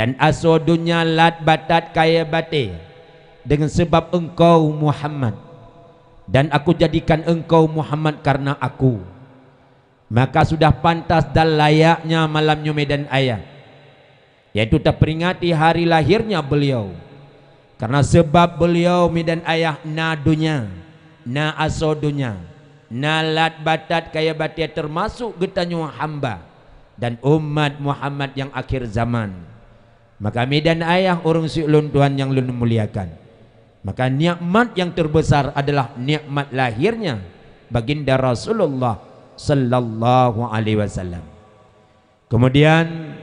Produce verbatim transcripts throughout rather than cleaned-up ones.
Dan asoe donya lat batat kayée batée deungon sabab engkau Muhammad, dan aku jadikan engkau Muhammad karena aku. Maka sudah pantas dan layaknya malam nyoe mi dan ayah, yaitu taperingati hari lahirnya beliau. Karena sabab beliau mi dan ayah na donya, na asoe donya, na lat batat kayée batée, teumasok geutanyoe hamba dan umat Muhammad nyang akhir zaman. Maka mi dan ayah ureuëng siulôn Tuhan nyang lôn muliakan, maka nikmat nyang teubesar adalah nikmat lahirnya Baginda Rasulullah sallallahu alaihi wasallam. Keumudian,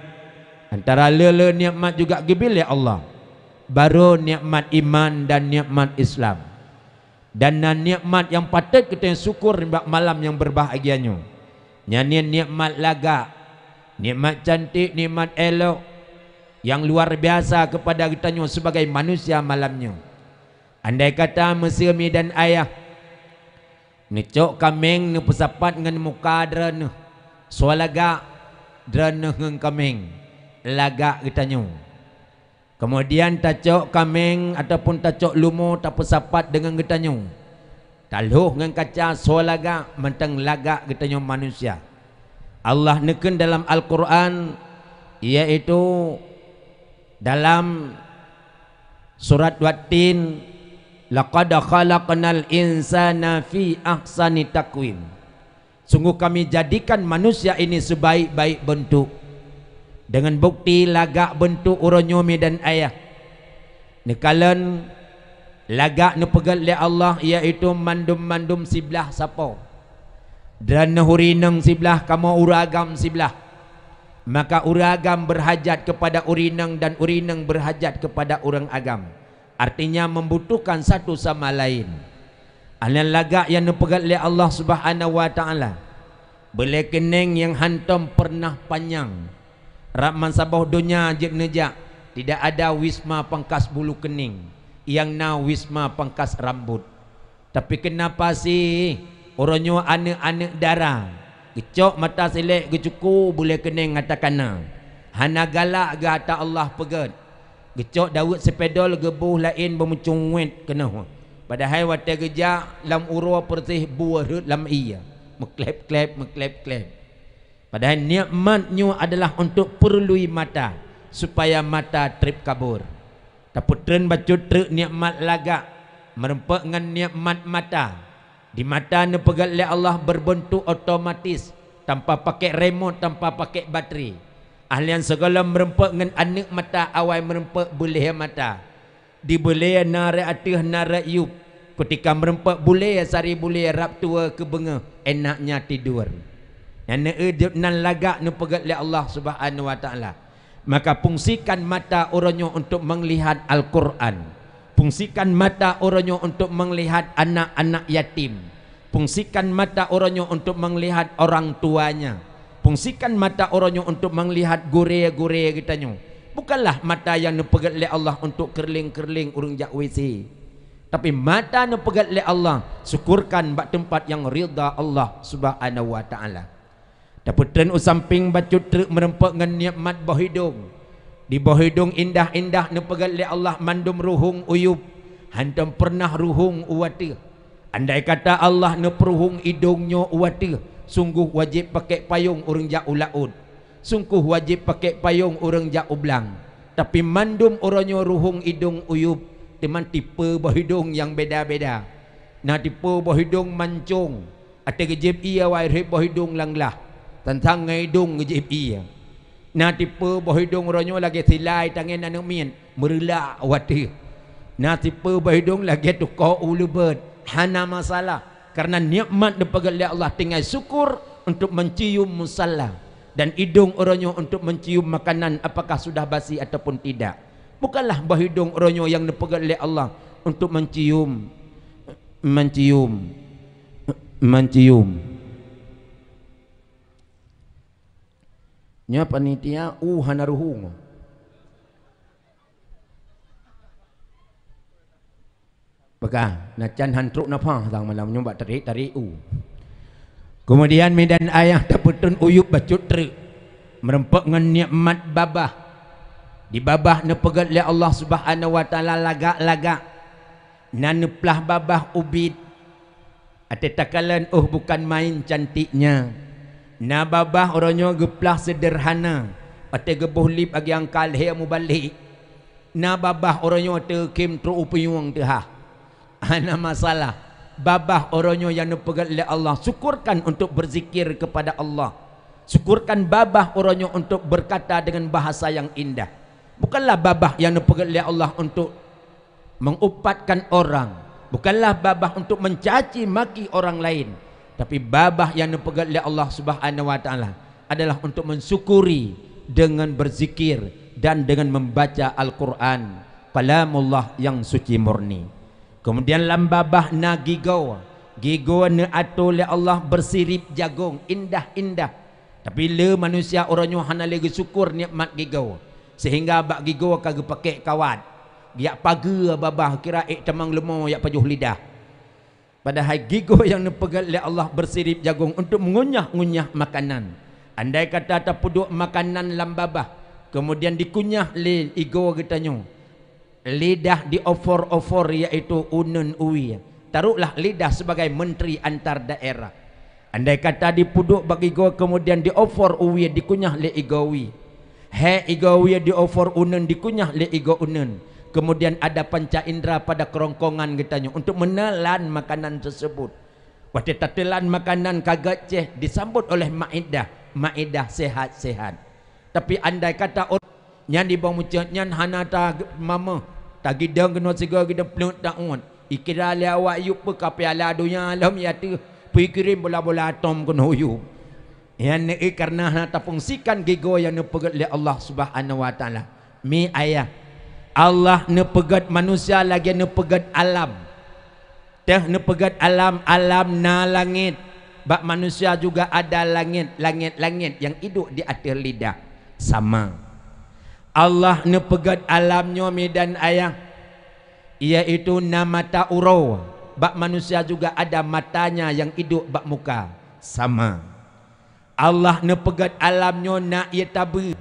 antara le-le nikmat juga geubri lé Allah, barô nikmat iman dan nikmat Islam. Dan na nikmat nyang patôt geutanyoe syukur nibak malam nyang beubahgia nyoe. Nyan nikmat lagak, nikmat cantik, nikmat élok nyang luar biasa keupada geutanyoe sibagai manusia malam nyoe. Andai kata meuseu mi dan ayah neucok kaméng neupeusapat ngon muka droeneuh, soe lagak droeneuh ngon kaméng, lagak geutanyoe. Keumudian tacok kaméng ataupun tacok lumo tapeusapat deungon geutanyoe, talhôh ngon kaca, soe lagak, mantong lagak geutanyoe manusia. Allah neukheun dalam Al-Qur'an, yaitu dalam surat Wattin, "Laqad khalaqnal insana fi ahsani taqwim." Sungguh Kami jadikan manusia ini sebaik-baik bentuk. Deungon bukti lagak bentuk uroe nyoe mi dan ayah. Neukalon lagak neupeugét lé Allah, yaitu mandum-mandum siblah sapo. Droeneuh ureuëng inong siblah, kamoe ureuëng agam siblah. Maka ureuëng agam berhajat kepada ureuëng inong dan ureuëng inong berhajat kepada ureuëng agam. Artinya membutuhkan satu sama lain. Nyan lagak nyang neupeugét lé Allah Subhanahu wa Ta'ala. Beulée keuneng nyang hántom peureunah panyang. Rab meusaboh donya jeuet neujak, tidak ada wisma pangkas bulu kening, nyang na wisma pangkas rambut. Tapi keunapa sih uroe nyoe aneuëk-aneuëk dara geucok mata silék geucuku beulée keuneng ata kana, hana galak geuh ata Allah peugét. Geucok daweuet seupedol geuboh laén beumeucungwet keunoe. Padahai watée geujak lam uroe peureuseh bue rhot lam ié, meukleb-kleb, meukleb-kleb. Padahai nikmat nyoe adalah untuk peurlui mata, supaya mata treb kabur. Tapeutreun bacut treuk nikmat lagak, meurumpok ngon nikmat mata. Di mata neupeugét lé Allah beurbeuntuk otomatis, tanpa pakai remote, tanpa pakai batri. Ahlian sigohlom meurumpok ngon aneuëk mata awai meurumpok beulée mata. Di beulée na rot ateueh na rot yup. Keutika meurumpok beulée sari beulée rab tuwoe keu beungoh, enaknya tidur. Nyan neueu jeuet nan lagak neupeugét lé Allah Subhanahu wa Ta'ala. Maka fungsikan mata uroe nyoe untuk meulihat Al-Qur'an. Fungsikan mata uroe nyoe untuk meulihat anak-anak yatim. Fungsikan mata uroe nyoe untuk meulihat orang tuanya. Fungsikan mata uroe nyoe untuk meulihat gurée-gurée geutanyoe. Bukanlah mata nyang neupeugét lé Allah untuk keureuléng-keureuléng ureuëng jak WC. Tapi mata neupeugét lé Allah, syukurkan bak teumpat nyang ridha Allah Subhanahu wa Ta'ala. Tapeutreun u sampéng bacut treuk meurumpok ngon nikmat boh idong. Di boh idong indah-indah neupeugét lé Allah mandum ruhueng u yup, hántom peureunah ruhueng u ateueh. Andai kata Allah neupeuruhueng idong nyoe u ateueh, sunggoh wajéb pakék payong ureuëng jak u laôt. Sunggoh wajéb pakék payong ureuëng jak u blang. Tapi mandum uroe nyoe ruhueng idong u yup, teuma tipe boh idong nyang beda-beda. Na tipe boh idong mancong, até geujieb ié awai rhot boh idong lam glah, tantang ngon idong geujieb ié. Na tipe boh idong uroe nyoe lagée silai tangen aneuëk miet, meureulak u ateueh. Na tipe boh idong lagée tuko u leubot, hana masalah. Karena nikmat neupeugét lé Allah, tinggai syukur untuk mencium musalla, dan idong uroe nyoe untuk mencium makanan apakah sudah basi ataupun tidak. Bukanlah boh idong uroe nyoe nyang neupeugét lé Allah untuk mencium, mencium, mencium. Nyoe panitia u hana ruhueng. Peugah, na can han trok nafah sang malam nyoe bak tarék-tarék u. Keumudian mi dan ayah tapeutreun u yup bacut treuk, meurumpok ngon nikmat babah. Di babah neupeugét lé Allah Subhanahu wa Taala lagak-lagak, na neuplah babah ubit. Até takalon, oh, bukan main cantiknya. Na babah uroe nyoe geuplah sederhana, até geuboh lip agiang ka lhée mubalek. Na babah uroe nyoe teukim trok u piyueng teuhah. Hana masalah. Babah uroe nyoe nyang neupeugét lé Allah, syukurkan untuk berzikir kepada Allah. Syukurkan babah uroe nyoe untuk berkata dengan bahasa yang indah. Bukanlah babah nyang neupeugét lé Allah untuk mengupatkan orang, bukanlah babah untuk mencaci maki orang lain, tapi babah nyang neupeugét lé Allah Subhanahu wa Taala adalah untuk mensyukuri dengan berzikir dan dengan membaca Al-Quran, kalamullah yang suci murni. Kemudian lam babah na gigoe, gigoe neuatoe lé Allah bersirip jagong indah-indah. Tapi le manusia uroe nyoe hana lé geusyukur nikmat gigoe, sehingga bak gigoe ka geupakék kawat, jak pageue babah kira ék tamong leumo jak pajoh lidah. Padahai gigoe nyang neupeugét lé Allah bersirip jagong untuk meungunyah-ngunyah makanan. Andai kata tapeuduek makanan lam babah, kemudian dikunyah lé igoe geutanyoe, lidah diofor-ofor, yaitu uneun uwie. Taruhlah lidah sebagai menteri antar daerah. Andai kata dipeuduek bak igoe, kemudian diofor uwie, dikunyah lé igoe wie. Hék igoe wie diofor uneun, dikunyah lé igoe uneun. Kemudian ada panca indera pada kerongkongan geutanyoe untuk menelan makanan tersebut. Watée tateulan makanan ka gét céh, disambot oleh maidah, maidah sehat-sehat. Tapi andai kata or-, nyan di bawah mucot nyan hana ta mameuh, tagidong keunoe sigoe gidong pluet taun, ikira lé awak yub peuka piala donya lom ya teuh, peukirém bola-bola atom keunoe yub. Nyan neueu kareuna hana tafungsikan gigoe nyang neupeugét lé Allah Subhanahu wa Taala. Mi ayah, Allah neupeugét manusia lagée neupeugét alam. Teuh neupeugét alam, alam na langét, bak manusia juga ada langét, langét-langét nyang iduek di ateueh lidah. Sama. Allah neupeugét alam nyoe mi dan ayah, iaitu na mata uroe, bak manusia juga ada matanya nyang iduek bak muka. Sama. Allah neupeugét alam nyoe na ié tabeue,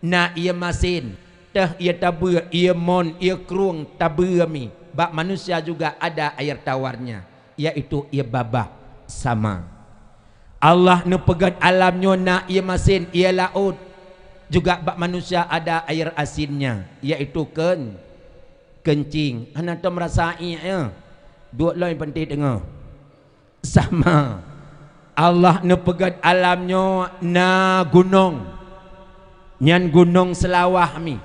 na ié masen, teuh ié tabeue, ié mon, ié krueng tabeue mi. Bak manusia juga ada air tawarnya, yaitu ié babah. Sama. Allah neupeugét alam nyoe na ié masen, ié laôt. Juga bak manusia ada air asinnya, yaitu keun-, keuncing. Hana tom rasa ié, ya. Duek lom panté teungoh. Sama. Allah neupeugét alam nyoe na gunong. Nyan gunong Seulawah mi.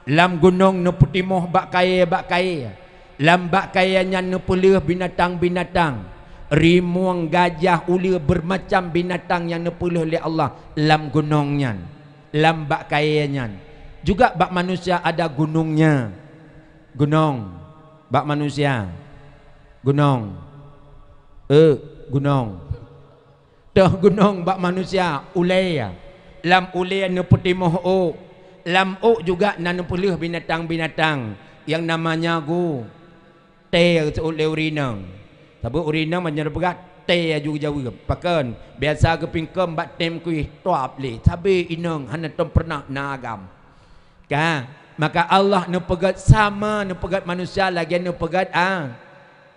Lam gunong neupeutimoh bak kayée, bak kayée. Lam bak kayée nyan neupeulheueh binatang-binatang. Rimueng, gajah, uleue, beumacam binatang nyang neupeulheueh lé Allah lam gunong nyan. Lam bak kayée nyan. Juga bak manusia ada gunongnya. Gunong. Bak manusia. Gunong. Eh, gunong. Teuh gunong bak manusia, ulée. Lam ulée neupeutimoh ôk. Lam ôk juga na neupeulheueh binatang-binatang nyang namanya gu-, tée, geuseuôt lé ureueng inong. Sabab ureueng inong meunyoe peugah tée aju geujaweueb. Pakon? Biasa geupingkom bak tem kueh tuab lé. Sabé inong hana tom peureunah na agam. Ka, maka Allah neupeugét sama, neupeugét manusia lagée neupeugét a-,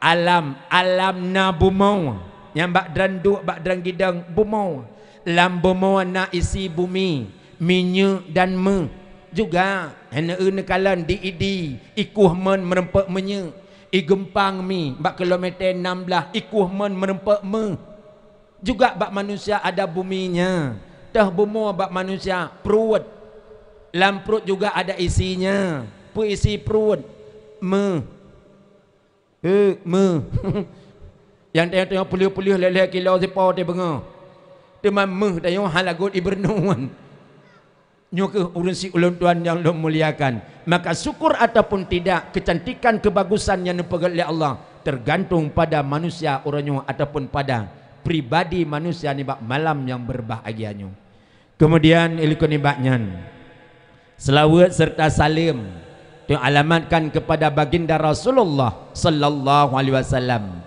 alam. Alam na bumoe, nyang bak droen duek, bak droen gidong bumoe. Lam bumoe na isi bumi, minyeuk dan méuh. Juga, hana eu neukalon di Idi, ikueh mon meureumpok minyeuk, i Geumpang mi bak kilometer enam belas, ikueh mon meureumpok méuh. Juga bak manusia ada buminya, teuh bumoe bak manusia pruet. Lam pruet juga ada isinya. Peue isi pruet? Méuh. Eh, méuh. Nyang tanyoe-tanyoe peulheueh-peulheueh lhée-lhée kilo sipo teuh beungoh. Teuma méuh tanyoe hana lagot ibeureunoe. Nyoe kheueh ureueng si ulôn tuan nyang lôn muliakan. Maka syukur ataupun tidak, kecantikan, kebagusan nyang neupeugét lé Allah tergantung pada manusia uroe nyoe ataupun pada pribadi manusia nibak malam nyang berbahagia nyoe. Kemudian, ilikot nibak nyan, seulaweuet serta saleuem teualamatkan kepada Baginda Rasulullah sallallahu alaihi wasallam.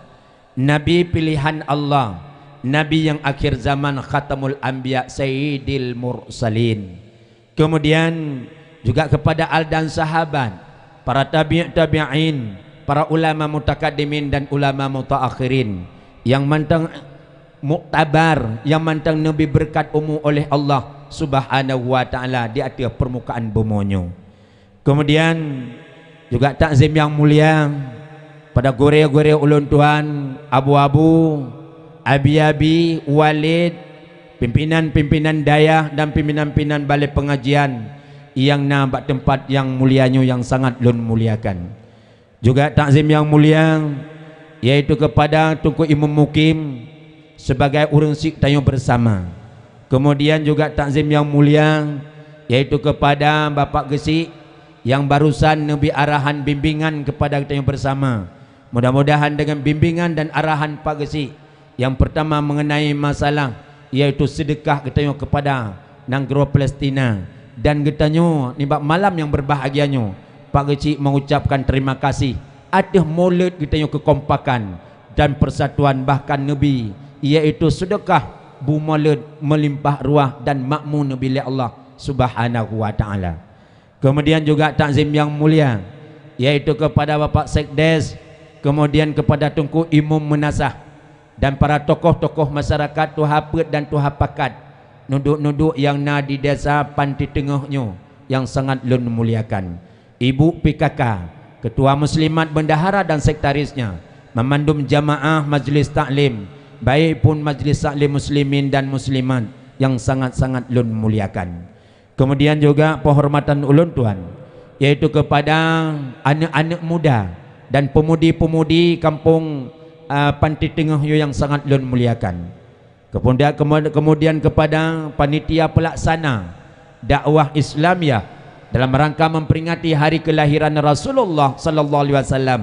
Nabi pilihan Allah, Nabi nyang akhir zaman, Khatamul Anbiya, Sayyidil Mursalin. Kemudian, juga kepada al dan sahabat, para tabi' tabi'in, para ulama mutakaddimin dan ulama mutaakhirin yang mantong muktabar, yang mantong neubri beureukat umu oleh Allah Subhanahu wa Ta'ala di ateueh peurmukaan bumoe nyoe. Kemudian juga takzim nyang mulia pada gurée-gurée ulôn tuan, abu-abu, abi-abi, walid, pimpinan-pimpinan dayah dan pimpinan-pimpinan balai pengajian nyang na bak teumpat nyang mulia nyoe nyang sangat lôn muliakan. Juga takzim nyang mulia, yaitu kepada Teungku Imum Mukim sebagai ureuëng syiek tanyoe bersama. Kemudian juga takzim nyang mulia, yaitu kepada Bapak Geuchik nyang barusan neubri arahan bimbingan kepada tanyoe bersama. Mudah-mudahan dengan bimbingan dan arahan Pak Geuchik, nyang peurtama mengenai masalah, yaitu seudeukah geutanyoe kepada nanggroe Palestina. Dan geutanyoe nibak malam nyang beurbahagia nyoe, Pak Geuchik mengucapkan terima kasih ateueh mulod geutanyoe keukompakan dan persatuan bahkan neubri, yaitu seudeukah bu mulod meulimpah ruah dan makmu neubri lé Allah Subhanahu wa Ta'ala. Kemudian juga takzim nyang mulia, yaitu kepada Bapak Sekdes, kemudian kepada Teungku Imum Meunasah, dan para tokoh-tokoh masyarakat tuha peuet dan tuha pakat, nuduek-nuduek nyang na di desa Panti Teungoh nyoe nyang sangat lôn muliakan. Ibu P K K, Ketua Muslimat Bendahara dan Sekretarisnya, mamandum jamaah majlis taklim, baik pun majlis taklim muslimin dan muslimat nyang sangat-sangat lôn muliakan. Kemudian juga penghormatan ulôn tuan, yaitu kepada aneuk-aneuk muda dan pemudi-pemudi kampung, a, Panti Teungoh nyoe nyang sangat lôn muliakan. Kemudian, kemu-, kemudian kepada panitia pelaksana dakwah Islamiyah dalam rangka memperingati hari kelahiran Rasulullah sallallahu alaihi wasallam,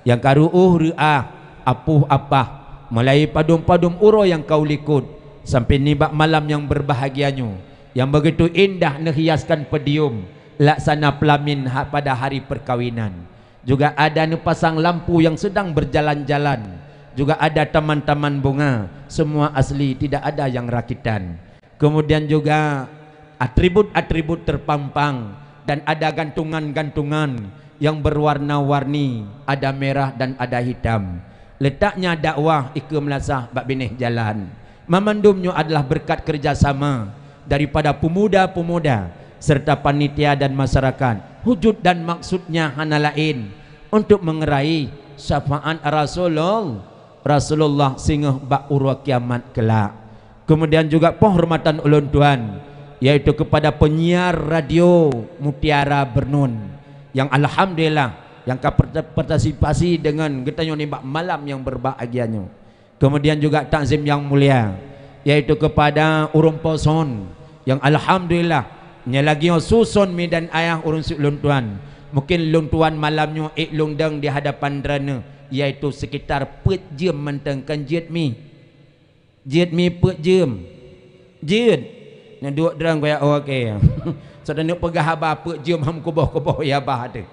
nyang ka reuôh reuah, apoh apah, mulai padum-padum uroe nyang ka u likot sampai nibak malam nyang beurbahagia nyoe, nyang begitu indah neuhiaskan podium laksana peulamin ha-, pada hari perkawinan. Juga ada neupasang lampu nyang sedang berjalan-jalan. Juga ada taman-taman bunga, semua asli, tidak ada nyang rakitan. Kemudian juga atribut-atribut terpampang dan ada gantungan-gantungan nyang berwarna-warni, ada merah dan ada hitam. Letaknya dakwah i Keumeunasah bak binéh jalan. Mamandum nyoe adalah beureukat keureuja sama daripada peumuda-peumuda serta panitia dan masyarakat. Wujud dan maksudnya hana laén untuk meungeurai syafaat Rasulul-, Rasulullah singoh bak uroe kiamat keulak. Kemudian juga penghormatan ulôn tuan, yaitu kepada penyiar radio Mutiara Bernun, nyang alhamdulillah, nyang ka perte-, partisipasi deungon geutanyoe nibak malam nyang beurbahagia nyoe. Kemudian juga takzim nyang mulia, yaitu kepada ureuëng po son, nyang alhamdulillah, nyoe lagée nyoe su son mi dan ayah ureuëng syiek lôn tuan. Mungkin lôn tuan malam nyoe ék lôn dong di hadapan droeneuh, yaitu sekitar peuet jeuem mantong kon jeuet mi. Jeuet mi peuet jeuem. Jeuet. Neuduek droe goyak oke. Soe taneuk peugah haba peuet jeuem ham kuboh-kuboh ya bah teuh.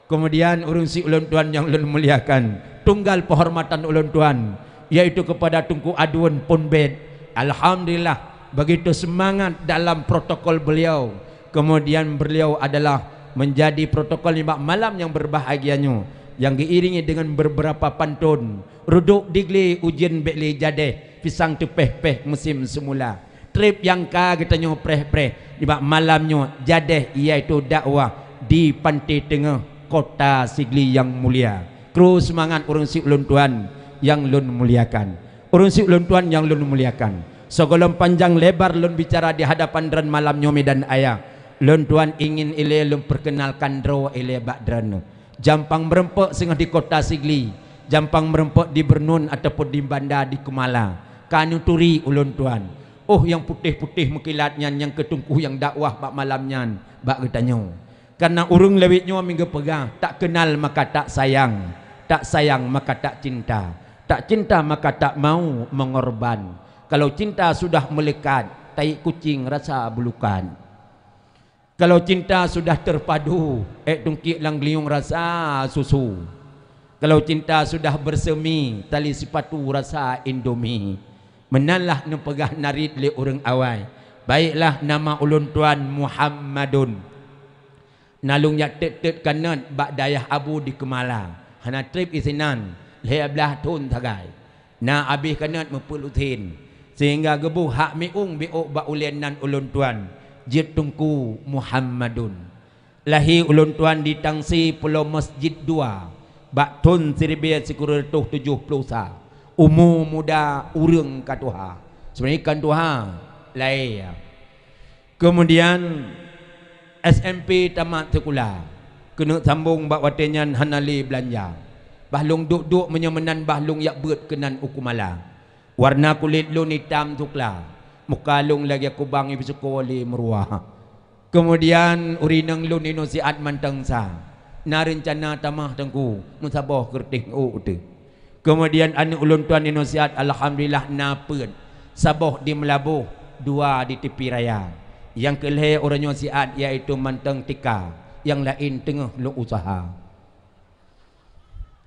Kemudian ureuëng syiek ulôn tuan nyang lôn muliakan, tunggal penghormatan ulôn tuan, yaitu kepada Teungku Adun Pon Bet. Alhamdulillah, begitu semangat dalam protokol beliau. Kemudian beliau adalah menjadi protokol nibak malam nyang beurbahagia nyoe, nyang geuiringi deungon beberapa pantôn. Reudok digle ujeuen bék lé jadeh, pisang teupéh-péh musim seumula. Trép nyang ka geutanyoe preh-preh nibak malam nyoe jadeh, yaitu dakwah di Panté Teungoh, Kota Sigli nyang mulia. Kru seumangat ureuëng syiek ulôn tuan nyang lôn muliakan. Ureuëng syiek ulôn tuan nyang lôn muliakan. Sigohlom panjang lebar lôn bicara di hadapan droeneuh malam nyoe mi dan ayah, lôn tuan ingin ilée lôn perkenalkan droe ilée bak droeneuh. Jampang Meureumpok singoh di Kota Sigli, Jampang Meureumpok di Bernun ataupun di Banda di Keumala, ka neuturi ulôn tuan. Óh nyang putéh-putéh meukilat nyan nyang keu teungku nyang dakwah bak malam nyan bak geutanyoe. Karena ureuëng lawét nyoe mi geupeugah, "Tak kenal maka tak sayang, tak sayang maka tak cinta, tak cinta maka tak mau mengorban. Kalau cinta sudah melekat, tai kucing rasa bulukan." Kalau cinta sudah terpadu, ék tungkiek lam geulinyueng rasa susu. Kalau cinta sudah bersemi, tali sipatu rasa Indomie. Meunan lah neupeugah narit lé ureuëng awai. Baiklah, nama ulôn tuan Muhammadun. Na lôn jak teut-teut kanot bak dayah Abu di Keumala, hana treb isinan, lhée blaih thon sagai. Na abéh kanot meupeuet usen, sehingga geuboh hak miueng biôk bak ulée nan ulôn tuan, jeuet Teungku Muhammadun. Lahé ulôn tuan di Tangse Pulo Masjid dua, bak thon siribée sikureueng reutôh tujoh ploh sa. Umu muda ureuëng ka tuha. Sebenarnya kan tuha, lahé. Keumudian S M P tamat sikula, keuneuk sambong bak watée nyan hana lé beulanja. Bah lôn duek-duek meunyoe meunan bah lôn jak beuet keunan u Keumala. Warna kulét lôn itam sukla, muka lôn lagée kubang nyang jiseukoe lé meuruwa. Keumudian ureuëng inong lôn inoe siat mantong sa, na reuncana tamah Teungku, meusaboh keureuteh ôk teuh. Keumudian aneuëk ulôn tuan inoe siat alhamdulillah na peuet, saboh di Meulaboh, dua di Teupie Raya. Nyang keu lhée uroe nyoe siat yaitu mantong tika, nyang laén teungoh lôn useuha.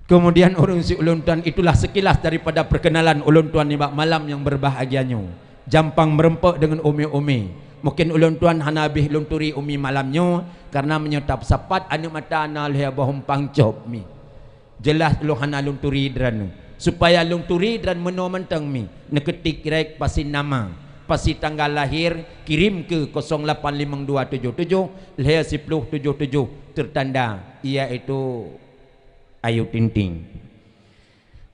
Keumudian ureuëng si ulôn tuan, itulah sekilas daripada perkenalan ulôn tuan nibak malam nyang berbahagia nyoe. Jampang meureumpok deungon umi-umi. Mungken ulôn tuan hana abéh lôn turi umi malam nyoe, kareuna meunyoe tapeusapat aneuëk mata na lhée boh umpang cop mi. Jeulaih lôn hana lôn turi droeneueh. Supaya lôn turi droeneueh meunoe mantong mi, neukeutik rek pasi nama, pasi tanggal lahé, kirém keu kosong lapan limong dua tujoh tujoh lhée siploh tujoh tujoh, teutanda yaitu Ayu Ting Ting.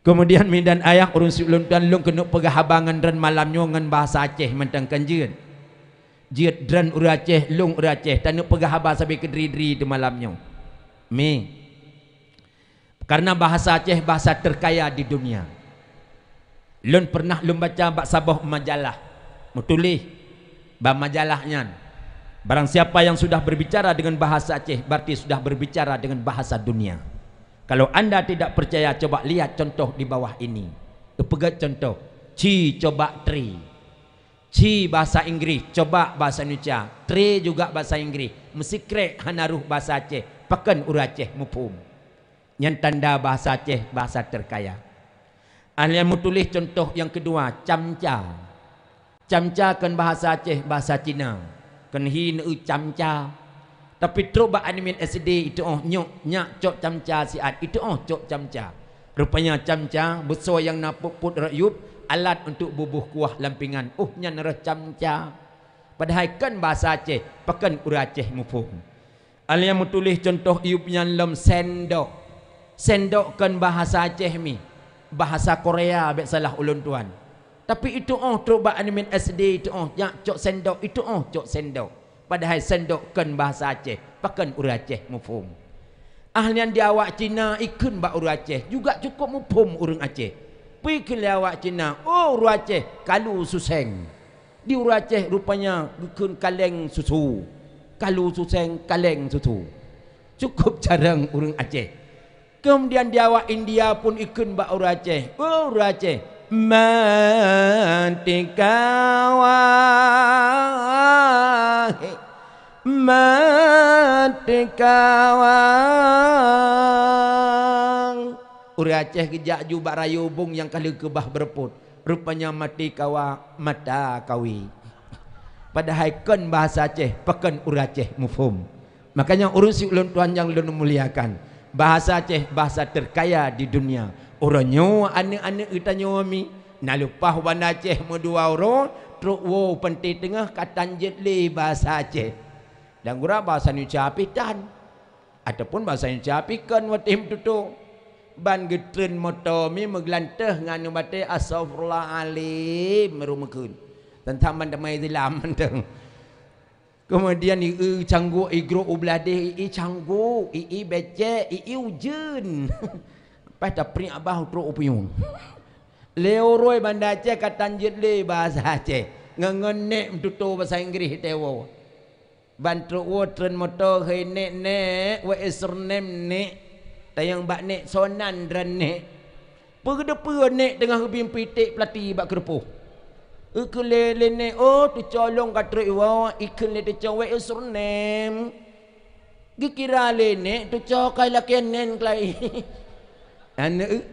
Keumudian mi dan ayah ureuëng si ulôn tuan, lôn keuneuk peugah haba ngon droeneueh malam nyoe ngon bahasa Aceh mantong kan jeuet. Jeuet droeneueh ureuëng Aceh, lôn ureuëng Aceh, taneuk peugah haba sabe keudri-dri di malam nyoe. Mi. Karena bahasa Aceh bahasa terkaya di dunia. Lôn pernah lôn baca bak saboh majalah, meutuléh bak majalah nyan, barang siapa yang sudah berbicara dengan bahasa Aceh, berarti sudah berbicara dengan bahasa dunia. Kalau anda tidak percaya, coba lihat contoh di bawah ini. Peugét contoh, ci coba tri. Ci bahasa Inggris, coba bahasa Indonesia, tri juga bahasa Inggris, meusikrek hana rôh bahasa Aceh, pakon ureuëng Aceh muphom. Nyan tanda bahasa Aceh bahasa terkaya. Ahli meutuléh contoh nyang keudua, camca. Camca kon bahasa Aceh, bahasa Cina. Kon hi neueu camca. Tapi trok bak aneuk miet S D itu'oh nyok, nyak cok camca siat, itu'oh cok camca. Rupanya camca, beusoe nyang na peuet-peuet rot yup, alat untuk buboh kuah lam pingan. Oh, nyan reuh camca. Padahai kon bahasa Aceh, pakon ureuëng Aceh muphom. Alèh meutuléh cuntoh iyup nyan lom sendok. Sendok kon bahasa Aceh mi, bahasa Korea bèk salah ulôn tuan. Tapi itu'oh trok bak aneuk miet S D itu'oh, nyak cok sendok, itu'oh cok sendok. Padahai sendok kon bahasa Aceh, pakon ureueng Aceh muphom. Ah nyan di awak Cina ikheun bak ureueng Aceh, juga cukup muphom ureueng Aceh. Peue ikheun lé awak Cina, "Oh, ureueng Aceh, kalu suseng." Di ureueng Aceh rupanya geukheun kaleng susu. Kalu suseng, kaleng susu. Cukup carông ureueng Aceh. Kemudian di awak India pun ikheun bak ureueng Aceh, "Oh, ureueng Aceh, mati kawa, mati kawa." Ureueng Aceh geujak ju bak rayeuk ubông nyang ka lheueh keubah beureumpôt. Rupanya mati kawa, mata kawi. Padahai kon bahasa Aceh, pakon ureueng Aceh muphom. Makanya ureueng si ulôn tuan nyang lôn muliakan, bahasa Aceh bahasa terkaya di dunia. Uroe nyoe aneuk-aneuk geutanyoe mi na leupah Banda Aceh meudua uroe, trok woe Panté Teungoh ka tan jeuet lé bahasa Aceh. Dan gura bahasa Indonesia pih tan. Ataupun bahasa Indonesia pih kon watèe meututoe. Ban geutreun moto mi meugeulanteh ngon aneuk batèe, "Astaghfirullahalazim," meureumeukheun. Teuntang ban damai silam mantong. Kemudian i-i cangguk, i grok u blah deh, i-i cangguk, i-i becek, i-i ujeuen. Pas tapriek abah trok u piyôh. Lé uroe Banda Aceh ka tan jeuet lé bahasa Aceh. Ngon, ngon nèk meututoe bahasa Inggris teuh woe. Ban trok woe treun moto, "Hei nèk, nèk, what is your name, nèk?" Tanyong bak nèk, "Soe nan droen nèk?" Peue geuteupeue nèk teungoh geubi pitek peulati bak keureupoh. Ikheun lé, lé nèk, "Oh, teucok lôn ka trok iwoe." Ikheun lé teucok, "What is your name?" Geukira lé nèk teucok kai lakèe nèn keulai. Aneuk,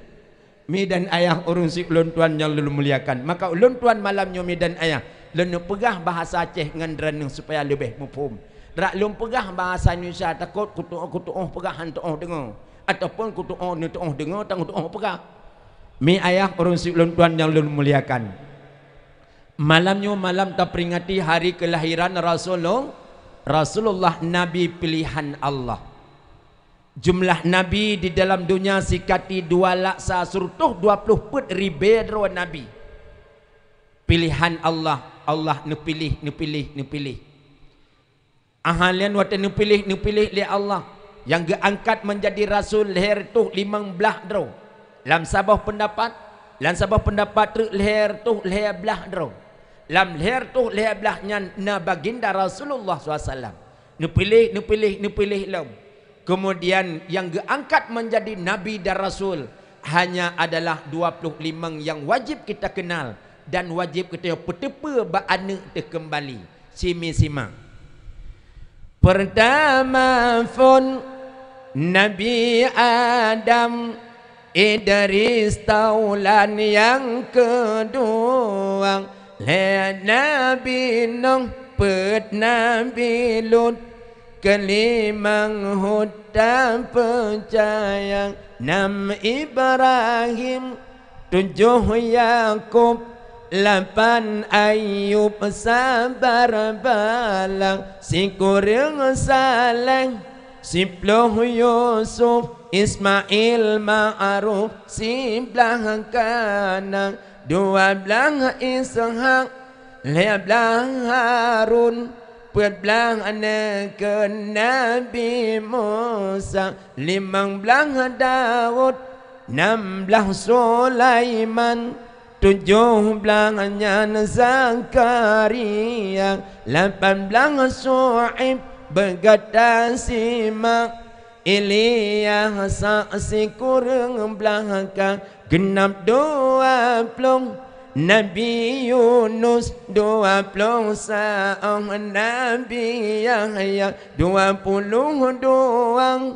mi dan ayah ureueng si ulôn tuan nyang lôn muliakan. Maka ulôn tuan malam nyoe mi dan ayah, lôn peugah bahasa Aceh ngon droeneuh supaya leubeh muphom. Rak lôn peugah bahasa Indonesia, takot kutu'oh-kutu'oh peugah han tu'oh deungoe, ataupun kutu'oh neutu'oh deungoe tan kutu'oh peugah. Mi ayah ureuëng siulôn tuan nyang lôn muliakan. Malam nyoe malam taperingati hari kelahiran Rasulul-, Rasulullah, Nabi pilihan Allah. Jumlah nabi di dalam dunia sikati dua laksa seureutôh dua ploh peuet ribée droe nabi. Pilihan Allah, Allah neupiléh, neupiléh, neupiléh. Aha, lheueh watée neupiléh, neupiléh lé Allah, nyang geuangkat meunjadi rasul lhée reutôh limong blaih droe. Lam saboh peundapat, lam saboh peundapat treuk lhée reutôh lhée blaih droe. Lam lhée reutôh lhée blaih nyan na Baginda Rasulullah sallallahu alaihi wasallam. Neupiléh, neupiléh, neupiléh lom. Keumudian nyang geuangkat meunjadi nabi dan rasul hanya adalah dua ploh limong nyang wajéb kita keunal dan wajéb kita peuteupeu bak aneuëk teuh keumbali. Simi simak. Peurtama phon Nabi Adam, Idris taulan nyang keudua, lhée Nabi Nuh, peuet Nabi Lut, keulimong Hud tapeucaya, nam Ibrahim, tujoh Yakub, lapan Ayub sabar balang, sikureueng Saleh, siploh Yusuf, Ismail Ma'ruf, siblaih Kanan, dua blaih Ishak, lhée blaih Harun, peuet blaih aneuk Nabi Musa, limong blaih Daud, nam blaih Sulaiman, tujoh blaih nyan Zakaria, lapan blaih Syu'aib, beugata simak Ilyas, sikureueng blaih ka, geunab dua ploh Nabi Yunus, dua ploh saôh Nabi Yahya, dua puluh dua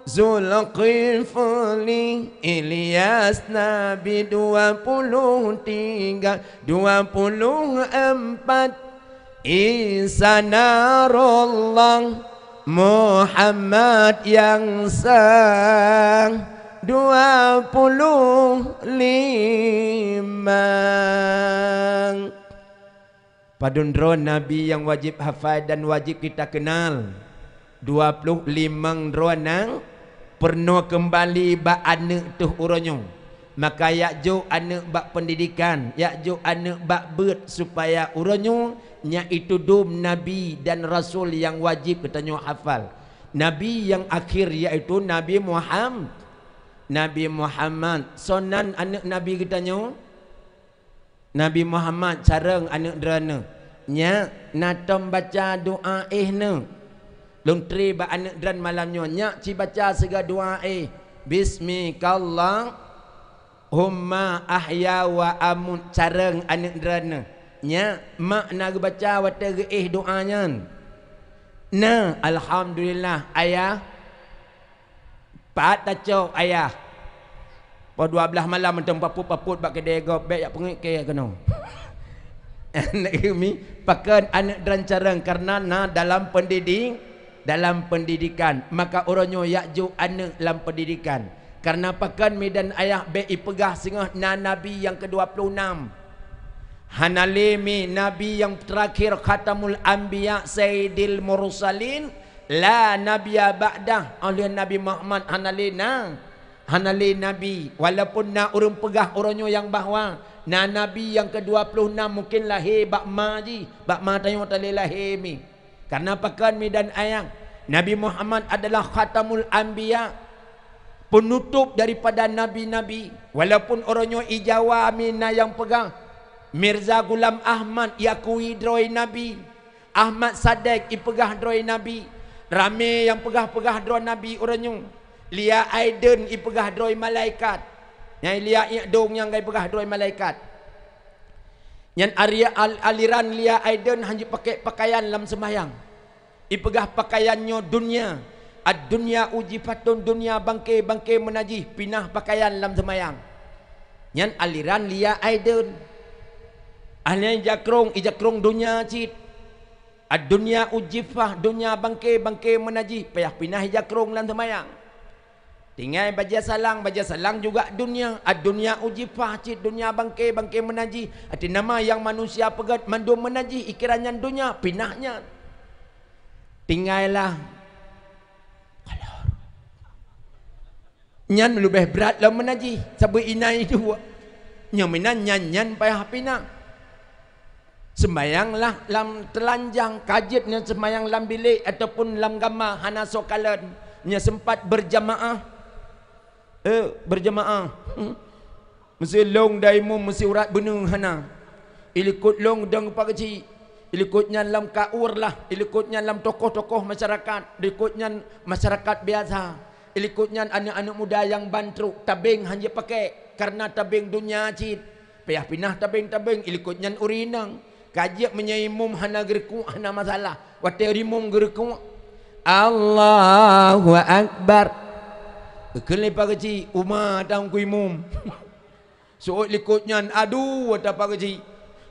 Zulkifli, Ilyas Nabi, dua puluh tiga, dua puluh empat Isa Nasrullah, Muhammad nyang sa, dua puluh lima. Padum droe nabi nyang wajéb hafai dan wajéb kita keunal? Dua ploh limong droe nyan. Peurunoe keumbali bak aneuëk teuh uroe nyoe. Maka jak jok aneuëk bak peundidikan, jak jok aneuëk bak beuet, supaya uroe nyoe nyan itu dum nabi dan rasul nyang wajéb geutanyoe hafal. Nabi nyang akhé yaitu Nabi Muham-, Nabi Muhammad. Soe nan aneuëk nabi geutanyoe? Nabi Muhammad carông aneuëk droeneuh. Nyak, na tom baca doa éh neuh. Lôn tré bak aneuëk droen malam nyoe, nyak ci baca sigoe doa éh. Bismikallahumma ahya wa amut, carông aneuëk droeneuh. Nyak, mak na geubaca watée geuéh doa nyan? Na, alhamdulillah, ayah. Pat tacok ayah. Poh dua blaih malam mantong papot-papot bak keudè gob, bék jak peungét kée keunoe. Aneuk mi, pakon aneuëk droen carông, kareuna na dalam peundidi-, dalam peundidikan. Maka uroe nyoe jak jok aneuëk lam peundidikan. Kareuna pakon mi dan ayah bék ipeugah singoh na nabi nyang keudua ploh nam. Hana lé mi nabi nyang teurakhé khatamul anbiya sayyidil mursalin, la nabiyya ba'dah, óh lheueh Nabi Muhammad hana lé na, hana lé nabi. Walaupun na ureuëng peugah uroe nyoe nyang bahwa na nabi nyang keudua ploh nam mungken lahé bak ma jih, bak ma tanyoe talé lahé mi. Kareuna pakon mi dan ayah, Nabi Muhammad adalah khatamul anbiya, peunutôb daripada nabi-nabi. Walaupun uroe nyoe i Jawa mi na nyang peugah, Mirza Ghulam Ahmad iakui droe nabi, Ahmad Sadek ipeugah droe nabi, ramé nyang peugah-peugah droe nabi uroe nyoe. Lia Aiden ipeugah droe malaikat. Nyang lia iek dong nyang ipeugah droe malaikat. Nyan ari-, al-, aliran Lia Aiden hana jipakèk pakaian lam seumayang. Ipeugah pakaian nyoe dunia. Ad-dunya ujifatun, dunia bangke, bangke meunajih, pinah pakaian lam seumayang. Nyan aliran Lia Aiden. Ahli jakrong, ijakrong dunia cit. Ad-dunya ujifah, dunia bangke, bangke meunajih, payah pinah ija krong lam seumayang. Tinggai bajée salang, bajée salang juga dunia. Ad-dunya ujifah, cit dunia bangke, bangke meunajih. Arti nama nyang manusia peugét mandum meunajih, ikiran nyan dunia, pinah nyan. Tinggailah nyan leubeh brat lom meunajih, sabe inan duek. Nyoe meunan nyan, nyan payah pinah. Sembayanglah lam teulanjang, ka jeuet nyan sembayang lam bilék ataupun lam gama hana soe kalon, nyan sempat berjamaah. Eh, berjamaah. Meusti lông dan imum meusti urat beuneung hana. Ilikot lông dan pakcik. Ilikot nyan lam kaur lah, ilikot nyan lam tokoh-tokoh masyarakat, ilikot nyan masyarakat biasa. Ilikot nyan aneuk-aneuk muda nyang ban trok, tabeng hana jipakée, kareuna tabeng dunia cit. Payah pinah tabeng-tabeng, ilikot nyan ureueng inong. Ka jeuet meunyoe imum hana geureukok, hana masalah. Watée imum geureukok, "Allahu Akbar." Keuneuk pakcik, uma tangku imum. Seuôt likot nyan adu ata pakcik.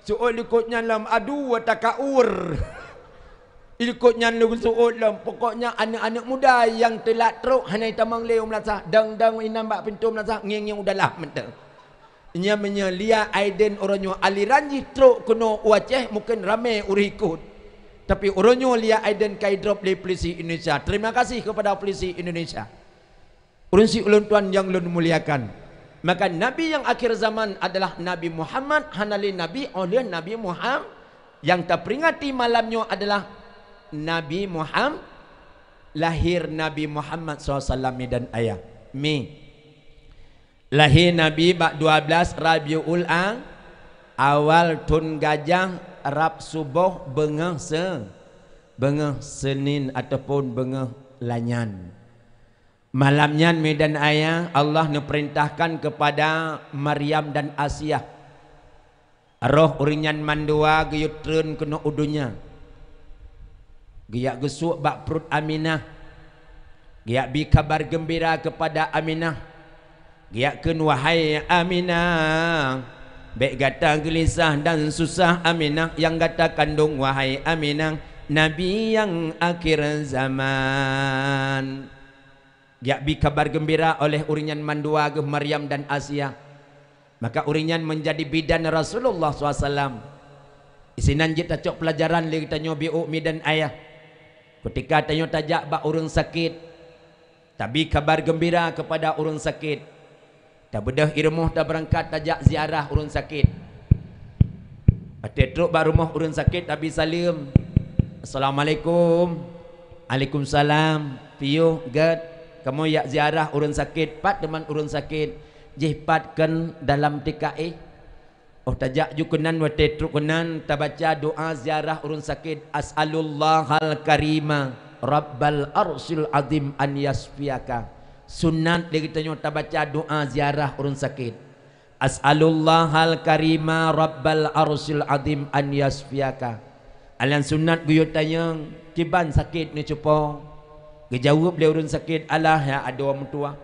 Seuôt likot nyan lom adu ata kaur. Likot nyan lom seuôt lom. Pokoknya aneuk-aneuk muda nyang teulat trok hana jitamong lé u meulasah. Dang-dang inan bak pintoe meulasah, ngieng-ngieng u dalam mantong. Nyan meunyoe Lia Aiden uroe nyoe aliran jih trok keunoe u Aceh, mungken ramé ureueng ikot. Tapi uroe nyoe Lia Aiden ka idrop lé polisi Indonesia. Terima kasih kepada polisi Indonesia. Ureueng syik ulôn tuan nyang lôn muliakan, maka Nabi nyang akhir zaman adalah Nabi Muhammad, hana lé nabi óh lheueh Nabi Muham-, nyang taperingati malam nyoe adalah Nabi Muham-, lahir Nabi Muhammad sallallahu alaihi wasallam, mi dan ayah. Mi. Lahé Nabi bak dua blaih Rabiul A-, Awal, thon gajah, rab suboh, beungoh se-, beungoh Seunin ataupun beungoh lanyan. Malam nyan, mi dan ayah, Allah neupeurintahkan keupada Maryam dan Asiah, roh ureueng nyan mandua geuyue treun keunoe u donya, geujak geusuek bak pruet Aminah, geujak bi kabar geumbira keupada Aminah, geujak kheun, "Wahai Aminah, bék gata geulisah dan susah, Aminah, nyang gata kandong, wahai Aminah, Nabi nyang akhir zaman." Geujak bi kabar geumbira oleh ureueng nyan mandua geuh, Maryam dan Asiah. Maka ureueng nyan meunjadi bidan Rasulullah sallallahu alaihi wasallam. Disinan jeuet tacok peulajaran lé geutanyoe, biôk mi dan ayah. Keutika tanyoe tajak bak ureueng sakét, tabi kabar geumbira keupada ureueng sakét. Tabeudôh i rumoh, tabeurangkat tajak ziarah ureueng sakét. Watée trok bak rumoh ureueng sakét, tabi saleuem, "Assalamualaikum." "Alaikumsalam." "Piôh gét, kamoe jak ziarah ureueng sakét." "Pat teuma ureueng sakét?" "Jih pat kon dalam tika éh." Óh tajak ju keunan, watée trok keunan, tabaca doa ziarah ureueng sakét, "As'alullahal karima rabbal arsyil azim an yasfiyaka." Sunat lé geutanyoe tabaca doa ziarah ureueng sakét. "As'alullahal karima rabbal arsyil azim an yasfiyaka." Alan sunat geuyue tanyong, "Kiban sakét neucupo?" Geujaweueb lé ureueng sakét, "Alah, ya adoe meutuwah.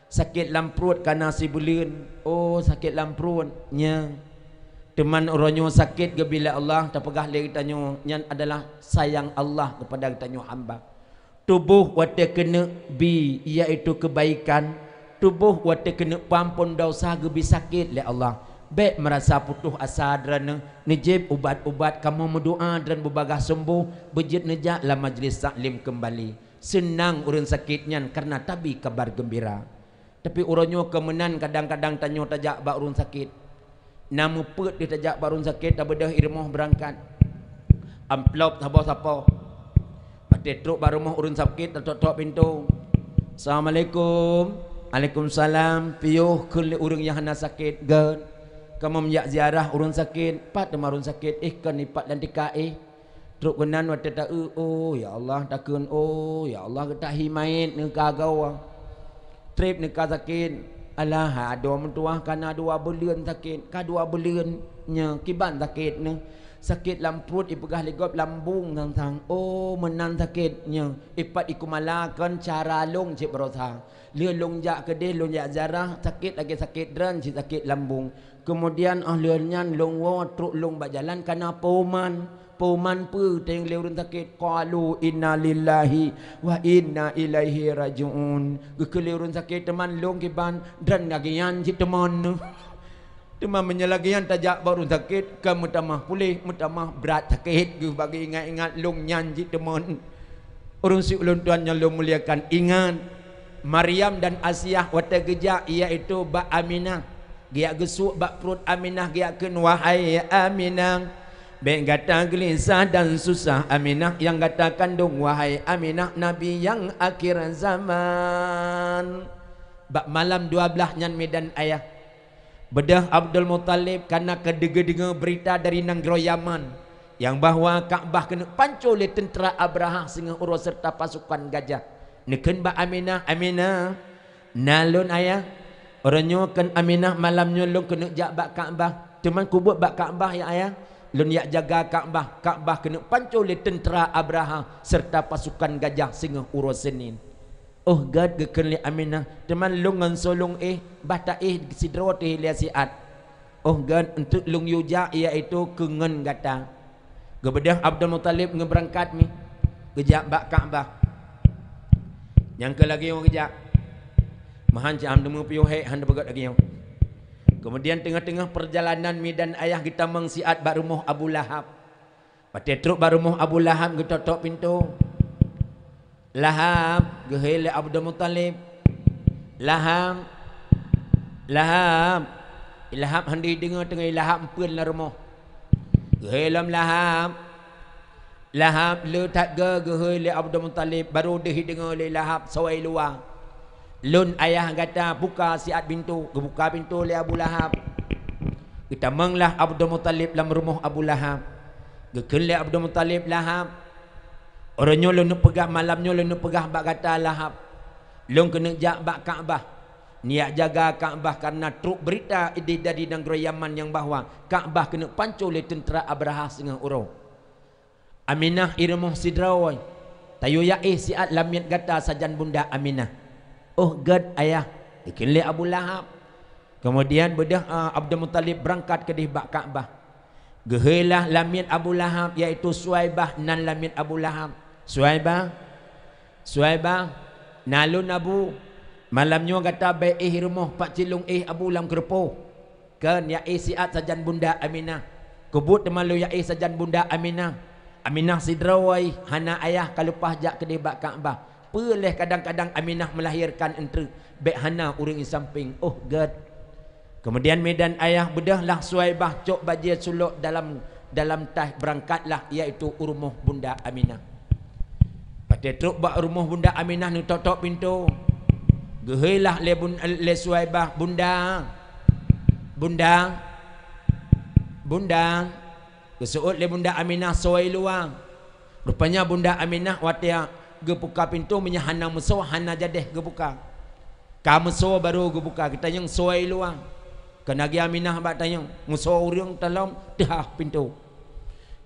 Sakét lam pruet kana sibuleuen." "Oh, sakét lam pruet." "Nya." "Teuma uroe nyoe sakét geubi lé Allah, tapeugah lé geutanyoe, nyan adalah sayang Allah keupada geutanyoe hamba. Tuboh watée keuneuk bi, yaitu keubaikan, tuboh watée keuneuk peuamphon desya geubi sakét lé Allah. Bék meurasa putôh asa droeneuh, neujieb ubat-ubat, kamoe meudoa droen beubagaih semboh, beujeuet neujak lam majlis taklim keumbali." Seunang ureueng sakét nyan kareuna tabi kabar geumbira. Tapi uroe nyoe keu meunan kadang-kadang tanyoe tajak bak ureueng sakét. Na meupeuet deuh tajak bak ureueng sakét, tabeudôh i rumoh beurangkat. Amplop saboh sapoh. Watée trok bak rumoh ureueng sakét, tatok-tok pintoe. "Assalamualaikum." "Alaikumsalam." "Piôh kheun lé ureueng nyang hana sakét?" "Gét." "Kamoe meujak ziarah ureueng sakét." "Pat teuma ureueng sakét?" "Éh, kon ipat lam tika éh." Trok keunan watée ta-eu, "Oh, ya Allah," takheun, "Oh, ya Allah, geutak hi manyét neuka goe. Treb neuka sakét." "Alah, adoe meutuwah, kana dua buleuen sakét." "Ka dua buleuen?" "Nya." "Kiban sakét neuh?" "Sakét lam pruet, ipeugah lé gob lambông sang-sang." "Oh, meunan sakét." "Nya." "Ipat i Kumala kon cara lông cit baroesa. Lheueh lông jak keudeh, lông jak ziarah, sakét lagée sakét droen cit, sakét lambông. Keumudian óh lheueh nyan lông woe, trok lông bak jalan kana peuman." Teuma peue teuh lé ureuëng sakét? Qalu inna lillahi wa inna ilaihi raji'un. Geukheun lé ureuëng sakét, teuma lôn kiban, droeneuh lagée nyan cit teuma neuh. Teuma meunyoe lagée nyan tajak bak ureuëng sakét, ka meutamah puléh, meutamah brat sakét geuh bagi ingat-ingat lôn nyan cit teuma. Ureuëng siulôn tuan nyang lôn muliakan, ingat, Maryam dan Asiah watée geujak, iaitu bak Aminah, geujak geusuek bak pruet Aminah, geujak kheun, "Wahai Aminah, bék gata geulisah dan susah, Aminah nyang gata kandong, wahai Aminah, Nabi nyang akhir zaman." Bak malam dua blaih nyan, mi dan ayah, beudôh Abdul Muthalib kana ka deungoe-deungoe beurita dari nanggroe Yaman, nyang bahwa Ka'bah keuneuk pancô lé teuntra Abrahah singoh uroe seureuta pasukan gajah. Neukheun bak Aminah, "Aminah, na lôn, ayah. Uroe nyoe," kheun Aminah, "malam nyoe lôn keuneuk jak bak Ka'bah. Teuma kubuet bak Ka'bah, ya ayah. Lôn jak jaga Ka'bah. Ka'bah keuneuk pancô lé teuntra Abrahah seureuta pasukan gajah singoh uroe Seunin." "Oh gét," geukheun lé Aminah, "teuma lôn ngon soe lôn éh, bah taéh sidroe teuh lé siat." "Oh gét, eunteuk lôn yue jak, iaitu keu ngon gata." Geubeudôh Abdul Muthalib ngeubeurangkat mi, geujak bak Ka'bah. Nyang keu lagée nyoe geujak, meuhan cit han teumeupiôh hék, han teupeugét lagée nyoe. Keumudian teungoh-teungoh peurjalanan, mi dan ayah, geutamong siat bak rumoh Abu Lahab. Watée trok bak rumoh Abu Lahab, geutok-tok pintoe. "Lahab," geuhôi lé Abdul Muthalib. "Lahab, Lahab." Lahab han jideungoe, teungoh Lahab eumpeuen lam rumoh. Geuhôi lom, "Lahab, Lahab." Le that goe geuhôi lé Abdul Muthalib, barô deuh jideungoe lé Lahab sawoe luwa. "Lôn ayah gata, buka siat pintoe." Geubuka pintoe lé Abu Lahab. Geutamonglah Abdul Muthalib lam rumoh Abu Lahab. Geukheun lé Abdul Muthalib, "Lahab, uroe nyoe lôn peugah, malam nyoe lôn peugah bak gata, Lahab, lôn keuneuk jak bak Ka'bah, neujak jaga Ka'bah, kareuna trok beurita idéh dari nanggroe Yaman nyang bahwa Ka'bah keuneuk pancô lé teuntra Abrahah singoh uroe. Aminah i rumoh sidroe, tayue jak éh siat lamiet gata sajan bunda Aminah." "Oh gét, ayah," geukheun lé Abu Lahab. Keumudian beudôh, a, Abdul Muthalib beurangkat keudéh bak Ka'bah. Geuhôi lah lamiet Abu Lahab, iaitu Suwaibah nan lamiet Abu Lahab. "Suwaibah, Suwaibah, na lôn, Abu. Malam nyoe gata bék éh rumoh, pat cit lôn éh, Abu, lam keureupôh. Kheun jak éh siat sajan bunda Aminah. Kubuet teuma lôn jak éh sajan bunda Aminah. Aminah sidroe hana ayah, ka leupah jak keudéh bak Ka'bah. Peue lé kadang-kadang Aminah meulahirkan eunteuk, bék hana ureuëng i sampéng." "Oh gét." Keumudian mi dan ayah, beudôh lah Suwaibah cok bajée sulok dalam, dalam taih, beurangkat lah, iaitu u rumoh bunda Aminah. Watée trok bak rumoh bunda Aminah, neutok-tok pintoe. Geuhôi lah lé bun-, lé Suwaibah, "Bunda, bunda, bunda." Geuseuôt lé bunda Aminah sawoe luwa. Rupanya bunda Aminah watée geubuka pintoe, meunyoe hana meusoe, hana jadéh geubuka. Ka meusoe barô geubuka, geutanyong sawoe luwa. Keuneuk lagée Aminah bak tanyong, meusoe ureuëng teuh lom, teuhah pintoe.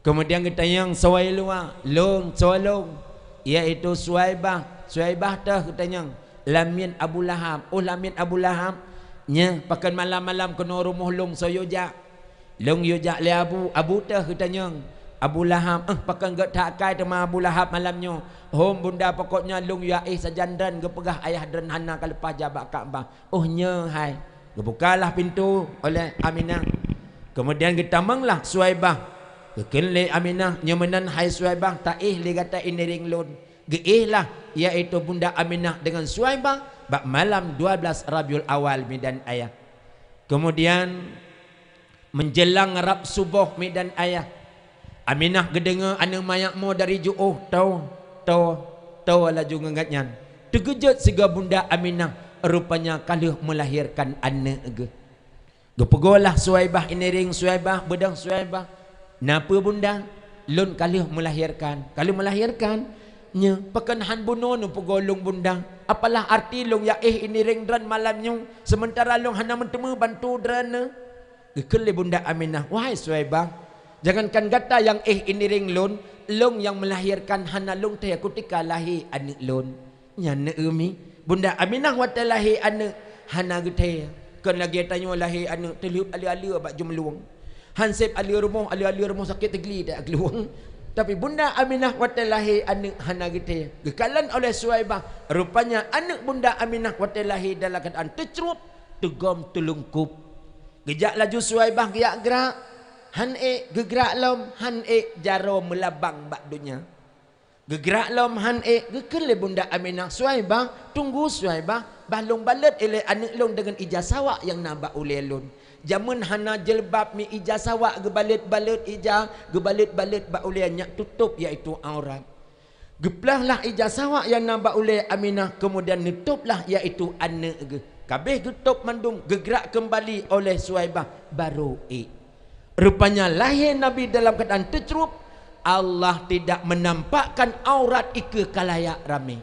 Keumudian geutanyong sawoe luwa, "Lôn, soe lôn?" "Iaitu Suwaibah." "Suwaibah teuh?" geutanyong. "Lamiet Abu Lahab." "Oh, lamiet Abu Lahab. Nyoe pakon malam-malam keunoe rumoh lôn, soe yue jak?" "Lôn yue jak lé Abu." "Abu teuh?" geutanyong. "Abu Lahab." "Eh, pakon gét that akai teuma Abu Lahab malam nyoe?" "Hom, bunda, pokoknya lôn yue jak éh sajan droen, geupeugah ayah droen hana, ka leupah jak bak Ka'bah." "Oh, nyoe hai." Geubukalah pintoe oleh Aminah. Keumudian geutamonglah Suwaibah. Geukheun lé Aminah, "Nyoe meunan hai Suwaibah, taéh lé gata i nireng lôn." Geuéh lah, iaitu bunda Aminah deungon Suwaibah bak malam dua blaih Rabiul Awal, mi dan ayah. Keumudian, meunjeulang rab suboh, mi dan ayah, Aminah geudeungoe aneuëk manyak mo dari jiôh, "Toh, toh, toh," laju ngon gét nyan. Teukeujot sigoe bunda Aminah, rupanya ka lheueh meulahirkan aneuëk geuh. Geupeugoe lah Suwaibah i nireng. "Suwaibah, beudôh Suwaibah." "Na peue, bunda?" "Lôn ka lheueh meulahirkan." "Ka lheueh meulahirkan? Nyoe pakon han bunoe neupeugoe lôn, bunda? Apalah arti lôn jak éh i nireng droen malam nyoe, seumeuntara lôn hana meuteumé bantu droeneuh?" Geukheun lé bunda Aminah, "Wahai Suwaibah, jangankan gata nyang éh i nireng lôn, lôn nyang meulahirkan hana lôn thèe keutika lahé aneuëk lôn." Nyan neueu mi, bunda Aminah watée lahé aneuëk hana geuthèe. Kon lagée tanyoe lahé aneuëk teulheueb aleue-aleue bak jeumeuleung. Han sép aleue rumoh, aleue-aleue rumoh sakét teugli dak keuluwang. Tapi Bunda Aminah watée lahé aneuëk hana geutée. Geukalon oleh Suwaibah, rupanya aneuëk Bunda Aminah watée lahé dalam keuadaan teucrueb, teugom teulungkup. Geujak laju Suwaibah geujak grak, han ék geugrak lom, han ék jaroe meulabang bak donya. Geugrak lom han ék, geukheun lé Bunda Aminah, "Suwaibah, tunggu Suwaibah, bah lôn balot ilée aneuëk lôn deungon ija sawak nyang na bak ulée lôn. Jameun hana jilbab mi ija sawak geubalot-balot ija, geubalot-balot bak ulée nyak tutôb, yaitu aurat." Geuplahlah ija sawak nyang na bak ulée Aminah, keumudian neutôblah, yaitu aneuëk geuh. Kabéh geutôb mandum, geugrak keumbali oleh Suwaibah, barô ék. Rupanya lahé Nabi dalam keuadaan teucrueb, Allah tidak menampakkan aurat ikeue khalayak ramé.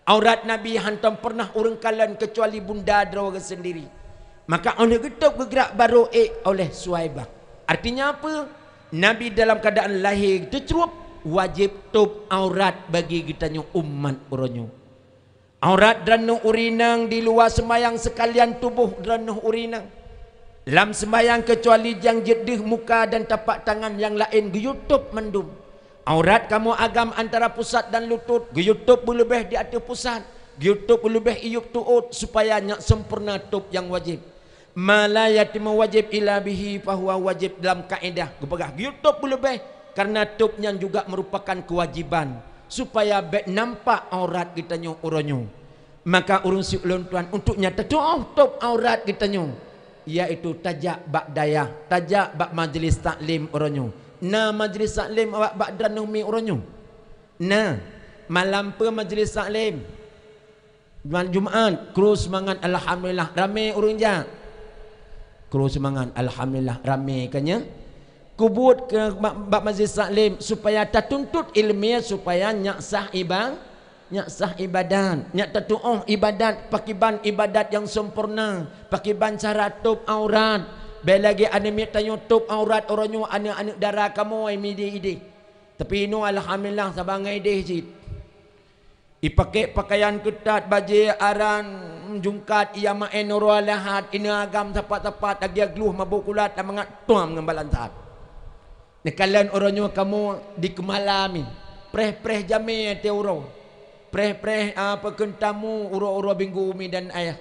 Aurat Nabi hántom peureunah ureuëng kalon keucuali bunda droe geuh seundiri. Maka óh lheueh geutôb geugrak barô ék oleh Suwaibah. Artinya apa? Nabi dalam keuadaan lahé teucrueb, wajéb tôb aurat bagi geutanyoe umat uroe nyoe. Aurat droeneueh ureuëng inong di luwa seumayang, seukalian tuboh droeneueh ureuëng inong. Lam seumayang keucuali nyang jeuet deuh muka dan tapak tangan, nyang laén geuyue tôb mandum. Aurat kamoe agam antara pusat dan lutôt geuyue tôb beuleubeh di ateueh pusat, geuyue tôb beuleubeh iyup tuôt, supaya nyak seumpurna tôb nyang wajéb. Ma la yatimmu wajib illa bihi fahuwa wajib, dalam kaedah geupeugah geuyue tôb beuleubeh, kareuna tôb nyan juga meurupakan keuwajiban, supaya bék nampak aurat geutanyoe uroe nyoe. Maka ureuëng siuleuen tuan, untuk nyan tatuoh tôb aurat geutanyoe, yaitu tajak bak dayah, tajak bak majlis taklim uroe nyoe. Na majlis taklim awak bak droeneueh mi uroe nyoe? Na. Malam peue majlis taklim? Malam Jumat, kru seumangat, alhamdulillah, ramé ureuëng jak. Kru seumangat, alhamdulillah, ramé ka nyan. Kubuet keu ma-, bak majlis taklim supaya tatuntut iéleumé, supaya nyak sah iba-, nyak sah ibadat, nyak tatuoh ibadat, pakiban ibadat nyang seumpurna, pakiban cara tôb aurat. Bék lagée aneuk miet tanyoe tôb aurat uroe nyoe, aneuëk-aneuëk dara kamoe mi idéh-idéh. Tapi inoe alhamdulillah saban ngon idéh cit. Ipakék peukayan keutat, bajée aran, jungkat, ia maén uroe Ahad, ineuk agam sapat-sapat, lagée glueh mabök kulat, lam mangat tuam ngon balansat. Neukalon uroe nyoe kamoe di keumala mi, preh-preh jamé até uroe, preh-preh, a, peukheun tamu uroe-uroe minggu mi dan ayah.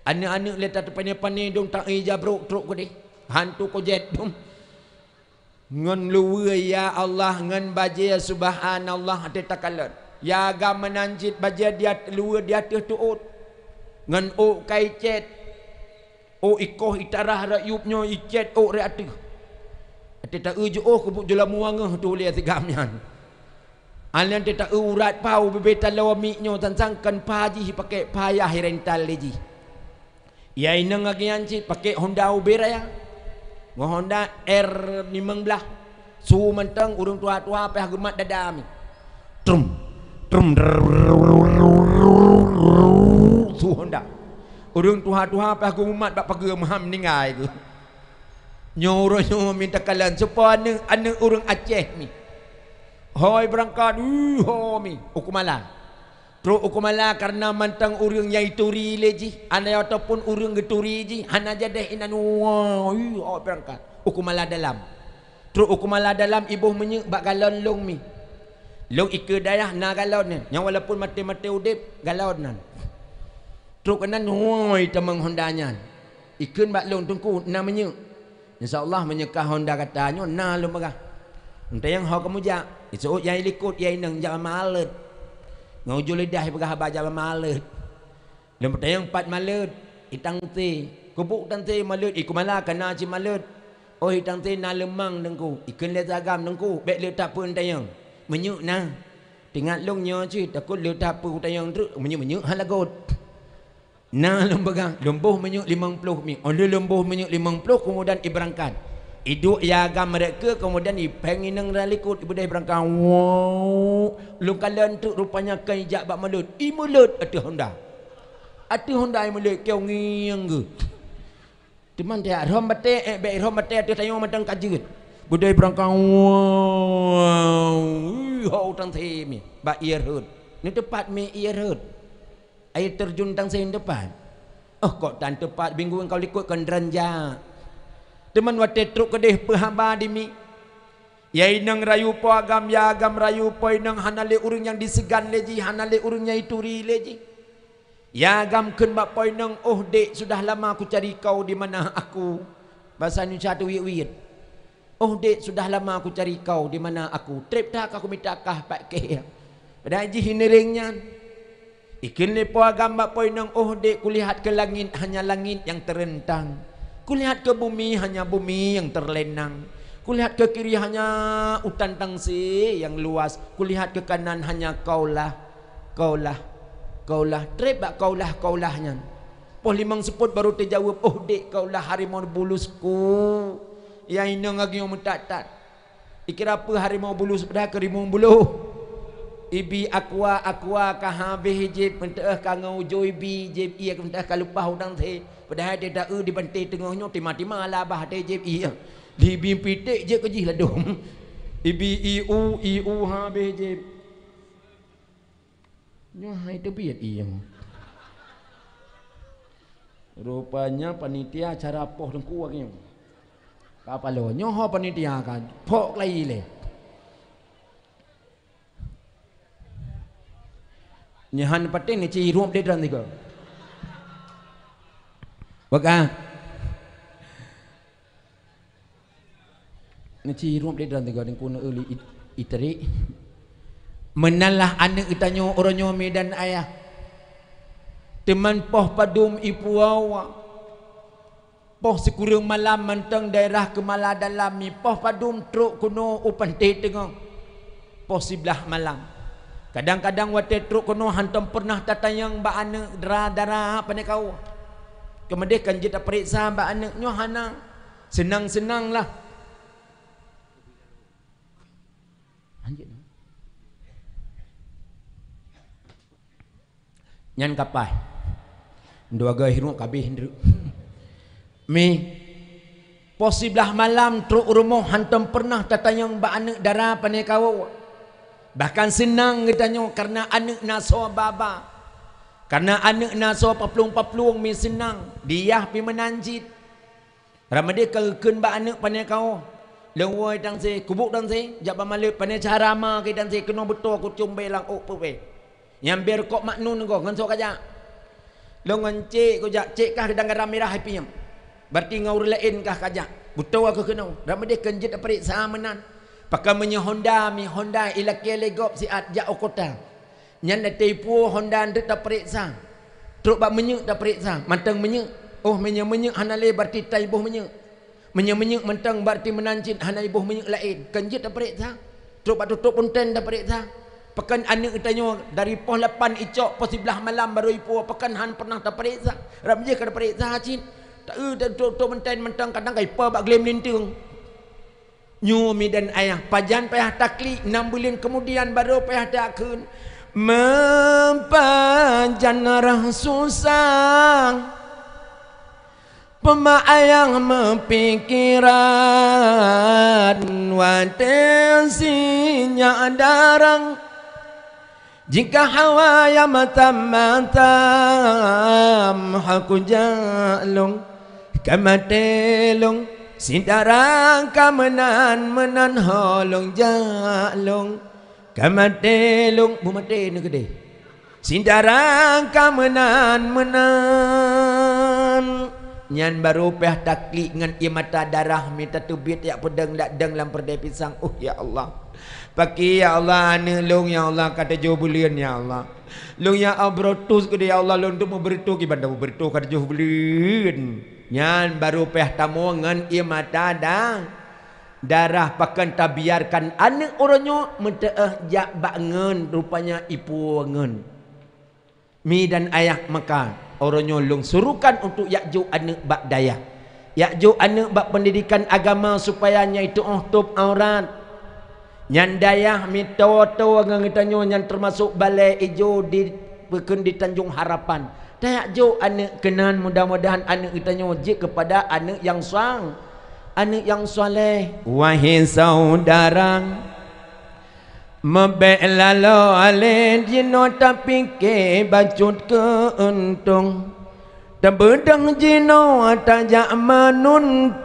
Aneuëk-aneuëk lé tateupané-pané dong ta-eu ija brok trok keudeh, hantu kojét dong. Ngon luweue, ya Allah, ngon bajée, subhanallah, até takalon. Ya agam meunan cit bajée di at-, luweue di ateueh tuôt. Ngon ôk ka icét. Ôk ikoh itarah rot yup nyoe icét ôk rot ateueh. Até ta-eu jiôh keubuet julamu angeuh tu lé sigam nyan. Alèh até ta-eu urat pha u bibé taloe miet nyoe, sang-sang kon pha jih ipakék, pha yah irental lé jih. Ya inong lagée nyan cit pakék Honda ubé raya. Ngon Honda R limong blah. Su mantong ureuëng tuha-tuha payah geumat dada mi. Trum, trum, drrrr, su Honda. Ureuëng tuha-tuha payah geumat bak pageue meuham ninggai geuh. Nyoe uroe nyoe mi takalon, soe po aneuëk, aneuëk ureuëng Aceh mi. Hôi beurangkat, uh, ho mi, u Keumala. Trok u Keumala kareuna mantong ureuëng nyang ituri lé jih, hana ataupun ureuëng geuturi jih, hana jadéh inan, wah, ih, awak beurangkat u Keumala dalam. Trok u Keumala dalam iboh minyeuk bak galon lôn mi. Lôn ikeue dayah na galon nyan, nyang walaupun maté-maté udeb, galon nan. Trok keunan, wah, itamong Honda nyan. Ikheun bak lôn, "Teungku, na minyeuk." "Insya Allah meunyoe ka Honda gata nyoe na lôn peugah." Meutanyong, "Ho kamoe jak?" "Iseuôt nyang ilikot, ya inong, jak Mama Aleuet." Ngon ujoe lidah ipeugah haba jak Mama Aleuet. Lôn peutanyong, "Pat Mama Aleuet?" "I Tangse." "Keupeue u Tangse Mama Aleuet?" "I Keumala ka na cit Mama Aleuet." "Oh, i Tangse na leumang, Teungku." Ikheun lé si agam, "Teungku, bék le that peue neutanyong. Minyeuk na." Teuingat lôn nyoe cit, takot le that peue kutanyong treuk, minyeuk-minyeuk han lagot. Na lôn peugah, lôn boh minyeuk limong ploh mi. Óh lheueh lôn boh minyeuk limong ploh, keumudian ibeurangkat. Iduek ya agam rot keue, keumudian ipéng inong rot likot, ibeudôh ibeurangkat. Woe! Lôn kalon treuk rupanya kon ijak bak Mama Aleuet. I Mama Aleuet ateueh Honda. Ateueh Honda i Mama Aleuet, keu ngieng geuh. Teuma teuh rhom batée, ék bék rhom batée ateueh tanyoe mantong ka jeuet. Beudôh ibeurangkat. Woe! Ih, ho u Tangse mi. Bak ié rhot. Neuteupat mi ié rhot. Air terjun Tangse neuteupat. Oh, kok tan teupat, minggu nyang ka likot kon droen jak. Teuma watée trok keudeh peuhaba dimi, ya inong rayu po agam, ya agam rayu po inong, hana lé ureuëng nyang diseugan lé jih, hana lé ureuëng nyang ituri lé jih. Ya agam kheun bak po inong, "Oh dek, sudah lama kucari kau di mana aku." Basa Indonesia teuh wiet-wiet. "Oh dek, sudah lama kucari kau di mana aku. Treb that ka kumita kah pat kée." Padahai jih nireng nyan. Ikheun lé po agam bak po inong, "Oh dek, kulihat ke langit, hanya langit nyang teurentang. Kulihat ke bumi, hanya bumi nyang teurlenang. Kulihat ke kiri, hanya utan tangse nyang luas. Kulihat ke kanan, hanya kaulah, kaulah, kaulah." Treb bak kaulah, kaulah nyan. Poh limong seupôt barô teujaweueb, "Oh dek, kaulah harimau bulusku." Ya inong lagée nyoe meutat-tat. Ikira peue harimau bulus, padahai keu rimong buluh. Ibi aqua, aqua ka habéh jép, meuteueh ka ngon ujoe ibi jép, ié meuteueh ka leupah udang thé. Padahai teuta eu di banté teungoh nyoe tima-tima labah thé jép ié. Di ibi piték jép keu jih ladom. Ibi iu, iu habéh jép. Nyoe hai teubiet ié. Rupanya panitia acara poh teungku lagée nyoe. Ka paloe nyoe ho panitia ka phok lai lé. Nyoe han paténg ni ci ruep deh dan tiga. Baka. Neuci ruep lé dan tiga dengku neu li it-, iterik. Meunan lah aneuëk geutanyoe uroe nyoe mi dan ayah. Teuma poh padum ipuwoe. Poh sikureueng malam mantong daerah Keumala Dalam mi, poh padum trok keunoe u panté teungoh. Poh siblaih malam. Kadang-kadang watée trok keunoe hantom peureunah tatanyong bak aneuëk dara-dara pane kawoe. Keumudian kan jeuet tapeuriksa bak aneuëk nyoe hana. Seunang-seunang lah. Lanjut. Nyan kapai. Dua geuh hirup kabeh ndreuk. Mi, poh siblaih malam trok u rumoh hantom peureunah tatanyong bak aneuëk dara pane kawoe. Bahkan seunang geutanyoe kareuna aneuëk na soe ba-ba. Kareuna aneuëk na soe paplueng-paplueng mi seunang, diyah pi meunan cit. Ramadé ka geukheun bak aneuëk pane kawoe, "Lôn woe tangse, kubuek tangse, jak bak maleuet pane cara ma keu tangse keunoe beutoe kucom bée lam ôk peue bée. Nyang bée rukok maknun goh ngon soe kajak." "Lôn ngon cék kujak, cék kah geudang garam mirah hai pinyem. Berarti ngon ureuëng laén kah kajak. Beutoe keuh keunoe." Ramadé kheun jeuet tapeuriksa meunan. Pakon meunyoe Honda mi, Honda ilakée lé gob siat jak u kota. Nyan watée ipuwoe Honda nteuk tapeuriksa. Trok bak minyeuk tapeuriksa, mantong minyeuk. Oh, meunyoe minyeuk hana lé, berarti tan iboh minyeuk. Meunyoe minyeuk mantong, berarti meunan cit hana iboh minyeuk laén. Kheun jeuet tapeuriksa. Trok bak tutôp punten tapeuriksa. Pakon aneuëk geutanyoe dari poh lapan icok poh siblaih malam barô ipuwoe, pakon han peureunah tapeuriksa. Rab jih ka tapeuriksa cit. Ta-, eu, tutôp punten mantong kadang ka ipa bak glé meulinteueng. Nyoe mi dan ayah, pajan payah taklik, nam buleuen keumudian barô payah takheun, meupajan rhah susah. Peuma ayah meupikiran watée sinyak darah. Jika hawa ya matam-matam, haku jak lôn, ka maté lôn, si dara ka meunan-meunan ho lôn jak lôn, ka maté lôn, beumaté neukeudeh. Si dara ka meunan-meunan. Nyan barô payah taklik ngon ié mata darah mi tateubiet jak peudong dak dong lam peureudée pisang. Oh ya Allah. Pakri ya Allah, aneuëk lôn ya Allah ka tujoh buleuen ya Allah. Lôn ya Allah beureutus keudeh ya Allah, lôn teuma beureutus kiban tamu beureutus ka tujoh buleuen. Nyan barô payah tamoe ngon ié mata da-, darah pakon tabiarkan aneuëk uroe nyoe meuteuoh jak bak ngon rupanya ipuwoe ngon. Mi dan ayah maka uroe nyoe lôn suruhkan untuk jak jok aneuëk bak dayah. Jak jok aneuëk bak peundidikan agama supaya nyang tuoh tôb aurat. Nyan dayah mito-to ngon geutanyoe nyan teumasok Balai Ijo di, peukheun di Tanjong Harapan. Tajak jok aneuëk keunan mudah-mudahan aneuëk geutanyoe jeuet keupada aneuëk nyang suang, aneuëk nyang saleh. Wahai saudara, meubek laloe alé jinoe tapike bacut keuntong. Tabeudôh jinoe tajak meununtut,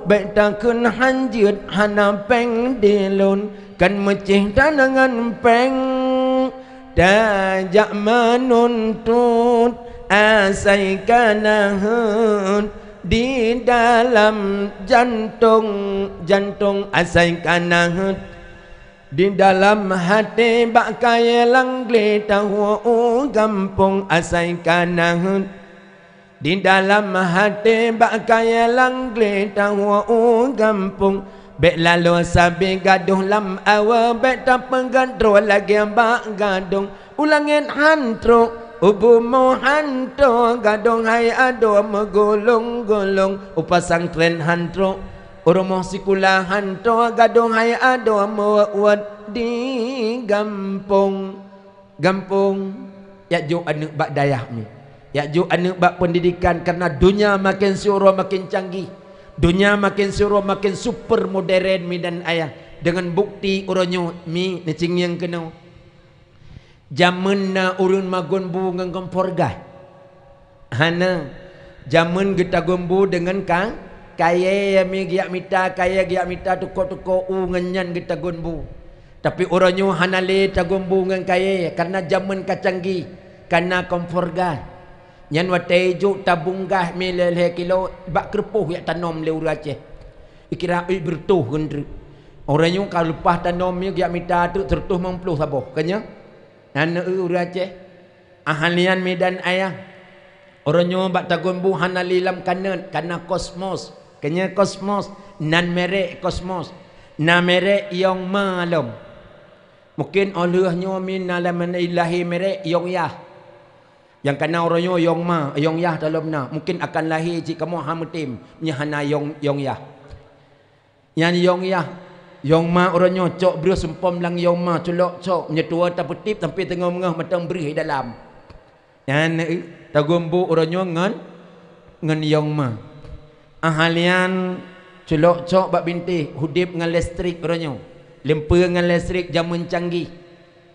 bék takheun hanjeuet hana péng dilôn, kan meucéh tanangan péng. Tajak meununtut asai ka na heuet di dalam jantông, jantông asai ka na heuet. Di dalam haté bak kayée langglé tawoe u gampông asai ka na heuet. Di dalam haté bak kayée langglé tawoe u gampông, bék laloe sabe gadôh lam awa, bék tapeugét droe lagée bak gadông. U langét han trok, u bumoe han trok, gadôh hai adoe meugulong-gulong, u pesantren han trok, u rumoh sikula han trok, gadôh hai adoe meuwot-wot di gampông. Gampông, jak jok aneuëk bak dayah mi. Jak jok aneuëk bak pendidikan, karena donya makin siuroe makin canggih. Donya makin siuroe makin super modern mi dan ayah. Dengan bukti uroe nyoe mi neucingieng keunoe. Jameun na ureuëng magun bu ngon kompor gas? Hana. Jameun geutagun bu deungon ka, kayée, mi geujak mita, kayée geujak mita tuko-tuko u ngon nyan geutagun bu. Tapi uroe nyoe hana lé tagun bu ngon kayée, karena jameun ka canggih, ka na kompor gas. Nyan watée jok tabong gas mi lhée-lhée kilo bak keureupôh jak tanom lé ureuëng Aceh. Ikira ui beureutoh keuntreuk. Uroe nyoe ka leupah tanom mi geujak mita teuk seureutôh limong ploh saboh, ka nyan? Nyan ureuëng Aceh. Ahlian mi dan ayah. Uroe nyoe bak tagun bu hana lé lam kanét, ka na kosmos. Ka nyan kosmos, nan merek kosmos. Na merek Yong Ma lom. Mungkin óh lheueh nyoe mi na lam lahé merek Yong Yah. Nyang ka na uroe nyoe Yong Ma, Yong Yah ta lom na. Mungkin akan lahé cit kamoe han meutem, nyan hana Yong, Yong Yah. Nyan Yong Yah, Yong Ma uroe nyoe cok breuh seumpom lam Yong Ma, culok cok, meunyoe tuwoe tapeutip sampoe teungoh meungoh mantong breuh di dalam. Nyan, eh, tagun bu uroe nyoe ngon, ngon Yong Ma. Ahlian culok cok bak bintéh, udeb ngon listrik uroe nyoe. Limpeue ngon listrik jameun canggih.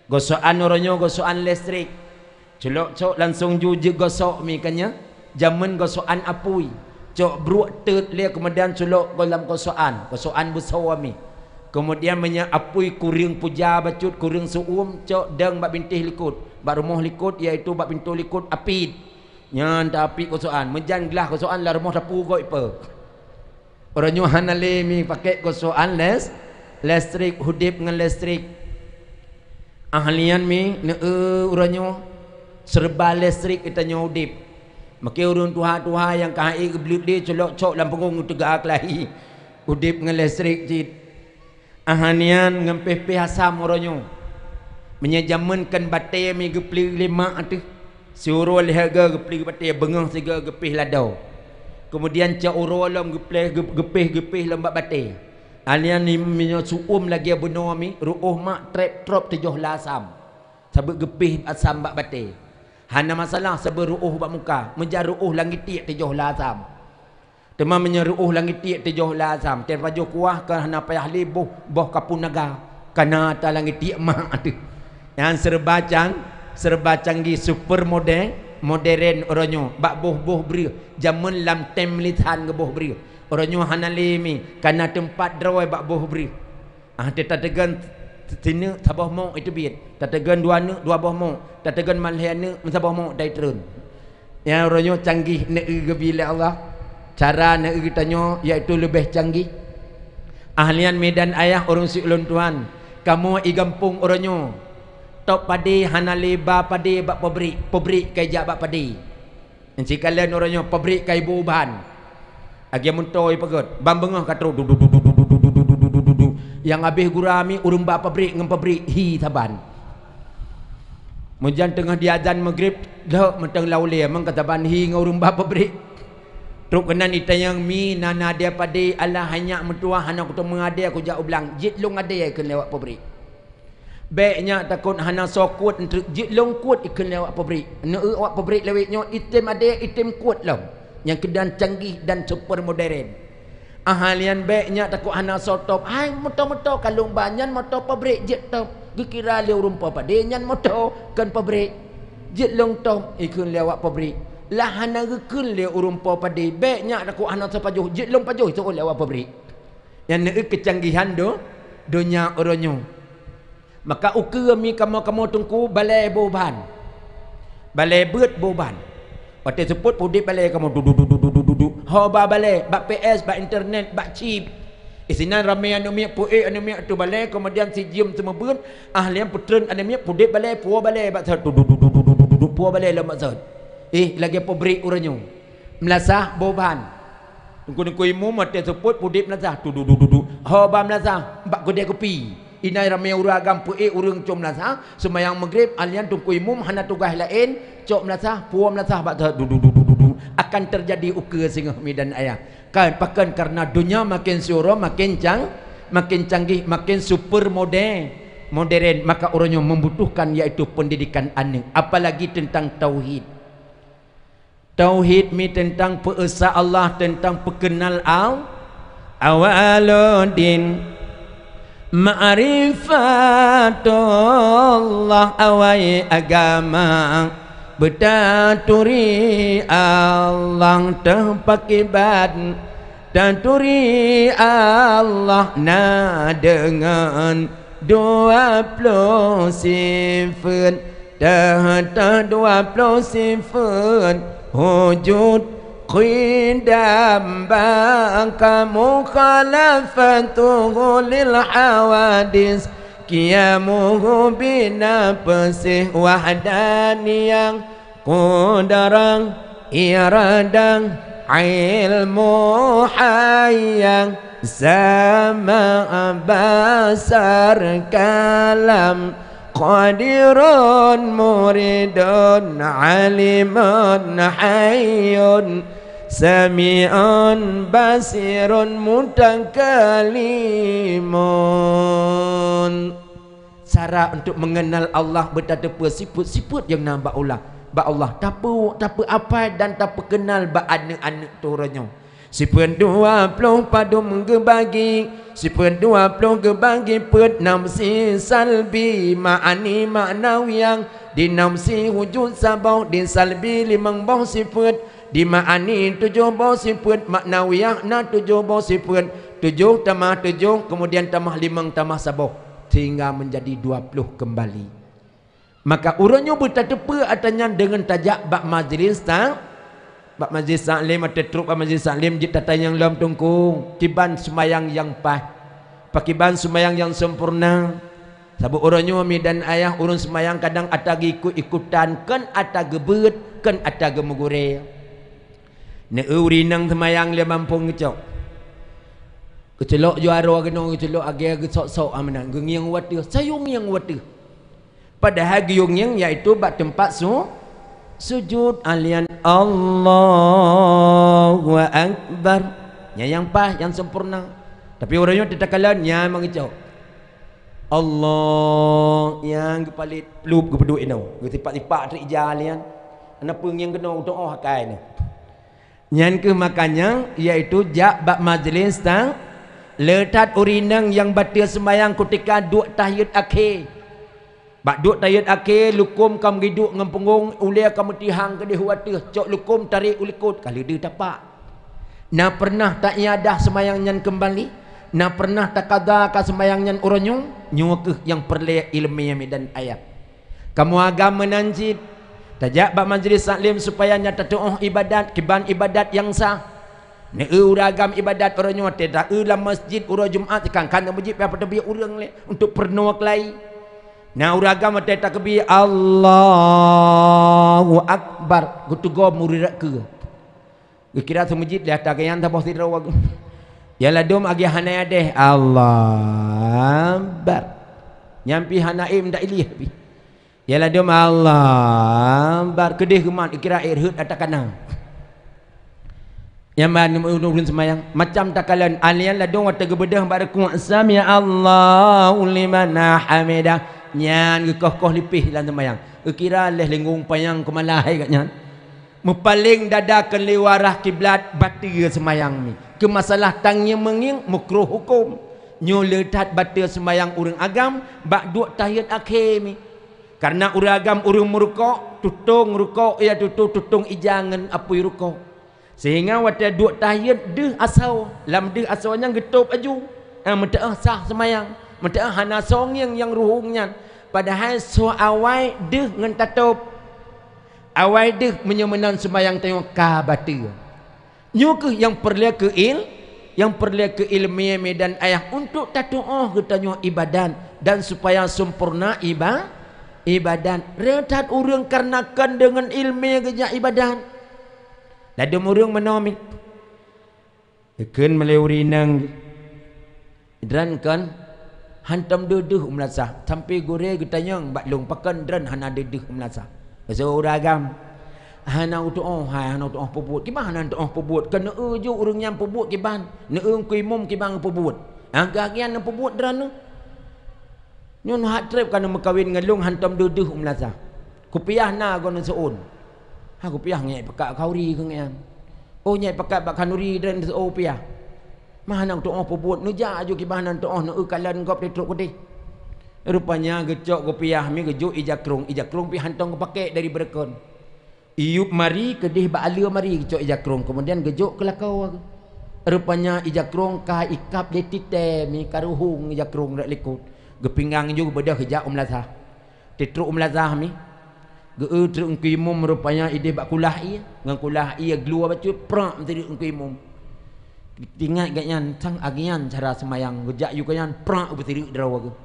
Gosokan uroe nyoe gosokan listrik. Culok cok langsong ju jigosok mi ka nyan. Jameun gosokan apui. Cok bruek teut lé keumudian culok lam gosokan. Gosokan beusoe mi. Keumudian meunyoe apui kureueng puja bacut, kureueng seu-uem, cok dong bak bintéh likot. Bak rumoh likot, yaitu bak pintoe likot apit. Nyan ta apit gosokan. Meujan glah gosokan lam rumoh tapu goe ipe. Uroe nyoe hana lé mi pakék gosokan les-, listrik, udeb ngon listrik. Ahlian mi neu-eu uroe nyoe serba listrik geutanyoe udeb. Meuke ureuëng tuha-tuha nyang ka hai geubleuet lé culok cok lam punggong teuga keulahi. Udeb ngon listrik cit. Ahlian ngon péh-péh asam uroe nyoe. Meunyoe jameun kan batée mi geupli lé mak ateueh. Siuroe lhée goe geupli batée, beungoh sigoe geupéh ladoe. Keumudian cok uroe lom geupli-, geu-, geupéh-geupéh lom bak batée. Ahlian ni meunyoe seu-uem lagée bunoe mi, reuôh mak treb-trob tujoh la asam. Sabeue geupéh asam bak batée. Hana masalah sabeue reuôh bak muka, meujan reuôh lam gitiek tujoh la asam. Teuma meunyoe reuôh lam gitiek tujoh la asam, teupajoh kuah ka hana payah lé boh, boh kapun naga, ka na ata lam gitiek mak ateueh. Nyan serba cang-, serba canggih, super mode-, modern uroe nyoe, bak boh-boh breuh, jameun lam tem lisan geuboh breuh. Uroe nyoe hana lé mi, ka na teumpat droe bak boh breuh. Ah, ta-, tateugon sineuk saboh mok iteubiet, tateugon dua neuk dua boh mok, tateugon malhée neuk meusaboh mok dai treun. Nyang uroe nyoe canggih neu-eu geubi lé Allah. Cara neu-eu geutanyoe yaitu leubeh canggih. Ahlian mi dan ayah ureuëng siulôn tuan, kamoe i gampông uroe nyoe, top padé hana lé ba padé bak pabrik, pabrik ka ijak bak padé. Sikalon uroe nyoe pabrik ka ibu ban. Lagée meuntoi peugét, ban beungoh ka trok du, du, du. Nyang habéh gura mi ureuëng ba pabrik ngon pabrik hi saban. Meujan teungoh diazan Maghrib, lhok mantong lam ulée, meunan ka saban hi ngon ureuëng ba pabrik. Trok keunan itanyong mi na, na adé padé, alah hai nyak meutuwah hana kuteumé adé kujak u blang, jeuet lôn adé kheun lé awak pabrik. Bék nyak takot hana soe kuet eunteuk, jeuet lôn kuet ikheun lé awak pabrik. Neu-eu awak pabrik lawét nyoe item adé, item kuet lom. Nyang keunan canggih dan super modern. Ahlian bék nyak takot hana soe top. Hai moto-moto ka lôn ba nyan moto pabrik jeuet top. Geukira lé ureuëng po padé nyan moto kon pabrik. Jeuet lôn top ikheun lé awak pabrik. Lah hana geukheun lé ureuëng po padé, bék nyak takot hana soe pajoh, jeuet lôn pajoh seuôt lé awak pabrik. Nyan neueu keucanggihan do-, donya uroe nyoe. Maka ukeue mi kamoe-kamoe teungku balée boh ban. Balée beuet boh ban. Watée seupôt peuudeb balée kamoe dudu-dudu-dudu-dudu. Ho ba balée, bak P S, bak internet, bak chip. Isinan ramé aneuk miet, peuék aneuk miet ateueh balée, keumudian sijeuem seumeubeuet, ah lian peutreun aneuk miet, peuudeb balée, puwoe balée bak sot, dudu-dudu-dudu-dudu, puwoe balée lom bak sot. Ih, lagée pabrik uroe nyoe. Meulasah boh ban. Teungku-teungku imum watée seupôt peuudeb meulasah, dudu-dudu-dudu. Ho ba meulasah, bak keudée kupi. Inan ramé ureuëng agam peuék ureuëng cok meulasah, seumayang Maghrib, ah lian teungku imum hana tugaih laén, cok meulasah, puwoe meulasah bak sot, dudu-dudu-dudu-dudu. Akan teujadi ukeue singoh mi dan ayah. Kan, pakon? Kareuna donya makin siuroe makin cang-, makin canggih, makin super mode-, modern, maka uroe nyoe membutuhkan yaitu pendidikan aneuk, apalagi tentang tauhid. Tauhid mi tentang peuesa Allah, tentang peukeunal Al-, awaludin. Ma'rifatullah awai agama, beutaturi Allah teuh pakiban. Taturi Allah na deungon dua ploh sifeuet, teuh-teuh dua ploh sifeuet, wujud, qidam, baqa, mukhalafatuhu lil hawadis, qiyamuhu binafsih, wahdaniyah, qudrah, iradah, ilmu, hayah, sama, basar, kalam, qadirun, muridun, alimun, hayyun, sami'un, basirun, mutakalimun. Syarat untuk mengenal Allah beutateupeue sifeuet-sifeuet nyang na bak Allah. Bak Allah tapeu-, tapeuapai dan tapeukeunal bak aneuk-aneuk turoe nyoe. Sifeuet dua ploh padum geubagi, sifeuet dua ploh geubagi peuet, nafsi, salbi, ma'ani, ma'nawiyah. Di nafsi wujud saboh, di salbi limong boh sifeuet, di ma'ani tujoh boh sifeuet, ma'nawiyah na tujoh boh sifeuet, tujoh tamah tujoh, keumudian tamah limong tamah saboh, sehingga menjadi dua ploh keumbali. Maka uroe nyoe beutateupeue atra nyan deungon tajak bak majlis ta-, bak majlis taklim, ateueh trok bak majlis taklim jeuet tatanyong lom teungku, kiban seumayang nyang paih, pakiban seumayang nyang sempurna. Sabab uroe nyoe mi dan ayah ureuëng seumayang kadang atra geuikot-ikotan, kon atra geubeuet, kon atra geumugurée. Neueu ureuëng inong seumayang lé mampông geucok. Geuceulok juaroe keunoe, geuceulok agée geusok-sok meunan, geungieng u ateueh, sayue ngieng u ateueh. Padahai geuyue ngieng yaitu bak teumpat su-, sujud, alian Allahu Akbar. Nyan nyang paih, nyang sempurna. Tapi uroe nyoe teuh takalon nyan mangicok. Allah, nyang geupalet plup geupeuduek inoe. Geusipak-sipak treuk ija alian. Hana peue ngieng keunoe, geutuoh akai nyoe. Nyan kheueh makanya, yaitu jak bak majlis ta-, le that ureuëng inong nyang bateue seumayang kutika duek tahiyat akhé. Bak duek tahiyat akhé, lukom ka meugiduek ngon punggong, ulée ka meutihang keudeh u ateueh, cok lukom tarek u likot, ka leudeh tapak. Na peureunah ta-i'adah seumayang nyan keumbali? Na peureunah takada ka seumayang nyan uroe nyoe? Nyoe kheueh nyang peureulée iéleumé mi dan ayah. Kamoe agam meunan cit, tajak bak majlis taklim supaya nyang tatuoh iébadat kiban iébadat nyang sah. Neueu ureuëng agam iébadat uroe nyoe watée taeu lam masjid uroe Jumat, kan-kan lam masjid pih pateubiet ureuëng lé untuk peurunoe keulayi. Na ureuëng agam watée takbir, Allahu Akbar, geuteugom murit keue. Geukira seumeujid lé ata geuyan saboh sidroe. Ya ladom agé hana adeh, Allahu Akbar. Nyan pih hana im dak ilih pih. Ya ladom, Allahu Akbar, keudeh geumat, geukira ék rhot ata kana. Nyan ban ureuëng seumayang, macam takalon alian ladom watée geubeudôh bak rukuk, sami Allahu liman hamidah. Nyan geukoh-koh lipéh lam seumayang. Geukira leh linggong panyang keumalai gobnyan. Meupaleng dada keu lé arah kiblat bateue seumayang mi. Keu masalah tangieng meungieng mukroh huköm. Nyoe le that bateue seumayang ureuëng agam bak duek tahiyat akhé mi. Karena ureuëng agam ureuëng meurukok, tutong rukok, ia tutoe tutong ija ngon apui rukok. Sehingga watée duek tahiet deuh asoe, lam deuh asoe nyan geutôb aju, eh, meuteuôh sah seumayang, meuteuôh hana soe ngieng nyang ruhueng nyan, padahai soe awai deuh ngon tatôb. Awai deuh meunyoe meunan seumayang tanyoe ka bateue. Nyoe kheueh nyang peureulée keu il-, nyang peureulée keu iéleumé dan ayah untuk tatuoh geutanyoe iébadat dan supaya sempurna iba-, iébadat. Rhot that ureuëng kareuna kon deungon iéleumé geujak iébadat. Ladôm ureuëng meunoe mi. Ikheun meulée ureuëng inong Droen kon hantom deuh-deuh u meulasah, sampoe gurée geutanyong bak lôn pakon droen hana deuh-deuh u meulasah. Geuseuôt ureuëng agam, "Hana kutuoh hai, hana kutuoh peubuet." "Kiban hana tuoh peubuet? Kon neueu ju ureuëng nyan peubuet kiban, neueu keu imum kiban peubuet. Ah, gaki nyan peubuet droen nyoe. Nyoe hak treb ka neumeukawen ngon lôn hantom deuh-deuh u meulasah. Kupiah na goe neuseuôn." "Ha kupiah ngieng pakat khanuri keu ngieng." "Oh, ngieng pakat bak khanuri droen neuseuôt piah." "Mah hana tuoh peubuet, neujak aju kiban hana tuoh neueu kalon gob di trok keudeh." Rupanya geucok kupiah mi geujok ija krong, ija krong pih hantom geupakek dari beureukan. Iyup mari keudeh bak aleue mari geucok ija krong, keumudian geujok keu lakoe. Rupanya ija krong ka ikab lé titée mi ka ruhueng ija krong rot likot. Geupinggang ju beudôh geujak u meulasah. Titrok u meulasah mi. Geu-eu treuk Teungku Imum rupanya ideh bak kulah ie. Ngon kulah ie gluwa bacut prak meusireuk Teungku Imum. Teuingat gobnyan sang agian cara seumayang, geujak ju keu nyan prak beusireuk droe geuh.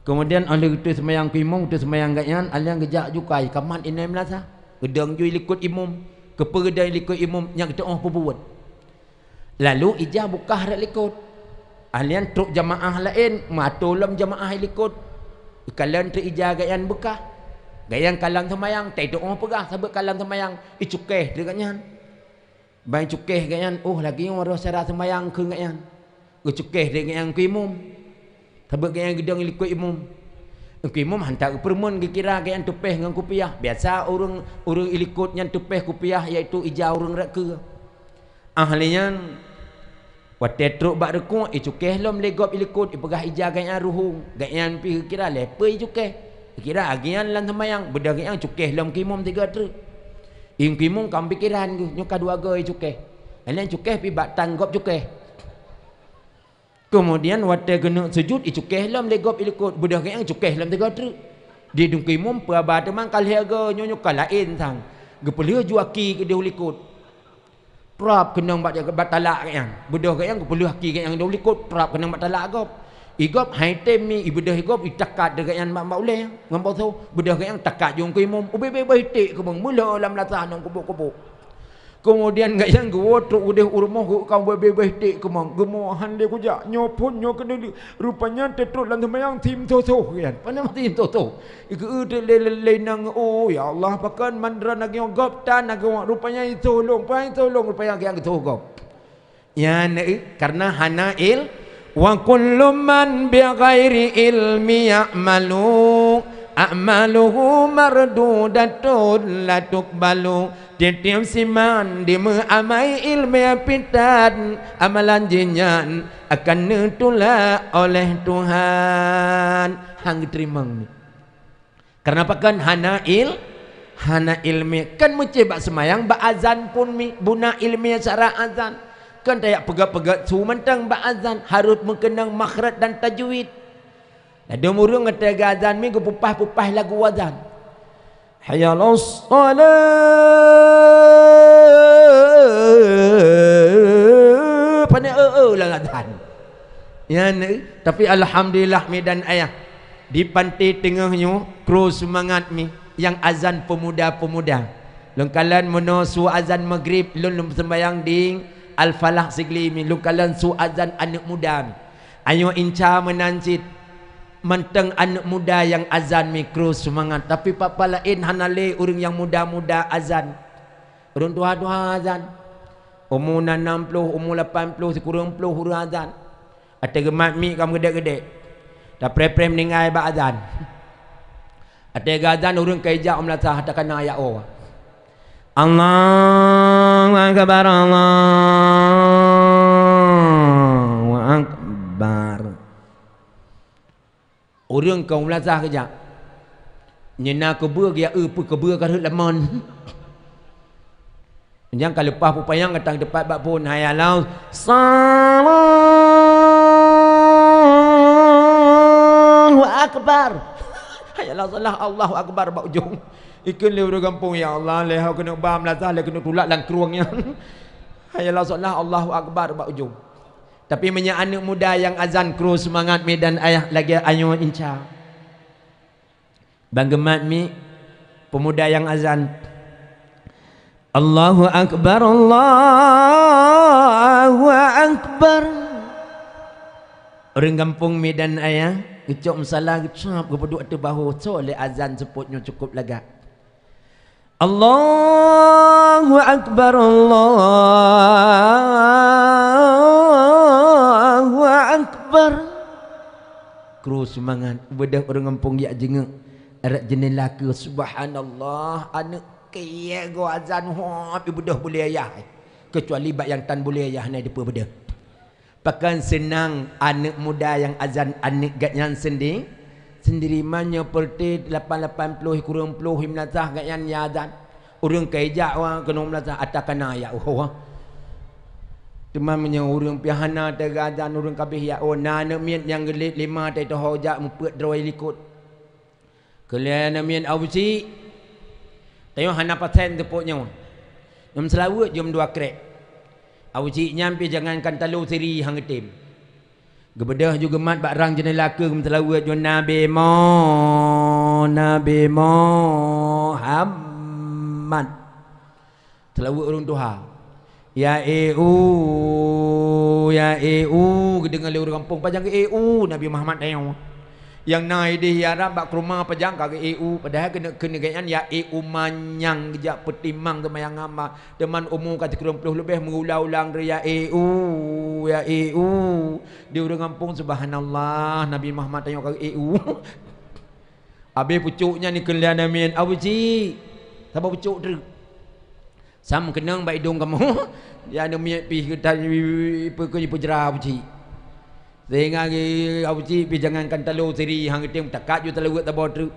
Keumudian óh lheueh geuteuh seumayang Teungku Imum, geuteuh seumayang gobnyan, alheuh nyan geujak ju kai kamat inai meulasah. Geudong ju ilikot imum. Keupeue geudong ilikot imum nyang geutuoh peubuet. Lalu ija bukah rot likot. Alheuh nyan trok jamaah laén, meuatô lom jamaah ilikot. Ikalon treuk ija gobnyan beukah. Gobnyan kalon seumayang, tai tuoh peugah sabeue kalon seumayang, icukéh treuk gobnyan. Ban icukéh gobnyan, oh lagée nyoe roh cara seumayang keu gobnyan. Geucukéh treuk gobnyan keu imum. Sabeue gobnyan geudong ilikot imum. Teungku Imum hana geupeureumeun geukira gobnyan teupéh ngon kupiah. Biasa ureuëng, ureuëng ilikot nyan teupéh kupiah, yaitu ija ureuëng rot keue. Óh lheueh nyan, watée trok bak rukuk, icukéh lom lé gob ilikot, ipeugah ija gobnyan ruhueng. Gobnyan pih geukira lé peue icukéh. Geukira agian lam seumayang, beudôh gobnyan cukéh lom keu imum sigoe treuk. Teungku Imum ka meupikéran geuh, nyoe ka dua goe icukéh. Nyang laén cukéh pih bak tan gob cukéh. Keumudian watée geuneuk sujut icukéh lom lé gob ilikot, beudôh gobnyan cukéh lom sigoe treuk. Di Teungku Imum peue haba teuma ka lhée goe, nyoe, nyoe ka laén sang. Geupeulheueh ju aki keudeh u likot. Prap keunong bak, bak talak gobnyan. Beudôh gobnyan geupeulheueh aki gobnyan keudeh u likot, prap keunong bak talak gob. Igob hai tem mi, ibeudôh igob itakat deungon gobnyan bak, bak ulée ngon boh soe. Beudôh gobnyan takat ju Teungku Imum, ubé-bé boh iték keumong, meulhô lam lasah ngon kubok-kubok. Keumudian gobnyan geuwoe trok udeh u rumoh geuh ka ubé-bé boh iték keumong, geumoe han lé kujak, nyoe phon nyoe keuneuk. Rupanya teutrok lam seumayang tim soh-soh gobnyan. Pane tim soh-soh. Ikeu-eu teuk lé, lé, lé inong, "Oh, ya Allah, pakon mandra lagée nyoe gob tan lagée nyoe, rupanya isoh lôn, pakon isoh lôn, rupanya gobnyan geusoh gob." Nyan, eh, karena hana il-, "Wa kullu man bi ghairi ilmi ya'malu, a'maluhu mardudatun la tuqbalu." Tieb-tieb siman dimeuamai iéleumé pih tan, amalan jih nyan akan neutulak oleh Tuhan. Han geuteurimong. Karena pakon hana il-, hana iéleumé. Kan meucéh bak seumayang, bak azan phon mi, buna iéleumé cara azan. Kan tajak peugét-peugét su mantong bak azan, harôh meukeunong makhraj dan tajwid. Ladôm ureuëng watée geuazan mi geupeupaih-peupaih lagu azan. "Hayya 'alas shalah." Pane eu-eu lam azan. Nyan, eh, tapi alhamdulillah mi dan ayah. Di panté teungoh nyoe, kru seumangat mi, nyang azan peumuda-peumuda. Lôn kalon meunoe su azan Maghrib, lôn, lôn seumbayang di Al-Falah Sigli mi, lôn kalon su azan aneuëk muda mi. Ayoe inca meunan cit, mantong aneuëk muda nyang azan mi kru seumangat, tapi pat-pat laén hana lé ureuëng nyang muda-muda azan. Ureuëng tuha-tuha azan. Umu na nam ploh, umu lapan ploh, sikureueng ploh ureuëng azan. Watée geumat miek ka meugeudek-geudek. Tapreh-preh meuninggai bak azan. Watée geuazan ureuëng ka ijak u meulasah takana jak woe. Allahu akbar, Allahu akbar. Ureuëng ka u meulasah geujak. Nyan na keubeue geujak eu peue keubeue ka rhot lamon. Nyang ka leupah peupayang ka tang teupat bak phon, "Hayya 'alas shalah, Allahu Akbar." "Hayya 'alas shalah, Allahu Akbar," bak ujong. Ikheun lé ureuëng gampông, "Ya Allah, lé ho keuneuk ba meulasah, lé keuneuk tulak lam krueng nyan." "Hayya 'alas shalah, Allahu Akbar," bak ujong. Tapi meunyoe aneuëk muda nyang azan, krue seumangat, mi dan ayah, lagée ayo inca. Ban geumat mi peumuda nyang azan, "Allahu Akbar, Allahu Akbar." Ureuëng gampông, mi dan ayah, geucok musala, geucap, geupeuduek ateueh bahô, cok lé azan seupôt nyoe cukup lagak. "Allahu Akbar, Allahu Akbar." Krue seumangat, beudôh ureuëng gampông jak jingeuk, rot jeunela keu, subhanallah, aneuëk kiyée goe azan, hop, beudôh bulée ayah. Keucuali bak nyang tan bulée ayah na dipeue beudôh. Pakon seunang aneuëk muda nyang azan aneuëk geuhnyan sendi-, sendiri, meunyoe peureuté lapan lapan ploh, kureueng ploh, meulasah geuhnyan nyang azan. Ureuëng ka ijak wa keunoe meulasah, ata kana jak, oh, oh. Teuma meunyoe ureuëng piah hana teuga azan, ureuëng ka abéh jak, oh, na aneuëk miet nyang geulet lima tai toho jak meupeuet droe likot. Kheun lé aneuëk miet, "Abusyik, tanyoe hana pasen seupôt nyoe. Nyoe meuseulaweuet jeuem dua krek. Abusyik nyan pih jangankan talo siri han geutem." Geubeudôh ju geumat bak rang jeunela keu meuseulaweuet ju, "Nabi Mo-, Nabi Muhammad." Seulaweuet ureuëng tuha. "Ya e u, ya e u," geudeungoe lé ureuëng gampông, "Pajan geu e u Nabi Muhammad tanyoe? Nyang na idéh Arab bak keuruma pajan ka geu e u?" Padahai keuneuk keuneuk geuhnyan ya e u manyang geujak peutimang seumayang hamba. Teuma umu ka sikureueng ploh leubeh meuulang-ulang, "Ya e u, ya e u." Di ureuëng gampông, "Subhanallah, Nabi Muhammad tanyoe ka geu e u." Abéh pucôk nyan dikheun lé aneuëk miet, "Abusyik, saboh pucôk treuk." Sam keunong bak idong kamoe. Ya aneuëk miet pih geutan, ipeukeu ipeujra Abusyik. Sehingga Abusyik pih jangankan talo siri han geutem, takat ju talo weuet saboh treuk.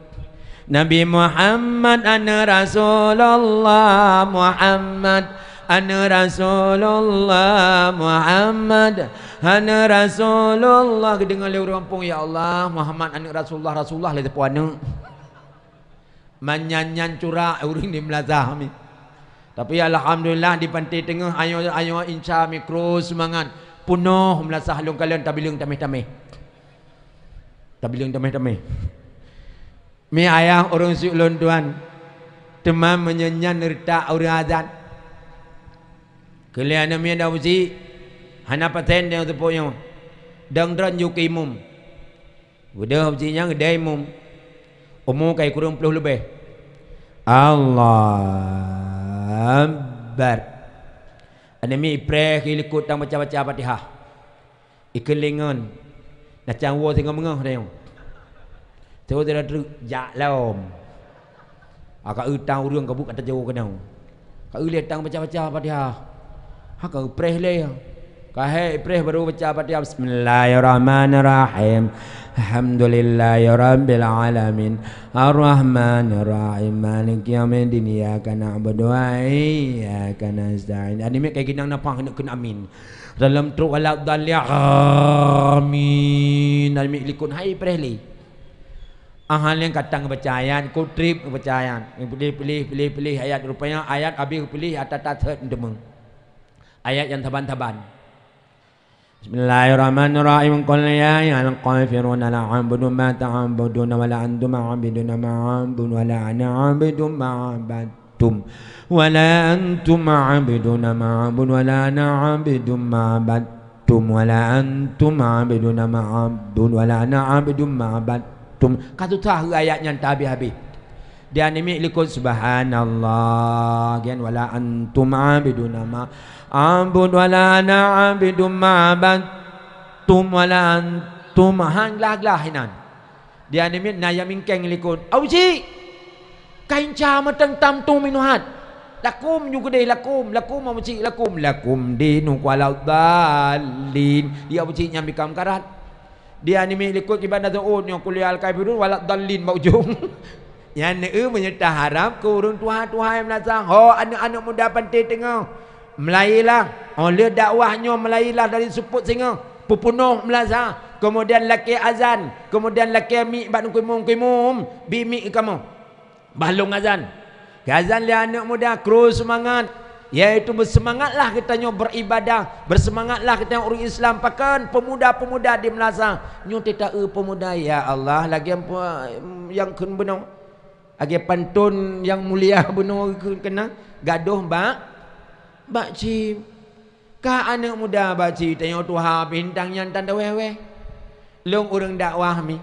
"Nabi Muhammad aneuëk Rasulullah, Muhammad aneuëk Rasulullah, Muhammad aneuëk Rasulullah." Geudeungoe lé ureuëng gampông, "Ya Allah, Muhammad aneuëk Rasulullah, Rasulullah lé teupeu aneuëk." Manyang nyan curak ureuëng di meulasah mi. Tapi alhamdulillah di Panté Teungoh ayo-ayo inca mi krue seumangat. Peunoh meulasah lôn kalon tabileueng taméh-taméh. Tabileueng taméh-taméh. Mi ayah ureuëng syik lôn tuan. Teuma meunyoe nyan reutak ureuëng azan. Kheun lé aneuëk miet, "Abusyik, hana pasen dong seupôt nyoe. Dong droen ju keu imum." Beudôh Abusyik nyan geudai imum. Umu ka ikureueng ploh leubeh. Allahu Akbar. Aneuëk miet ipreh keu likot tang baca-baca Fatihah. Ikeulingon. Nah cang woe singoh meungoh dayong. Teuma treuk jak lom. Aka eu tang ureuëng ka buet ata jawoe keunong. Ka eu lé tang baca-baca Fatihah. Ha ka eu preh lé. Ka hék preh baru baca Fatihah. "Bismillahirrahmanirrahim. Alhamdulillahirabbil alamin. Arrahmanirrahim. Maliki yaumiddin. Iyyaka na'budu wa iyyaka nasta'in." Aneuëk miet ka ginang nafah keuneuk kheun amin. Dalam trok wala dhalin. Amin. Aneuëk miet likot hai preh lé. Aha leng ka tang baca ayat, ku treb baca ayat. Pilih, pilih, pilih, pilih ayat. Rupanya ayat habéh pilih ata-ata thot deungoe. Ayat nyang saban-saban. Bismillahirrahmanirrahim. Qul ya ayyuhal kafirun la a'budu ma ta'budun wa la antum 'abiduna ma a'budu wa la ana 'abidun ma 'abadtum wa la antum 'abiduna ma a'budu wa la ana 'abidun ma 'abad tum wa la antum 'abiduna ma a'bud wa la ana 'abidun ma 'abadtum. Ka susah ayat nyan tahabéh-habéh. Di aneuëk miet likot subhanallah, kan, wa la antum 'abiduna ma a'bud wa la ana 'abidun ma 'abadtum wa la antum, han glah-glah inan. Di aneuëk miet na nyang mingkeng likot. Abusyik! Ka inca mantong tam tueng minong that. Lakum nyoe keudeh, lakum, lakum Abusyik, lakum. Lakum dinukum wala dhalin. Di Abusyik nyang bikam karat. Di aneuëk miet likot kiban na seuôt nyoe kuliah al-kafirun wala dhalin bak ujong. Nyan neu meunyoe taharab keu ureuëng tuha-tuha nyang meulasa, ho aneuëk-aneuëk muda panté teungoh, meulayelah. Oh lheueh dakwah nyoe meulayelah dari seupôt singoh, peupunoh meulasa, keumudian lakée azan, keumudian lakée miek bak neukimum-kimum, bi miek kamoe. Bah lôn azan. Keu azan lé aneuëk muda, krue seumangat, yaitu beuseumangatlah geutanyoe beuribadah, beuseumangatlah geutanyoe ureuëng Islam. Pakon peumuda-peumuda di meulasa nyoe teuta-eu peumuda, ya Allah, lagée nyang kheun bunoe. Lagée pantôn nyang mulia bunoe keu-, keunan, gadôh bak, bak cim. Ka aneuëk muda bak cim, tanyoe tuha bintang nyan tan tawéh-wéh. Lôn ureuëng dakwah mi.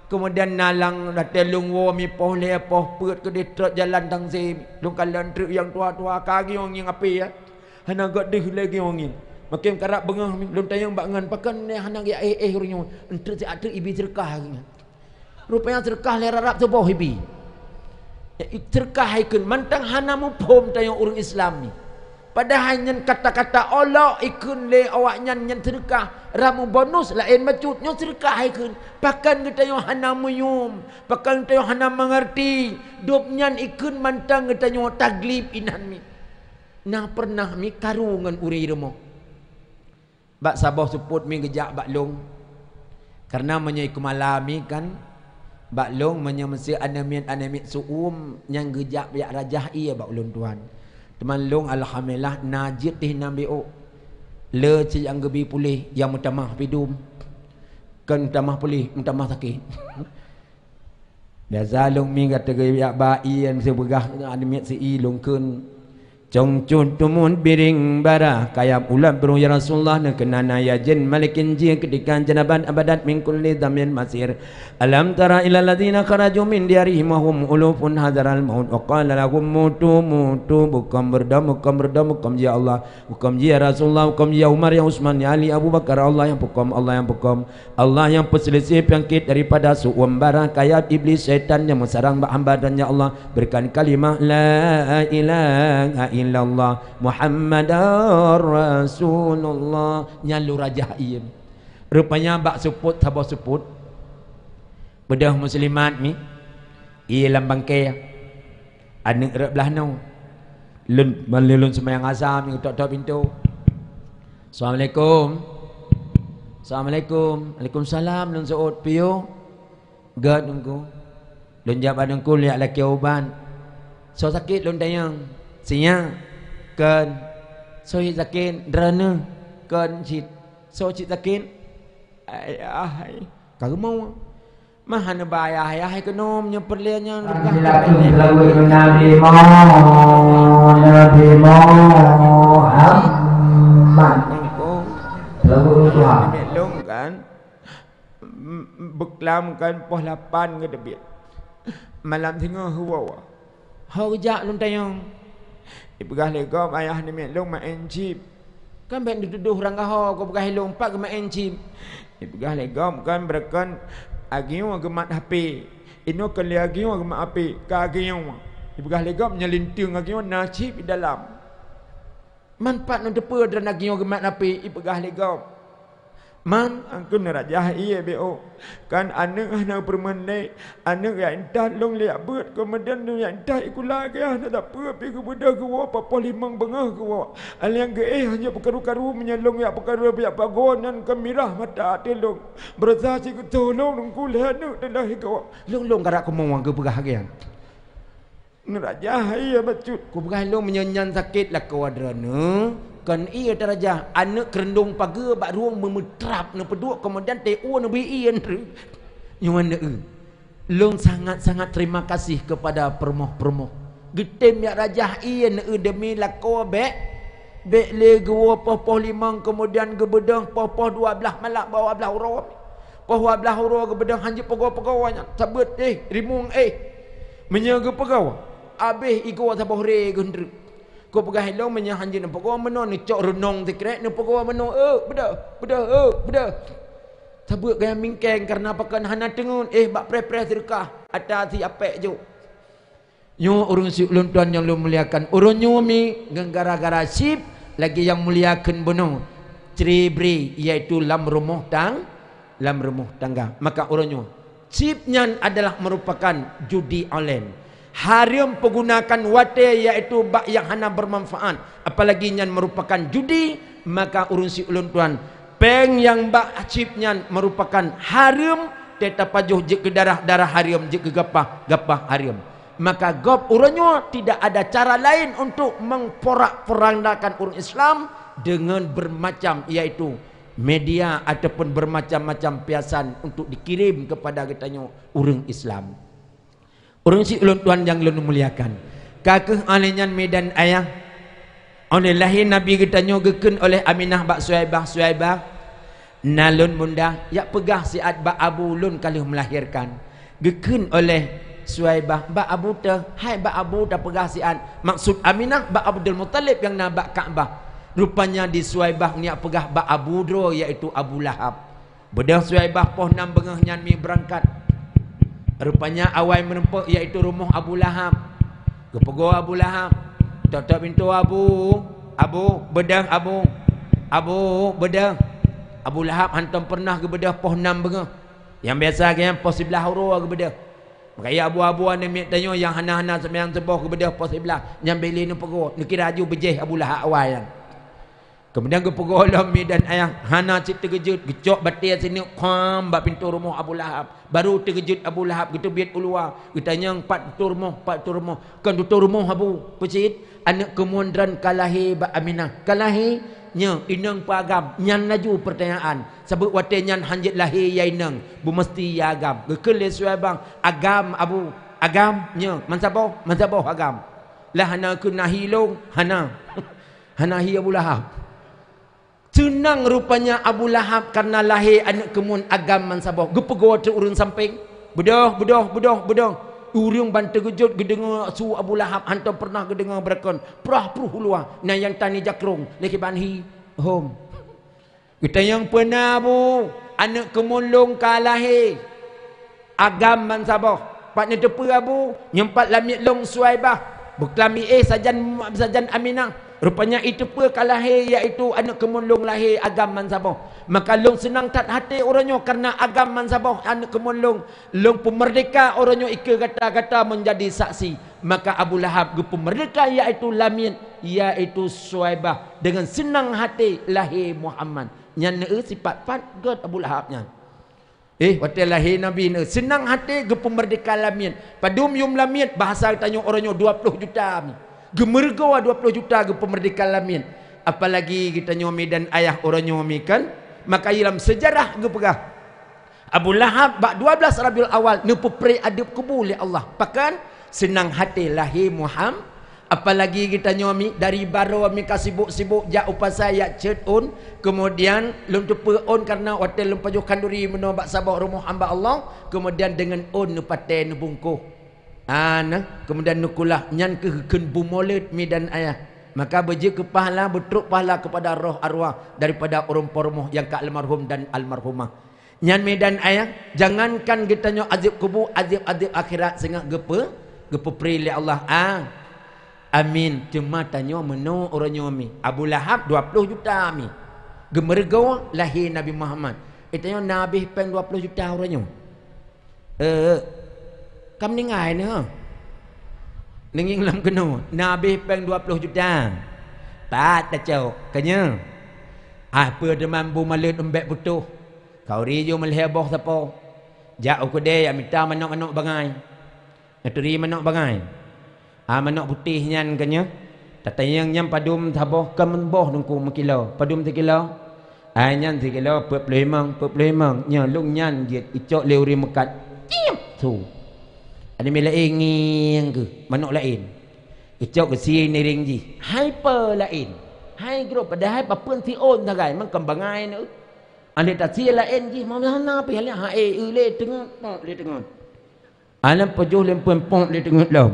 Keumudian nalang datée lôn woe mi poh lhée poh peuet keudeh trok jalan tangse mi. Lôn kalon treuk nyang tuha-tuha ka geuyong ngieng ape ya. Hana gét deuh lé geuyong ngieng. Makin karab beungoh mi, lôn tanyong bak ngon pakon lé hana geuéh-éh ureuëng nyoe. Enteuk siat treuk ibi seudeukah geuh nyan. Rupanya seudeukah lé rarab tuboh ibi. Seudeukah ikheun mantong hana muphom tanyoe ureuëng Islam ni. Padahai nyan kata-kata olok ikheun lé awaknyan nyan seudeukah, ramu bonus laén bacut nyoe seudeukah ikheun. Pakon geutanyoe hana meuyum, pakon geutanyoe hana mangerti, dub nyan ikheun mantong geutanyoe taglib inan mi. Na pernah mi karu ngon ureuëng rumoh. Bak saboh seupôt mi geujak bak lôn. Kareuna meunyoe ikeumala mi kan, bak lôn meunyoe meusé aneuk miet-aneuk miet seu-uem nyang geujak jak rajah ié bak ulôn tuan. Teuma lôn alhamdulillah na jeuet tih nam biôk. Le cit nyang geubi puléh nyang meutamah pidum. Kon meutamah puléh, meutamah sakét. Biasa lôn mi gata geujak ba ié meusipeugah aneuk miet si i lôn kheun. Cong cut tumut biring bara kayab ulat beurung ya Rasulullah neukeunana ya jén malikin jih ketika janaban abadat min kulli dhamin masir. Alam tara ila ladzina kharaju min diyarihim wa hum ulufun hadzaral maut wa qala lahum mutu mutu bukom beurdom bukom beurdom bukom ya Allah. Huköm jih ya Rasulullah, huköm jih ya Umar, ya Utsman, ya Ali, Abu Bakar, Allah nyang peukom, Allah nyang peukom. Allah nyang peuseulisih penyakit daripada su'um bara kayat iblis syaitan nyang meusarang bak hamba dan ya Allah, berikan kalimah la ilaha illallah Muhammadar Rasulullah. Nyan lôn rajah iem. Rupanya bak seupôt saboh seupôt. Beudôh muslimat mi, ie lam bangke. Aneuk rot blah noe. Lôn, ban lôn seumayang asa mi tok-tok pintoe. "Assalamualaikum." "Assalamualaikum." "Waalaikumsalam." Lôn seuôt, "Piôh?" "Gét, Teungku." Lôn jak bak Teungku, lôn jak lakée ubat. "Soe sakét?" lôn tanyong. "Si nyak." "Kon." "Soe cit sakét?" "Droeneuh." "Kon cit." "Soe cit sakét?" "Ayah." "Ka rumoh." Mah hana ba ayah-ayah keunoe meunyoe peureulée nyan. Nabi Muhammad. Lagu Tuhan. Lôn kan, m-, m-, beuklam kan poh lapan geuteubiet. Malam singoh heuwa-wa. Ho geujak lôn tanyong. Ipeugah lé gob, "Ayah namiet lôn maén chip." Kan bék neutudoh urang gaho, geupeugah lé lôn, "Pat geumaén chip?" Ipeugah lé gob, "Kan beureukan agieng geumat H P. Inoe keu lé agieng geumat H P, ka agieng." Ipeugah lé gob, "Nyan linteung agieng na chip di dalam." Man pat neuteupeue droeneuh geumat H P, ipeugah lé gob. Man, angkeu neurajah ie B O. Kan aneuk hana peurumeuen lé, aneuk jak intat lôn jak beuet, keumudian lôn jak intat sikula geuh hana sapeue pih geubeudôh geuwoe, poh limong beungoh geuwoe. Aléng geuéh hana peukaru-karu, meunyoe lôn jak peukaru jak pagoe nan ka mirah mata até lôn. Beurasa sigeutôh lôn teungku lé aneuk teulah sigoe. Lôn-lôn karap keumoe geupeugah geuh. Neurajah ie bacut. Kupeugah lôn meunyoe nyan sakét lakoe droeneuh, kon ie tarajah, aneuk keureundong pageue bak rueng meumeutrap neupeuduek, keumudian teu-ue neubri ie neu. Nyoe neu. Lôn sangat-sangat terima kasih kepada peurumoh-peurumoh. Geutem jak rajah ie neu demi lakoe bék, bék lé geuwoe poh-poh limong, keumudian geubeudôh poh-poh dua blaih malam, dua blaih uroe. Poh dua blaih uroe geubeudôh hanjeuet peugoe-peugoe nyan. Sabeuet éh, rimueng éh. Meunyoe geupeugoe, abéh igoe saboh ré geuh ndreuk. Kupeugah lôn meunyoe hanjeuet neupeugoe meunoe, neucok reunong sikrek neupeugoe meunoe, "Euk, beudôh, beudôh, euk, beudôh." Sabeuet gaya mingkeng kareuna pakon hana teungeut, éh bak preh-preh seudeukah ata si apek jok. Nyoe ureuëng syik lôn tuan nyang lôn muliakan, ureuëng nyoe mi ngon gara-gara chip lagée nyang mulia kheun bunoe, cerai-berai, yaitu lam rumoh tang-, lam rumoh tangga. Maka ureuëng nyoe Chip nyan adalah merupakan judi online. Hareuem peugunakan watée yaitu bak nyang hana bermanfaat, apalagi nyan merupakan judi, maka ureuëng siulôn tuan, péng nyang bak chip nyan merupakan hareuem, teuh tapajoh jeuet keu darah, darah hareuem, jeuet keu gapah, gapah hareuem. Maka gob uroe nyoe tidak ada cara lain untuk memporak-porandakan ureuëng Islam dengan bermacam, yaitu media ataupun bermacam-macam piasan untuk dikirim kepada geutanyoe ureuëng Islam. Ureuëng siulôn tuan nyang lôn muliakan, ka kheueh óh lheueh nyan mi dan ayah, óh lheueh lahé Nabi geutanyoe geukheun oleh Aminah bak Suwaibah, "Suwaibah, na lôn bunda, jak peugah siat bak abu lôn ka lheueh melahirkan." Geukheun oleh Suwaibah, "Bak abu teuh, hai bak abu tapeugah siat." Maksud Aminah bak Abdul Muthalib nyang na bak Ka'bah. Rupanya di Suwaibah neujak peugah bak abu droe, yaitu Abu Lahab. Beudôh Suwaibah poh nam beungoh nyan mi beurangkat. Rupanya awai meurumpok, yaitu rumoh Abu Lahab. Geupeugoe Abu Lahab, "Tok-tok pintoe abu, abu, beudôh abu, abu, beudôh." Abu Lahab hantom peureunah geubeudôh poh nam beungoh. Nyang biasa geuh nyan poh siblaih uroe geubeudôh. Maka ya abu-abu aneuk miet tanyoe nyang hana-hana seumayang suboh geubeudôh poh siblaih, nyan bék lé neupeugoe, neukira aju beujéh Abu Lahab awai nyan. Keumudian geupeugoe lom mi dan ayah, hana cit teugeujeuet, geucok batée sineuk kham bak pintoe rumoh Abu Lahab. Baru teugeujeuet Abu Lahab, geuteubiet u luwa, geutanyong, "Pat tutoe rumoh, pat tutoe rumoh?" "Kon tutoe rumoh, Abu." "Peue cit?" "Aneuk keumuen droen ka lahé bak Aminah." "Ka lahé?" "Nyoe, inong peue agam?" Nyan laju peurtanyaan. Sabab watée nyan hanjeuet lahé ya inong, beumeusti ya agam. Geukheun lé Suwaibah, "Agam, Abu." "Agam?" "Nyoe, meusaboh, meusaboh agam." "Lah hana keuh na hi lôn?" "Hana." Hana hi Abu Lahab. Seunang rupanya Abu Lahab kareuna lahé aneuk keumuen agam meusaboh. Geupeugoe teuk ureuëng sampéng, "Beudôh, beudôh, beudôh, beudôh." Ureuëng ban teugeujot geudeungoe su Abu Lahab, hantom peureunah geudeungoe beurakon. Prah pruh u luwa, na nyang tani jakrong, lé kiban hi hom. Geutanyong, "Peue na, Abu?" "Aneuk keumuen lôn ka lahé, agam meusaboh." "Pat neuteupeue, Abu?" "Nyoe pat lamiet lôn Suwaibah, beuklam iéh sajan, sajan Aminah. Rupanya iteupeue ka lahé, yaitu aneuk keumuen lôn lahé agam meusaboh. Maka lôn seunang that até uroe nyoe kareuna agam meusaboh aneuk keumuen lôn. Lôn peumeurdeka uroe nyoe ikeue gata, gata meunjadi saksi." Maka Abu Lahab geupeumeurdeka, yaitu lamiet, yaitu Suwaibah, deungon seunang até lahé Muhammad. Nyan neu sipat-pat gét Abu Lahab nyan. Eh, watée lahé Nabi neu seunang até geupeumeurdeka lamiet. Padum yum lamiet, bahasa geutanyoe uroe nyoe dua ploh juta mi. Geumeurugoe dua ploh juta geupeumeurdeka lamiet. Apalagi geutanyoe mi dan ayah uroe nyoe mi kan. Maka i lam seujarah geupeugah, Abu Lahab bak dua belas Rabiul Awal neupeupreh adeueb kubu lé Allah. Pakon? Seunang até lahé Muham-, apalagi geutanyoe mi dari baroe mi ka sibok-sibok jak u pasai jak ceuet ôn, keumudian lôn teupeue ôn kareuna watée lôn pajoh khanduri meunoe bak saboh rumoh hamba Allah, keumudian deungon ôn neupatéh neubungkôh. Ana, keumudian neukulah, nyan keuh geukheun bumolot mi dan ayah. Maka beujeuet keu pahala, beutrok pahala keupada roh arwah daripada ureuëng po rumoh nyang ka almarhum dan almarhumah. Nyan mi dan ayah, jangankan geutanyoe azeub kubu, azeub-azeub akhirat singoh geupeu-, geupeupreh lé Allah. Ah. Amin. Teuma tanyoe meunoe uroe nyoe mi. Abu Lahab dua ploh juta mi. Geumeurugoe lahé Nabi Muhammad. Eh, tanyoe na habéh péng dua ploh juta uroe nyoe? Eh, ka meuninggai nyoe. Neungieng lom keunoe, na habéh péng dua ploh juta. Pat tacok, ka nyoe. Ah, peue teuma bu maleuet umbek putôh. Khanduri ju meulhèe boh sapo. Jak u keudè jak mita manok-manok bangai. Neuturi manok bangai. Ah, manok putéh nyan ka nyoe. Tatanyong nyan padum saboh, ka meuboh teungku meukilo. Padum sikilo? Ah, nyan sikilo peuet ploh limong, peuet ploh limong. Nyoe lôn nyan jeuet icok lé ureuëng meukat. Ciep! Su. Ada mi laén ngieng keuh, manok laén. Icok keuh sie niring jih. Hai peue laén. Hai grob, padahai papeuen si ôn sagai, mangkam bangai na. Aneuk tasie laén jih, meuhana pih lé, hai, eu lé teungeut, pop lé teungeut. Aneuk pajoh lé phon, pop lé teungeut lom.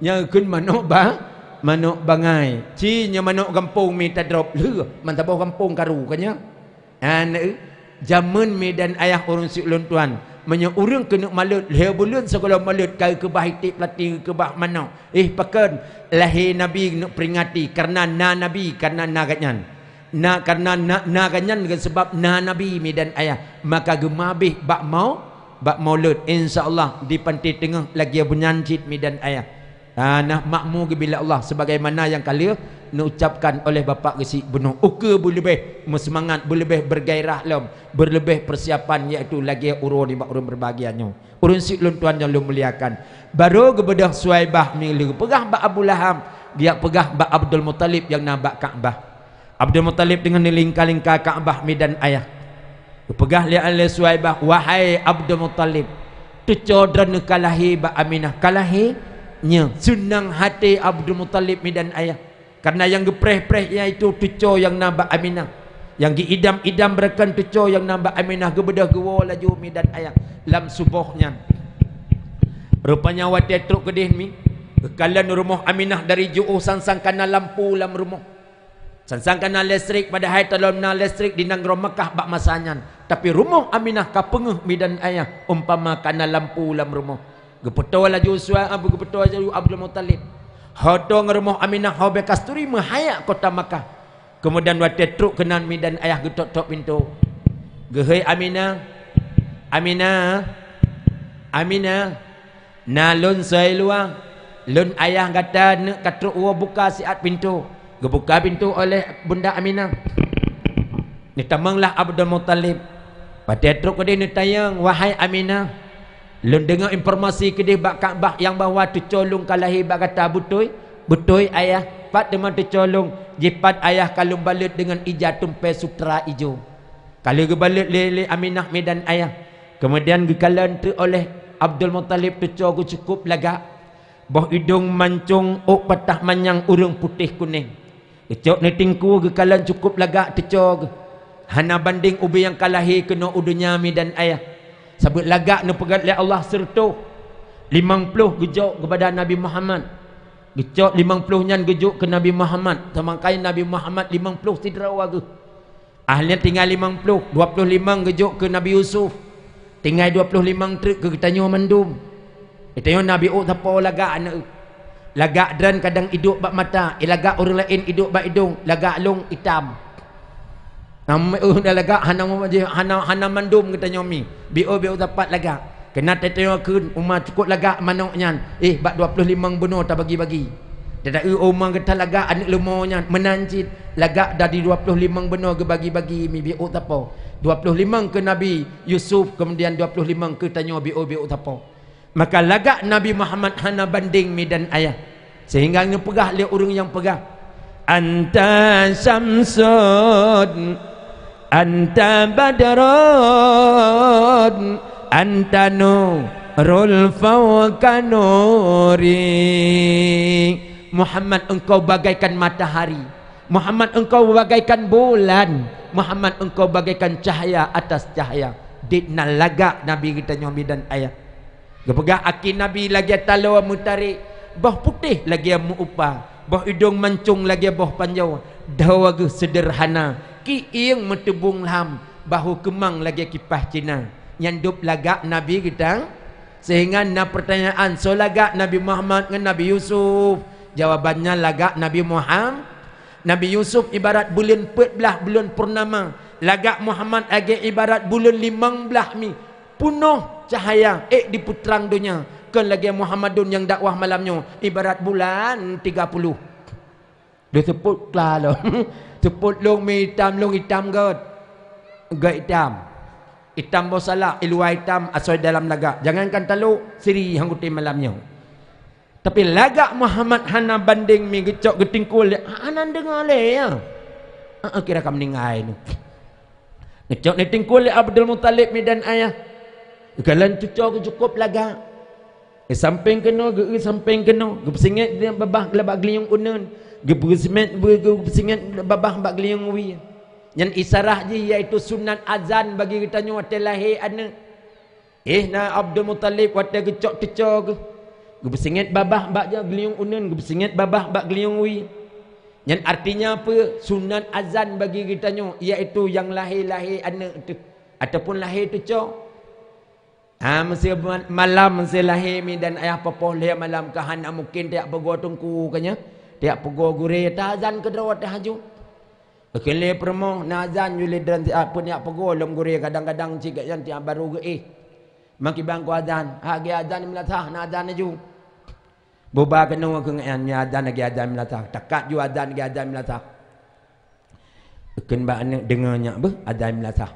Nyan kheun manok ba-, manok bangai. Ci nyoe manok gampông mi tadrop lheueh, meusaboh gampông karu ka nyoe. Aneuk, jameun mi dan ayah ureuëng siulôn tuan, meunyoe ureuëng keuneuk maleuet, lhèe buleuen sigohlom maleuet, ka geukeubah iték peulati, geukeubah manok. Eh, pakon? Lahé Nabi neuk peuringati, kareuna na Nabi, kareuna na gobnyan. Na, kareuna na, na gobnyan ngon sabab na Nabi mi dan ayah, maka geumeuhabéh bak mo-, Bak Maulud, insya Allah di Panté Teungoh lagée beunyan cit mi dan ayah. Ha, nah makmu geubila Allah sebagaimana nyang ka lheueh neucapkan oleh Bapak Geuchik Bunoe. Ukeue beuleubeh meuseumangat, beuleubeh bergairah lom, beuleubeh persiapan, yaitu lagée uroe nibak ureuëng berbahagia nyoe. Ureuëng syiek lôn tuan nyang lôn muliakan. Barô geubeudôh Suwaibah mi lheueh geupeugah bak Abu Lahab, geujak peugah bak Abdul Muthalib nyang na bak Ka'bah. Abdul Muthalib deungon neulingka-lingka Ka'bah mi dan ayah. Geupeugah lé, lé Suwaibah, "Wahai Abdul Muthalib, teuco droeneuh ka lahé bak Aminah." "Ka lahé?" "Nyo." Seunang haté Abdul Muthalib mi dan ayah. Karena nyang geupreh-preh yaitu teuco nyang na bak Aminah. Nyang geuidam-idam beureukon teuco nyang na bak Aminah, geubeudôh geuwoe laju mi dan ayah lam suboh nyan. Rupanya watée trok keudeh mi, geukalon rumoh Aminah dari jiôh sang-sang kana lampu lam rumoh. Sang-sang kana listrik, padahai talom na listrik di nanggroe Makkah bak masa nyan. Tapi rumoh Aminah ka peungeuh mi dan ayah, umpama kana lampu lam rumoh. Geupeutoe laju Suwa-, geupeutôh laju Abdul Muthalib. Ho tong rumoh Aminah ho bée kasturi meuhayak kota Makkah. Keumudian watée trok keunan mi dan ayah geutok-tok pintoe. "Geuhôi Aminah, Aminah, Aminah, na lôn soe luwa, lôn ayah gata neuk ka trok woe, buka siat pintoe." Geubuka pintoe oleh Bunda Aminah. Neutamonglah Abdul Muthalib. Watée trok keudeh neutanyong, "Wahai Aminah, lôn deungoe informasi keudeh bak Ka'bah nyang bahwa teuco lôn ka lahé bak gata, beutôi?" "Beutôi, Ayah." "Pat teuma teuco lôn?" "Jipat ayah ka lôn balot deungon ija tumpée sutra ijo." Ka lheueh geubalot lé, lé Aminah mi dan ayah. Keumudian geukalon teuk oleh Abdul Muthalib teuco geuh cukôp lagak. Boh idong mancong, ôk patah manyang, ureuëng putéh kunéng. Geucok neutingku geukalon cukôp lagak teuco geuh. Hana bandeng ubé nyang ka lahé keunoe u donya mi dan ayah. Sabeue lagak neupeugét lé Allah sireutoh. Limong ploh geujok keupada Nabi Muhammad. Geucok limong ploh nyan geujok keu Nabi Muhammad. Teuma kai Nabi Muhammad limong ploh sidroe geuh. Ahli tinggai limong ploh, dua ploh limong geujok keu Nabi Yusuf. Tinggai dua ploh limong treuk keu geutanyoe mandum. Geutanyoe na biôk sapo lagak aneuëk. Lagak droen kadang idôk bak mata, eh, lagak ureuëng laén idôk bak idong, lagak lôn itam. Nam, eh, dah lagak hana, hana, hana mandum geutanyoe mi. Biôk-biôk sapat lagak. Keunan teuteungoe kheun uma cukôp lagak manok nyan, eh, bak dua ploh limong bunoe tabagi-bagi. Teuta eu uma geuta lagak aneuëk leumo nyan meunan cit, lagak dari dua ploh limong bunoe geubagi-bagi mi biôk sapo. Dua ploh limong keu Nabi Yusuf, keumudian dua ploh limong keu tanyoe biôk-biôk sapo. Maka lagak Nabi Muhammad hana bandeng mi dan ayah. Sehingga geupeugah lé ureuëng nyang peugah, "Anta syamsun, anta badrun, anta nurul fauqa nuri." Muhammad, engkau bagaikan matahari. Muhammad, engkau bagaikan bulan. Muhammad, engkau bagaikan cahaya atas cahaya. Dit na lagak Nabi geutanyoe mi dan ayah. Geupeugah aki Nabi lagée taloe meutarek, boh putéh lagée meu-upa, boh idong mancong lagée boh panjoe, dhoe geuh seudeurhana, kiéng meuteubong lham, bahu keumang lagée kipah Cina. Nyan dub lagak Nabi geutanyoe. Sehingga na peurtanyaan, soe lagak Nabi Muhammad ngon Nabi Yusuf? Jawabannya lagak Nabi Muham-, Nabi Yusuf ibarat buleuen peuet blaih buleuen purnama, lagak Muhammad lagée ibarat buleuen limong blaih mi. Punoh cahaya ék dipeutrang donya. Kon lagée Muhammadun nyang dakwah malam nyoe, ibarat bulan tiga puluh. Deuh seupôt kla lom. Seupôt lông mi itam, lông itam gét. Gét itam. Itam boh salak, i luwa itam, asoe dalam lagak. Jangankan talok, siri hangguti malam nyoe. Tapi lagak Muhammad hana bandeng mi geucok geutingkul, hana deungoe lé, ya. Ah, kira ka meuninggai nyoe. Geucok neutingkul lé Abdul Muthalib mi dan ayah. Geukalon cuco geuh cukôp lagak. Geusampéng keunoe, geu-, geusampéng keunoe, geupeusingét babah bak geulinyueng uneuen, geupeusingét, geu-, geupeusingét babah bak geulinyueng wie. Nyan isyarah jih yaitu sunat azan bagi geutanyoe watée lahé aneuëk. Eh, na Abdul Muthalib watée geucok teuco geuh, geupeusingét babah bak geulinyueng uneuen, geupeusingét babah bak geulinyueng wie. Nyan artinya peue? Sunat azan bagi geutanyoe, yaitu nyang lahé-lahé aneuëk teuh, ataupun lahé teuco. Ha, meusé ma-, malam meusé lahé mi dan ayah, poh-poh lhée malam ka hana mungken tajak peugoe teungku ka nyoe, tajak peugoe gurée, taazan keudroe tahajud. Keu lhée peurumoh na azan ju lé dan siat pun jak peugoe lom gurée, kadang-kadang cit gobnyan tiep barô geuéh. Makibang ku azan, hak geuazan meulasah na azan laju. Buba keunoe keu nyan nya azan lagi azan meulasah. Takat ju azan lagi azan meulasah. Kheun bak aneuk deungoe nyak beuh azan meulasah.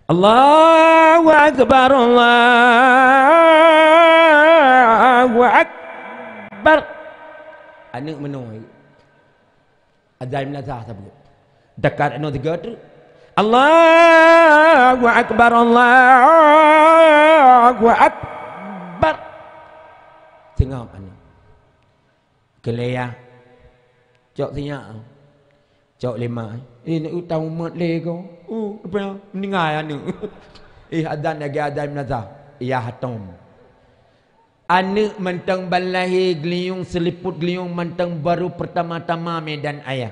Allahu akbar, Allahu akbar. Aneuk meunoe. Azan meulasah sapeue. Dekat anu tiga tu. Allahu akbar, Allahu akbar. Tengok aneuk. Kelea. Cok sinyak. Cok lima. Eh, nak utang umat le ko. Oh, apa ya? Meninggal aneuk. Eh, azan lagi azan meulasah. Ya hatom. Aneuk mantong ban lahé geulinyueng, seuliput geulinyueng mantong baru peurtama-tama meudan ayah.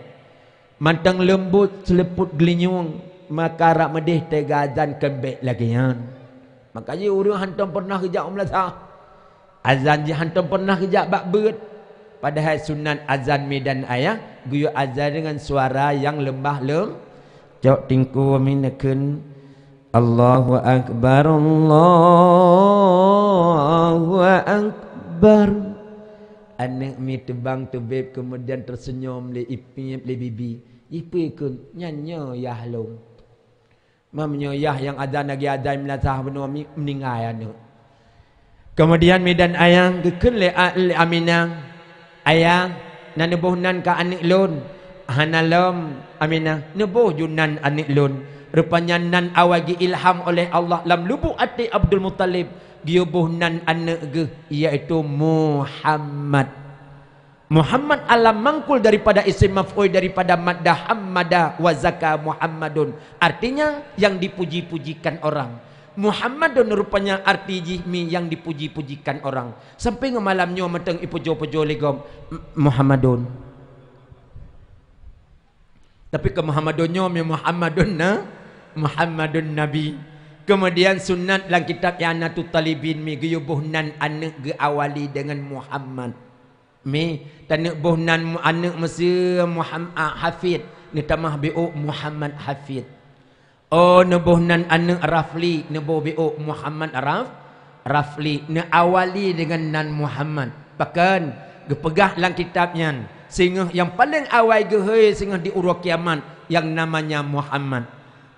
Mantong leumbot seuliput geulinyueng, maka rab meudeh teuga azan keumbek lagée nyan. Maka jih ureuëng hántom peureunah geujak u meulasah. Azan jih hántom peureunah geujak bak beuet. Padahai sunat azan meudan ayah, geuyue azan deungon suara nyang leumbah lom. Cok tingku minakheun. Allahu akbar, Allahu akbar. Aneuk mi teubang teubeb keumudian teuseunyom lé ipiep lé bibi. Jipikheun, "Nyan nyoe yah lôn." Meunyoe yah nyang azan lagi azan meulasah bunoe mi meuninggai aneuk. Keumudian meudan ayah geukheun lé a-, lé Aminah, "Ayah, na neuboh nan keu aneuk lôn?" "Hana lom, Aminah, neuboh ju nan aneuk lôn." Rupanya nan awai geuilham oleh Allah lam lubuk até Abdul Muthalib, geuyue boh nan aneuk geuh, yaitu Muhammad. Muhammad alam mangkul daripada isim maf'ul daripada madda hammada wa zaka Muhammadun. Artinya, yang dipuji-pujikan orang. Muhammadun rupanya arti jih mi yang dipuji-pujikan orang. Sampai ngon malam nyoe mantong ipujoe-pujoe lé gob, M-, Muhammadun. Tapi keu Muhammadun nyoe mi Muhammadun na, Muhammadun Nabi. Kemudian sunat lam kitab I'anatut Talibin mi geuyue boh nan aneuk geuawali dengan Muhammad. Mi, taneuk boh nan mu-, aneuk meuseu Muham-, a, Hafid, neutamah biôk Muhammad Hafid. Oh, neuboh nan aneuk Rafli, neuboh biôk Muhammad Raf-, Rafli, neuawali deungon nan Muhammad. Pakon? Geupeugah lam kitab nyan, singoh nyang paleng awai geuhôi singoh di uroe kiamat, yang namanya Muhammad.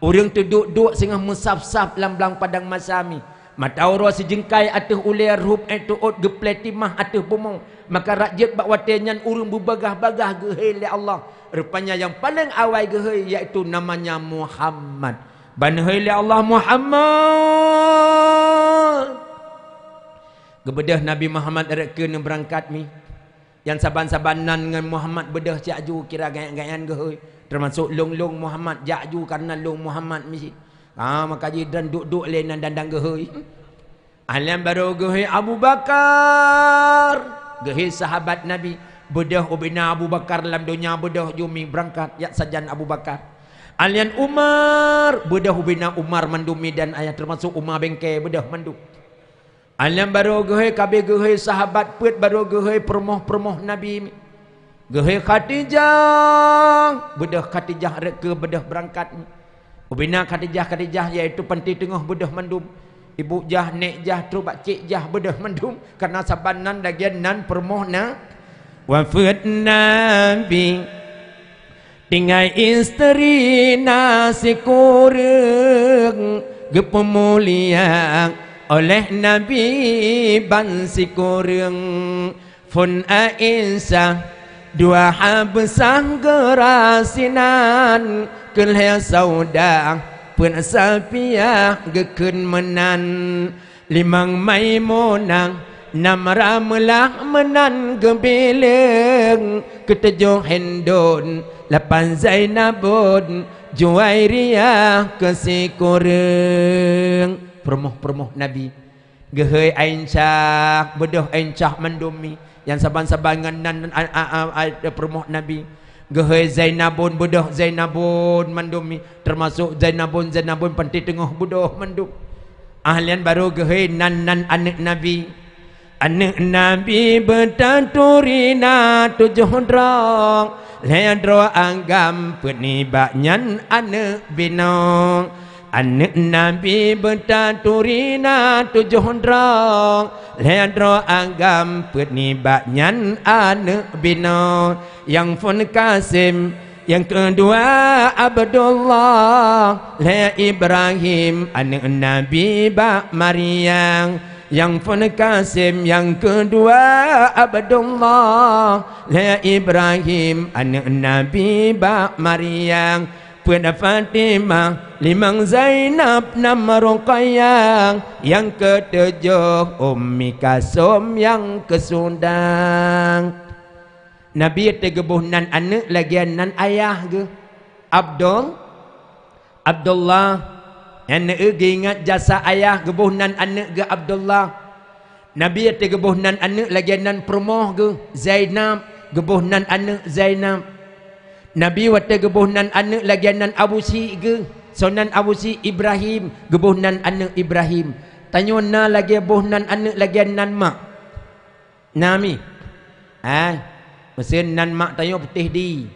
Ureuëng teuduek-duek singoh meusaf-saf lam blang padang masa mi. Mata uroe sijeungkai ateueh ulée rhup ék teuôt geuplé timah ateueh bumoe. Maka rot jeuet bak watée nyan ureuëng beubagah-bagah geuhôi lé Allah. Rupanya nyang paleng awai geuhôi yaitu namanya Muhammad. Ban hôi lé Allah Muhammad. Geubeudôh Nabi Muhammad rot keu neubeurangkat mi. Nyang saban-saban nan ngon Muhammad beudôh siaju kira gayat-gayat geuhôi, teumasok lôn-lôn Muhammad jak ju kareuna lôn Muhammad miseue. Ha, maka jih dan duek-duek lé nan dandang geuhôi. Alheuh barô geuhôi Abu Bakar, geuhôi sahabat Nabi, beudôh ubena Abu Bakar lam donya beudôh ju mi beurangkat, jak sajan Abu Bakar. Alheuh Umar, beudôh ubena Umar mandum mi dan ayah teumasok uma bengke beudôh mandum. Alheuh barô geuhôi kabeh geuhôi sahabat peuet barô geuhôi peurumoh-peurumoh Nabi. Geuhôi Khadijah, beudôh Khadijah rot keu beudôh beurangkat. Ubena Khadijah, Khadijah yaitu panti teungoh beudôh mandum. Ibu jah, nék jah, trok bak cék jah beudôh mandum. Kareuna saban nan lagée nan peurumoh na. Wafeuet Nabi. Tinggai isteri na sikureueng, geupeumulia oleh Nabi ban sikureueng. Phon Aisyah, dua Habsah geura sinan, keu lhée Saudah, peuet Safiah geukheun meunan. Limong Maimunah, nam Ramlah meunan geubileueng, keutujoh Hindun, lapan Zainabun, Juwairiyah keu sikureueng. Peurumoh-peurumoh Nabi. Geuhôi Aisyah, beudôh Aisyah mandum mi. Nyang saban-saban ngon nan, a, a, a, a, peurumoh Nabi. Geuhôi Zainabun, beudôh Zainabun mandum mi, teumasok Zainabun, Zainabun panti teungoh beudôh mandum. Alheuh barô geuhôi nan, nan aneuk Nabi. Aneuk Nabi beutaturi na tujoh droe, lhée droe agam peuet nibak nyan aneuk binong. Aneuëk Nabi beutaturi na tujoh droe, lhée droe agam peuet nibak nyan aneuëk binoe. Nyang phon Kasim, nyang keudua Abdullah, lhée Ibrahim aneuëk Nabi bak Maryam. Nyang phon Kasim, nyang keudua Abdullah, lhée Ibrahim aneuëk Nabi bak Maryam. Peuet Fatimah, limong Zainab, nam Ruqayyah, nyang keutujoh Ummi Kalsum nyang keusudang. Nabi watée geuboh nan aneuëk lagée nan ayah geuh, Abdul, Abdullah. Nyan geuingat jasa ayah, geuboh nan aneuëk geuh Abdullah. Nabi watée geuboh nan aneuëk lagée nan peurumoh geuh, Zainab, geuboh nan aneuëk Zainab. Nabi watée geuboh nan aneuëk lagée nan Abu Syik geuh, soe nan Abu Syik, Ibrahim, geuboh nan aneuëk Ibrahim. Tanyoe na lagée boh nan aneuëk lagée nan mak. Na mi? Hai, meusen nan mak tanyoe putéh di.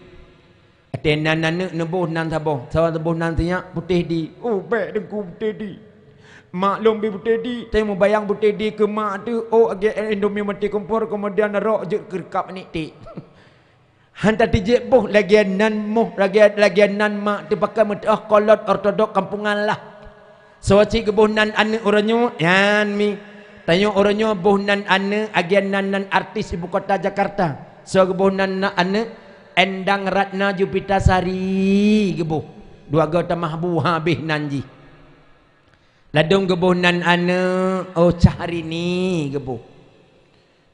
Watée nan aneuëk neuboh nan saboh, saboh boh nan sinyak putéh di. Oh, bék teungku putéh di. Mak lôn bi putéh di, tanyoe mubayang putéh di keu mak teuh, oh, lagée Indomie maté kompor, keumudian rok jeuet keu reukab aneuk tiek. Han tatijék boh lagée nan moh, lagée, lagée nan mak teuh, pakon meuteuoh kolot ortodok kampungan lah. Soe cit geuboh nan aneuëk uroe nyoe, nyan mi. Tanyoe uroe nyoe boh nan aneuëk lagée nan, nan artis ibu kota Jakarta. Soe geuboh nan, nan aneuëk, Endang Ratna Jupita Sari geuboh. Dua goe tamah bu habéh nan jih. Ladôm geuboh nan aneuëk, oh, Syahrini geuboh.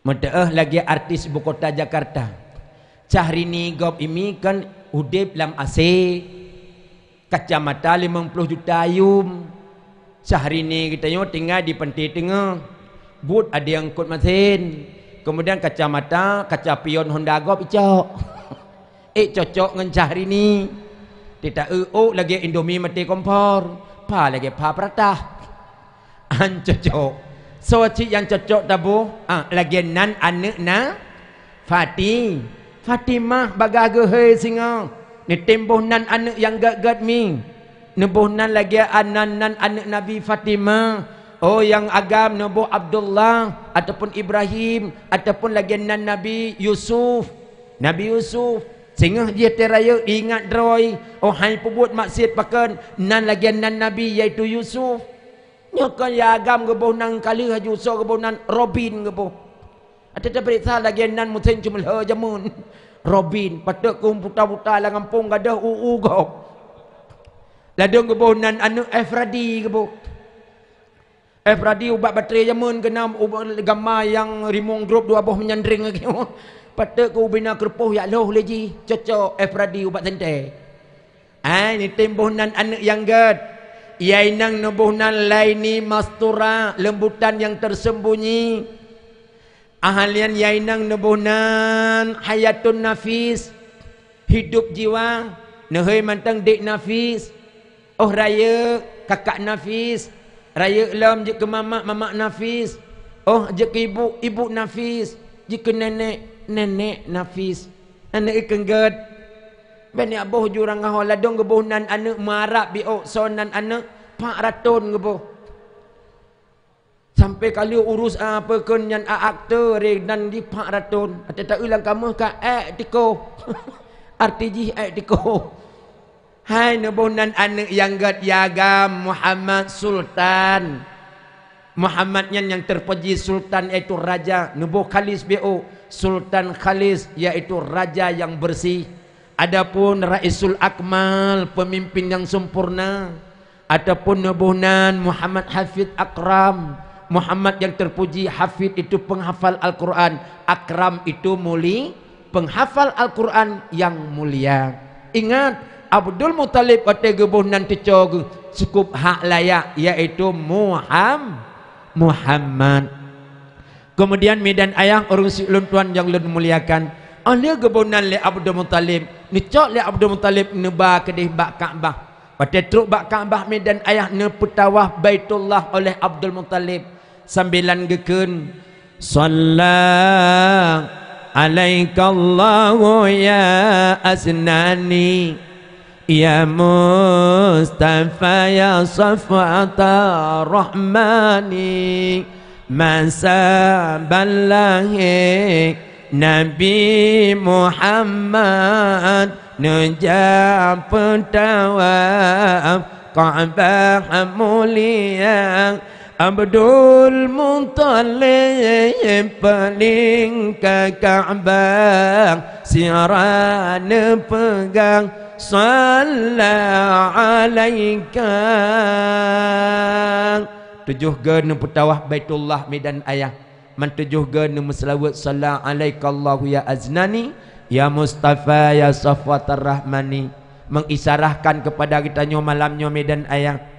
Meuteuoh lagée artis ibu kota Jakarta. Syahrini gob imi kan udeb lam asé. Kacamata limong ploh juta yum. Syahrini geutanyoe tinggai di Panté Teungoh. Buet adéng kot masen. Keumudian kacamata, kaca pion Honda gob icok. Ék cocok ngon Syahrini. Tita eu ôk lagée Indomie maté kompor. Pha lagée pha peuratah. Han cocok. Soe cit nyang cocok taboh? Ah, lagée nan aneuëk na Fati-, Fatimah bagah geuhôi singoh. Neutem boh nan aneuëk nyang gét-gét mi. Neuboh nan lagée nan, nan aneuëk Nabi Fatimah. Oh, nyang agam neuboh Abdullah, ataupun Ibrahim, ataupun lagée nan Nabi Yusuf. Nabi Yusuf, singoh jih watée rayeuk ingat droe, oh, hai peubuet maksiet pakon, nan lagée nan Nabi, yaitu Yusuf. Nyoe kon ya agam geuboh nan ka lheueh laju, soe geuboh nan? Robin geuboh. Watée tapeuriksa lagée nan meusen ceumeulhö jameun. Robin, patôt keu buta-buta lam gampông gadôh u-u gob. Ladôm geuboh nan aneuëk Efradi geuboh. Efradi ubat batré jameun keunan, ubat gama nyang rimong grôp dua boh meunyan dreng lagée nyoe. Patôt keu ubina keureupôh jak lhôh lé jih, cocok Efradi ubat seuntée. Ai, neutem boh nan aneuëk nyang gét. Yai nang neuboh nan Laini Mastura, lembutan yang tersembunyi. Ahlian yai nang neuboh nan Hayatun Nafis, hidup jiwa, neuhôi mantong Dek Nafis. Oh rayeuk, kakak Nafis. Rayeuk lom jeuet keu mamak, mamak Nafis. Oh jeuet keu ibu, ibu Nafis. Jeuet keu nenek, nenek Nafis. Aneuëk keunggét. Bék nyak boh jurang gaho, ladôm geuboh nan aneuëk meuarab biôk, soe nan aneuëk, pat raton geuboh. Sampai ka lheueh urus, ah, peue kheun nyan, a, akte re nan di pat raton. Watée taeu lam kamoe ka ék tikoh. Arti jih ék tikoh. Hai neuboh nan aneuëk nyang gét ya agam, Muhammad Sultan. Muhammad nyan nyang terpuji, Sultan yaitu raja, neuboh Khalis biôk, Sultan Khalis yaitu raja yang bersih. Adapun Raisul Akmal, pemimpin yang sempurna, ataupun neuboh nan Muhammad Hafid Akram. Muhammad yang terpuji, Hafid itu penghafal Al-Quran, Akram itu muli-, penghafal Al-Quran yang mulia. Ingat, Abdul Muthalib watée geuboh nan teuco geuh, cukup hak layak, yaitu Muham-, Muhammad. Keumudian, mi dan ayah, ureuëng siuleuen tuan nyang lôn muliakan, óh lheueh geuboh nan lé Abdul Muthalib, neucok lé Abdul Muthalib neuba keudeh bak Ka'bah. Watée trok bak Ka'bah, mi dan ayah, neupeutawaf Baitullah oleh Abdul Muthalib, sambilan geukheun, "Shalla alaikallahu ya asnani." Ya Mustafa, ya Safwatar Rahmani, masa ban lahé Nabi Muhammad neujak peutawaf Ka'bah mulia. Abdul Muttalib paleng ka Ka'bah, sira neupeugah, "Shalla alaika." Tujoh goe neupeutawaf Baitullah, midan ayah. Man tujoh goe neumeuseulaweuet, "Shalla alaikallahu ya Aznani, ya Mustafa, ya Safwatar Rahmani." Mengisyaratkan kepada geutanyoe malam nyoe, midan ayah.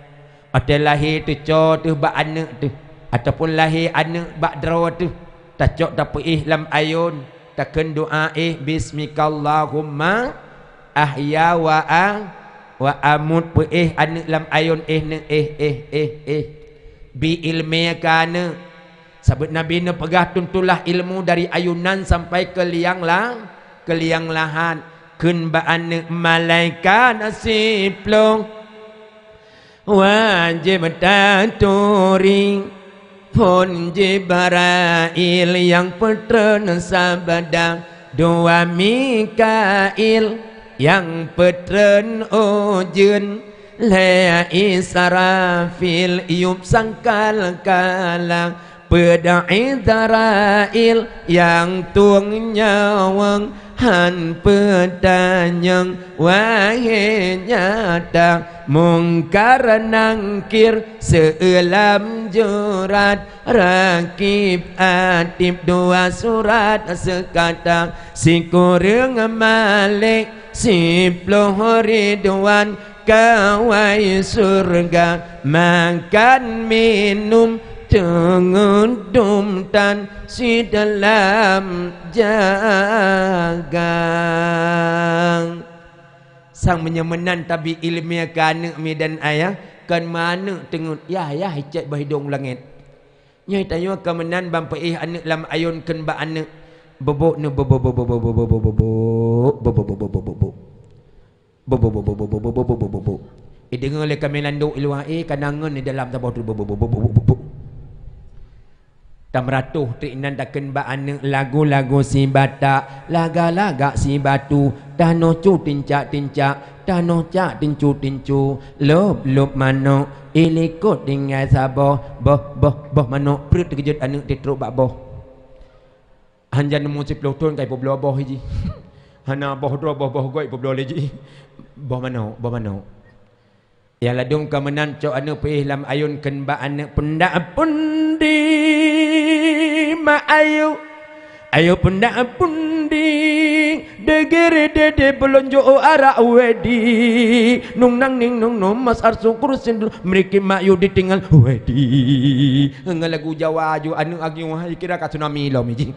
Watée lahé teucok teuh bak aneuëk teuh, ataupun lahé aneuëk bak droe teuh, tacok tapeuéh lam ayôn, takheun doá éh, "Bismikallahumma ahya wa a-, wa amut," peuéh aneuëk lam ayôn, éh neuëk, éh, éh, éh, éh. Bi iéleumé keu aneuëk. Sabeut Nabi neupeugah, "Tuntulah ilmu dari ayunan sampai keu liang la-, keu liang lahat." Kheun bak aneuëk, "Malaikat siploh wajéb taturi, phon Jibrail nyang peutreun sabda, dua Mikail nyang peutreun ujeuen, lhée Israfil yueb sangkal kala, peuet Izrail nyang tueng nyawöng, han peutanyong wahé nyata, Mungkar Nangkir seulam jurat, Rakib Atib dua surat seukata, sikureueng Malik siploh Ridwan, kawai syeuruga, makan minum teungeut dum tan sidalam jaga." Sang meunyoe meunan tabi iéleumé keu aneuëk, midan ayah, kon meuaneuëk teungeut, yah, yah, icét boh idong u langét. Nyoe tanyoe ka meunan ban peuéh aneuëk lam ayôn, kheun bak aneuëk, "Bubuk neu, bubuk, bubuk, bubuk." Bubuk, bubuk, bubuk. Ideungoe lé kaméng landok i luwa, éh, ka na ngon di dalam saboh tu. Bubuk, bubuk, bubuk, bubuk. Tameuratoh teuk inan takheun bak aneuëk, "Lagu-lagu sibatak, laga-laga sibatu, tanoh cu tincak-tincak, tanoh cak tincu-tincu, lôb-lôb manok, ilikot tinggai saboh, boh, boh, boh manok." Preuet teukeujot aneuëk teutrok bak boh. Hanjan neumeu siploh thon ka ipeubloe boh jih. Hana boh droe, boh-boh goe ipeubloe lé jih. Boh manok, boh manok. Nyang ladôm ka meunan cok aneuëk peuéh lam ayôn, kheun bak aneuëk, "Peundak peundi mak ayue, ayue peundak peundi, degere dede beulonjo arak wedi, nung nang ning nung nung mas arsu kursi dulu, meuriki mak ayue ditinggai wedi." Ngon lagu Jawa aju aneuëk agioh, hai kira ka tsunami lom jih.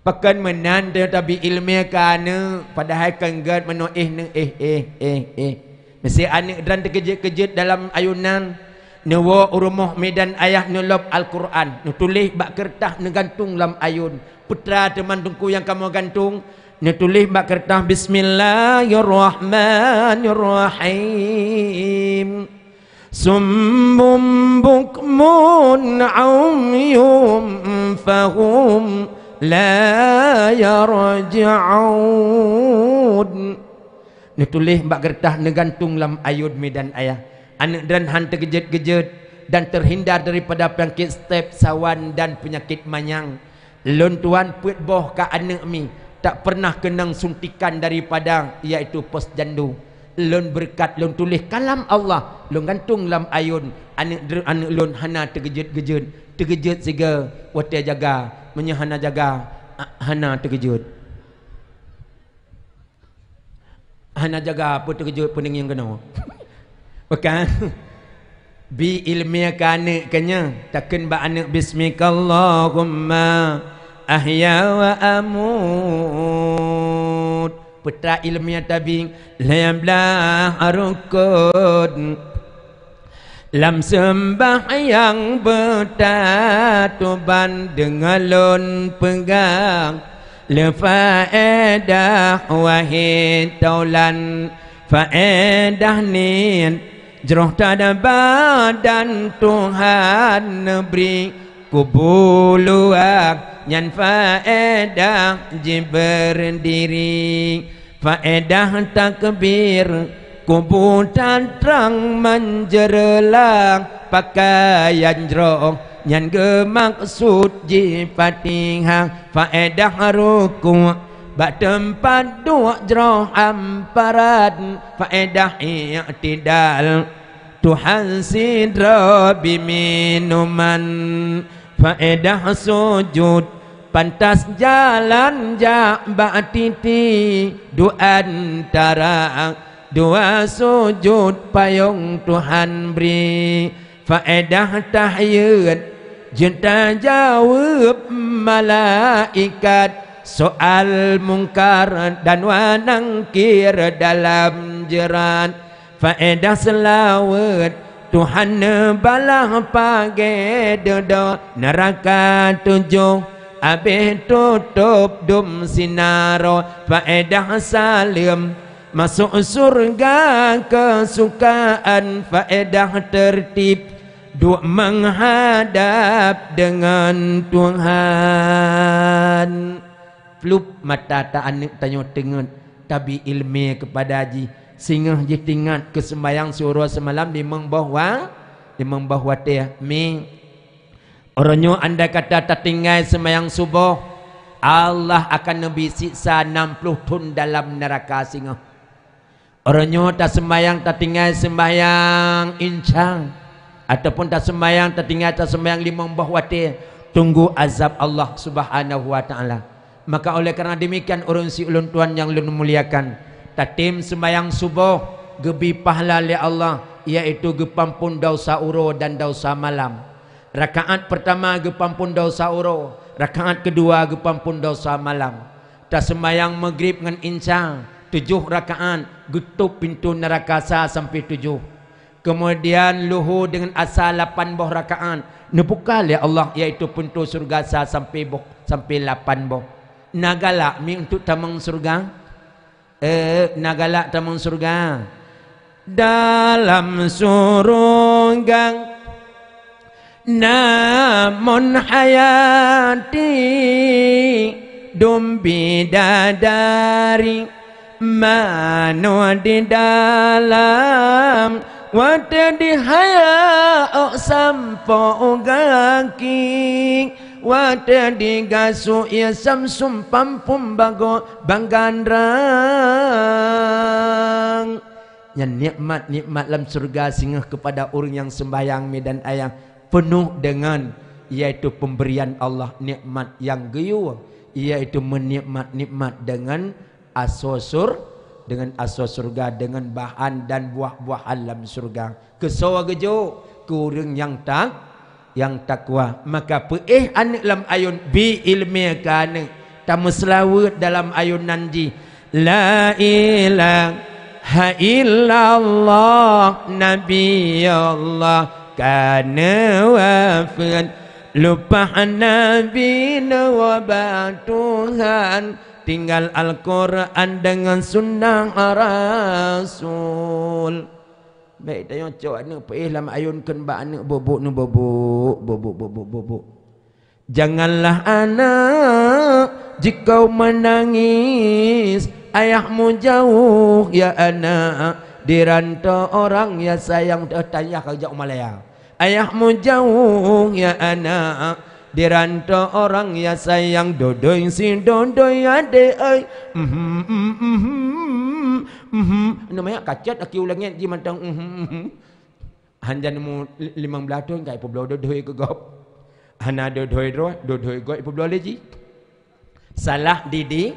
Pakon meunan teuh tabi iéleumé keu aneuëk, padahai kon gét meunoe, éh neuëk, éh, éh, éh, éh. Meusé aneuëk dran teukeujot-keujot dalam ayunan, neuwoe u rumoh midan ayah neulôb Al-Qur'an, neutuléh bak keureutah neugantung lam ayôn. Peue teuma teungku nyang kamoe gantung, neutuléh bak keureutah, "Bismillahirrahmanirrahim." Summum bukmun umyum fahum la yarji'un. Neutuléh bak keureutah neugantung lam ayôn midan ayah. Aneuëk dran han teukeujot-keujot dan terhindar daripada penyakit step, sawan dan penyakit manyang. Lôn tuan peuet boh ka aneuëk mi, tak pernah keunong suntikan daripada, yaitu posyandu. Lôn beureukat, lôn tuléh kalam Allah, lôn gantung lam ayôn, aneuëk dr-, aneuëk lôn hana teugeujeuet-geujeuet, teugeujeuet sigoe watée jaga, meunyoe hana jaga, a-, hana teugeujeuet. Hana jaga peue teukeujot peuning nyang keunoe. Bukan. Bi iéleumé keu aneuëk keu nyoe, takheun bak aneuëk, "Bismikallahumma ahya wa amut." Peue teuma iéleumé tabi, lhée blaih rukon. Lam seumbahyang beutatuban deungon lôn peugah, le faedah wahé taulan Faedah niet jroh tadaba dan Tuhan neubri, kubu luwah nyan faedah jibeurdiri. Faedah takbir, kubu tatrang manjeureulah, pakaian jroh nyan geumaksud jih Fatihah. Faedah ruku', bak teumpat duek jroh amparan. Faedah i'tidal, Tuhan sidroe bi minuman. Faedah sujud, pantas jalan jak bak titi, di antara dua sujud payong Tuhan bri. Faedah tahiyat, jeuet tajaweueb malaikat, soal Mungkar dan wa Nangkir dalam jeurat. Faedah seulaweuet, Tuhan neubalah pagée dudoe, neuraka tujoh abéh tutôb dum sinaroe. Faedah saleuem, masôk syeuruga keusukaan. Faedah teurtib, duek meuhadab deungon Tuhan. Plup mata ta aneuk tanyoe teungeut, tabi ileumé keupada jih, singoh jih teuingat keu seumbahyang siuroe seumalam limong boh wa-, limong boh watée. Mi, uroe nyoe andai kata tatinggai seumbahyang suboh, Allah akan neubri siksa nam ploh thon dalam neuraka singoh. Uroe nyoe taseumbahyang, tatinggai seumbahyang insya, ataupun taseumbahyang, tatinggai taseumbahyang limong boh watée, tunggu azab Allah Subhanahu wa Ta'ala. Maka oleh karena demikian, ureuëng si ulôn tuan nyang lôn muliakan, tatem seumbahyang suboh geubi pahala lé Allah, yaitu geupampon desya uroe dan desya malam. Rakaat peurtama geupampon desya uroe, rakaat keudua geupampon desya malam. Taseumbahyang Maghrib ngon Isya, tujoh rakaat, geutôb pintoe neuraka sa sampoe tujoh. Keumudian Luhô deungon Asa lapan boh rakaat, neubuka lé Allah, yaitu pintoe syeuruga sa sampoe boh, sampoe lapan boh. Na galak mi untuk tamong syeuruga? Eh, na galak tamong syeuruga? Dalam syeuruga na mon hayati dum bidadari, manoe di dalam watée dihaya ôk sampoe gaki, watée digasôk ie samsum pampum bagot bangandrang. Nyan nikmat-nikmat lam syeuruga singoh keupada ureuëng nyang seumbahyang mi dan ayah, peunoh deungon, yaitu peumberian Allah, nikmat nyang geuyue, yaitu meunikmat-nikmat deungon asoe syeur-, deungon asoe syeuruga, deungon bahan dan buah-buahan lam syeuruga. Keu soe geujok? Keu ureuëng nyang ta-, nyang takwa. Maka peuéh aneuk lam ayôn, bi ileumé keu aneuk, tameuseulaweuet dalam ayôn nan jih, "La ilaha illallah, Nabi Allah ka neuwafeuet, leupah Nabi neuwoe bak Tuhan, tinggai Al-Qur'an deungon sunnah Rasul." Bék tanyoe cok aneuk peuéh lam ayôn kheun bak aneuk bobok, neu bobok, bobok, bobok, bobok. Janganlah anak jikau menangis, ayahmu jauh ya anak, di rantau orang ya sayang. Teuh tayah ka jak u Malaya. Ayahmu jauh ya anak, di rantau orang ya sayang, dodoi si dodoi adek ai. Mhm, mhm, mhm, mhm. Namanya kacet aki ulangnya ji mantong. Mhm, mhm. Hana neumeu limong blaih thon ka ipeubloe dodoi keu gob. Hana dodoi droe, dodoi gob ipeubloe lé ji. Salah didi-,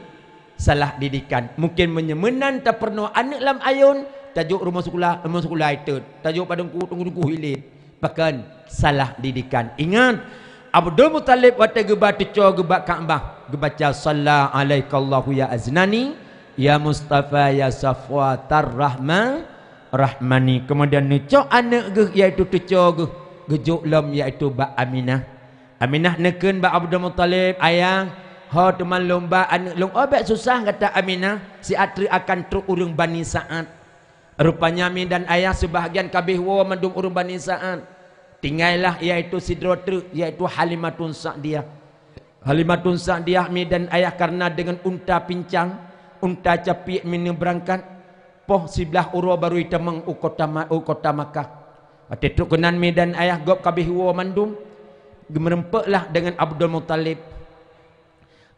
salah didikan. Mungkin meunyoe meunan tapeurunoe aneuk lam ayôn, tajok rumoh sikula, rumoh sikula itot, tajok padang ku tunggu-tunggu hilit. Pakon? Salah didikan. Ingat, Abdul Muthalib watée geuba teucoe geuba Ka'bah, geubaca, "Shalla alaikallahu ya aznani, ya Mustafa, ya Safwatar Rahma, Rahmani." Keumudian neucok aneuk geuh, yaitu teucoe geuh, geujok lom, yaitu bak Aminah. Aminah neukheun bak Abdul Muthalib, "Ayah, ho teuma lôn ba aneuk lôn." "Oh, bék susah," gata Aminah, "siat treuk akan trok ureuëng Bani Sa'ad." Rupanya mi dan ayah seubahgian ka abéh woe mandum ureuëng Bani Sa'ad. Tinggai lah iaitu sidroe treuk, iaitu Halimatun Sa'diyah. Halimatun Sa'diyah mi dan ayah kareuna deungon unta pincang, unta capiek mi neubeurangkat, poh siblaih uroe barô itamong u kota Ma-, u kota Makkah. Watée trok keunan mi dan ayah gob ka abéh woe mandum, geumeureumpok lah deungon Abdul Muthalib.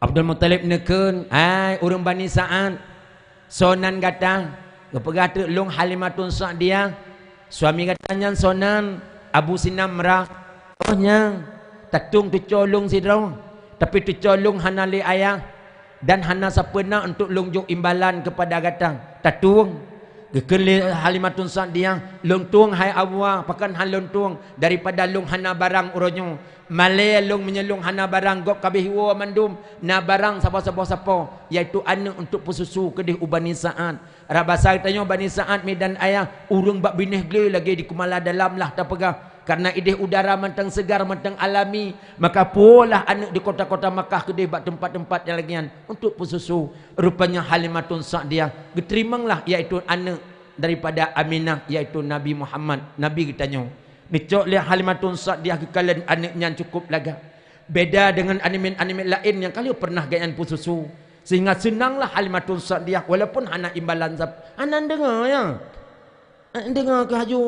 Abdul Muthalib neukheun, "Hai ureuëng Bani Sa'ad, soe nan gata?" Geupeugah treuk, "Lôn Halimatun Sa'diyah." "Suami gata nyan soe nan?" "Abu Sinamrah." "Oh nyan, tatueng teucue lôn sidroe, tapi teucue lôn hana lé ayah, dan hana sapeue na untuk lôn jok imbalan keupada gata." "Tatueng." Geukheun lé Halimatun Sa'diyah, "Lôn tueng hai Abu, pakon han lôn tueng, daripada lôn hana barang uroe nyoe. Malée lôn meunyoe lôn hana barang gob ka abéh woe mandum, na barang saboh-saboh sapo, iaitu aneuëk untuk peususu keudeh u Bani Sa'ad." Rab basa geutanyoe Bani Sa'ad mi dan ayah, ureuëng bak binéh glé lagée di Keumala Dalam lah tapeugah. Kareuna ideh udara mantong seugar, mantong alami, maka puwoe lah aneuëk di kota-kota Makkah keudeh bak teumpat-teumpat nyang lagée nyan untuk peususu. Rupanya Halimatun Sa'diyah geuteurimong lah iaitu aneuëk daripada Aminah, iaitu Nabi Muhammad, Nabi geutanyoe. Neucok lé Halimatun Sa'diyah geukalon aneuëk nyan cukup lagak. Beda deungon aneuk miet-aneuk miet laén nyang ka lheueh pernah gobnyan peususu. Sehingga seunang lah Halimatun Sa'diyah walaupun hana imbalan sab-, hana deungoe ya. Eh, deungoe keu haju.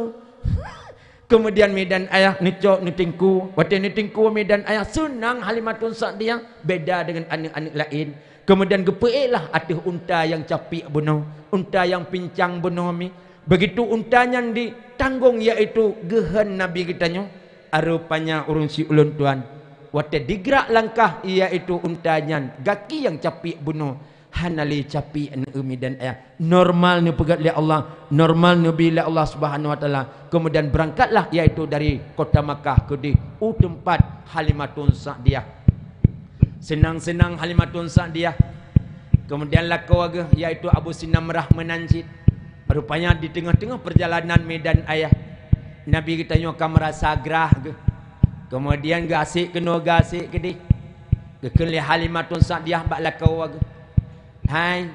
Kemudian mi dan ayah neucok neutingku. Watée neutingku mi dan ayah seunang Halimatun Sa'diyah beda deungon aneuëk-aneuëk laén. Kemudian geupeuék lah ateueh unta nyang capiek bunoe, unta nyang pincang bunoe mi. Begitu unta nyan ditanggong, yaitu geuhon Nabi geutanyoe, rupanya ureuëng siulôn tuan, watée digrak langkah, yaitu unta nyan, gaki nyang capiek bunoe, hana lé capiek aneuëk mi dan ayah. Normal neupeugét lé Allah, normal neubi lé Allah Subhanahu Wa Taala. Kemudian berangkatlah, yaitu dari kota Makkah keudeh u teumpat Halimatun Sa'diyah. Seunang-seunang Halimatun Sa'diyah. Kemudian lakoe geuh, yaitu Abu Sinamrah meunan cit. Rupanya di teungoh-teungoh peurjalanan mi dan ayah, Nabi geutanyoe ka meurasa grah geuh. Kemudian geuasek keunoe geuasek keudeh. Geukheun lé Halimatun Sa'diyah bak lakoe geuh, "Hai,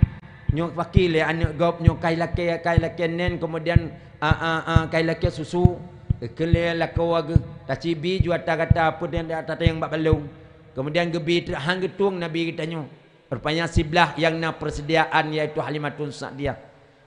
nyoe pakri lé aneuëk gob nyoe kai lakée, kai lakée nén, kemudian, a, a, a, kai lakée susu." Geukheun lé lakoe geuh, "Tacibi ju ata gata peue nyang tatanyong bak balong." Kemudian geubi treuk han geutueng Nabi geutanyoe. Rupanya siblaih nyang na persediaan, yaitu Halimatun Sa'diyah.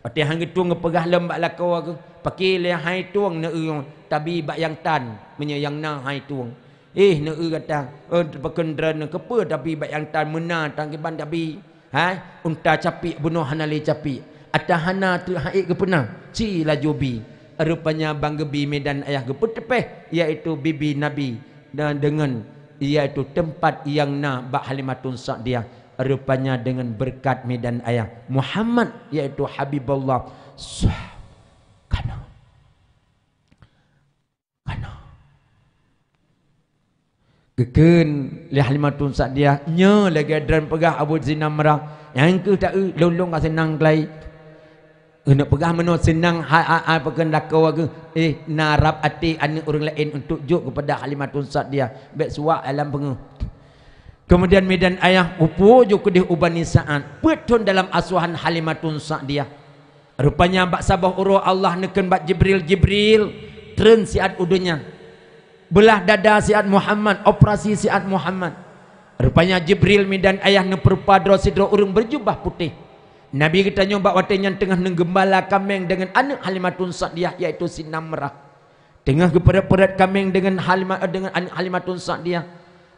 Watée han geutueng geupeugah lom bak lakoe geuh, "Pakri lé hai tueng neueu nyoe, tabi bak nyang tan, meunyoe nyang na hai tueng." "Eh, neueu gata, eh, pakon droeneuh keupeue tabi bak nyang tan, meuna tan kiban tabi? Hai, unta capiek bunoe hana lé capiek, ata hana treuk han ék geupeuna, ci laju bi." Rupanya ban geubi mi dan ayah geupeuteupeh, yaitu bibi Nabi, dan deungon, yaitu teumpat nyang na bak Halimatun Sa'diyah. Rupanya deungon beureukat mi dan ayah Muhammad, yaitu Habibullah, sah, kana. Kana. Geukheun lé Halimatun Sa'diyah, "Nyoe lagée droen peugah Abu Sinamrah, nyang keuh taeu lôn-lôn ka seunang keulai." Keuneuk peugah meunoe seunang hai, hai, hai pakon lakoe geuh, eh, na rab até aneuëk ureuëng laén untuk jok keupada Halimatun Sa'diyah, bék suwak alam peungeuh. Kemudian mi dan ayah mupu ju keudeh u Bani Sa'ad, peuet thon dalam asohan Halimatun Sa'diyah. Rupanya bak saboh uroe Allah neukheun bak Jibril, "Jibril, treun siat u donya. Beulah dada siat Muhammad, operasi siat Muhammad." Rupanya Jibril mi dan ayah neupeurupa droe sidroe ureuëng beujubah putéh. Nabi geutanyoe bak watée nyan teungoh neugeumbala kaméng deungon aneuëk Halimatun Sa'diyah, yaitu si Namrah. Teungoh geupeurét-peurét kaméng deungon Halima-, deungon aneuëk Halimatun Sa'diyah.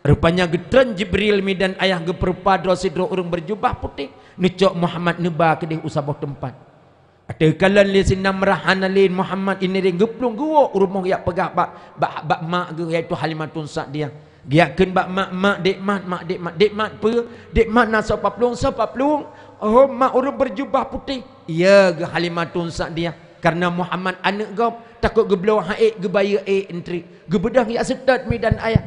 Rupanya geutreun Jibril mi dan ayah geupeurupa droe sidroe ureuëng beujubah putéh, neucok Muhammad neuba keudeh u saboh teumpat. Ateueh kalon lé si Namrah hana lé Muhammad, ini ring geuplueng geuwoe u rumoh jak peugah bak, bak, bak mak geuh, yaitu Halimatun Sa'diyah. Geujak kheun bak mak, "Mak, dek mat, mak, dek mat, dek mat peue? Dek mat na soe paplueng, soe paplueng?" "Oh, mak ureuëng beujubah putéh." "Iya," geuh Halimatun Sa'diyah. Kareuna Muhammad aneuëk gob, takot geubloe han ék geubayeue ék eunteuk. Geubeudôh jak seutôt mi dan ayah.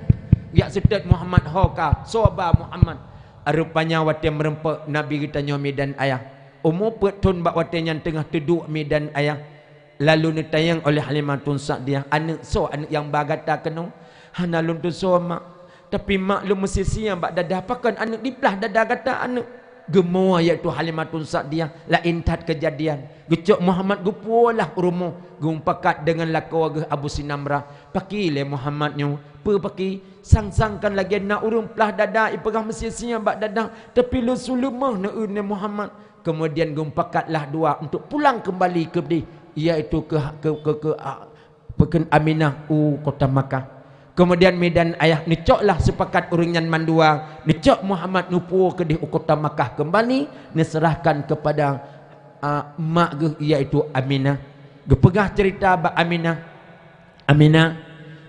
Jak seutôt Muhammad, "Ho ka, soe ba Muhammad?" Rupanya watée meureumpok Nabi geutanyoe mi dan ayah. Umu peuet thon bak watée nyan teungoh teuduek mi dan ayah. Lalu neutanyong oleh Halimatun Sa'diyah, "Aneuëk soe aneuëk nyang ba gata keunoe? Hana lôn tusoe mak. Tapi mak lôn meusisia bak dada, pakon aneuëk diblah dada gata aneuëk?" Geumoe, yaitu Halimatun Sa'diyah, laén that keujadian. Geucok Muhammad geupuwoe lah u rumoh, geumupakat deungon lakoe geuh Abu Sinamrah. Paki lé Muhammad nyoe, peue paki? Sang-sang kan lagée na ureuëng plah dada ipeugah meusie-sie bak dada, tapi lôn su leumoh neueu lé Muhammad. Keumudian geumupakat lah dua untuk pulang keumbali keudeh, yaitu keu, keu, keu, keu, a, Peukheun Aminah u kota Makkah. Keumudian mi dan ayah neucok lah seupakat ureuëng nyan mandua, neucok Muhammad neupuwoe keudeh u kota Makkah keumbali, neuseurahkan keupada, a, mak geuh, yaitu Aminah. Geupeugah ceurita bak Aminah, "Aminah,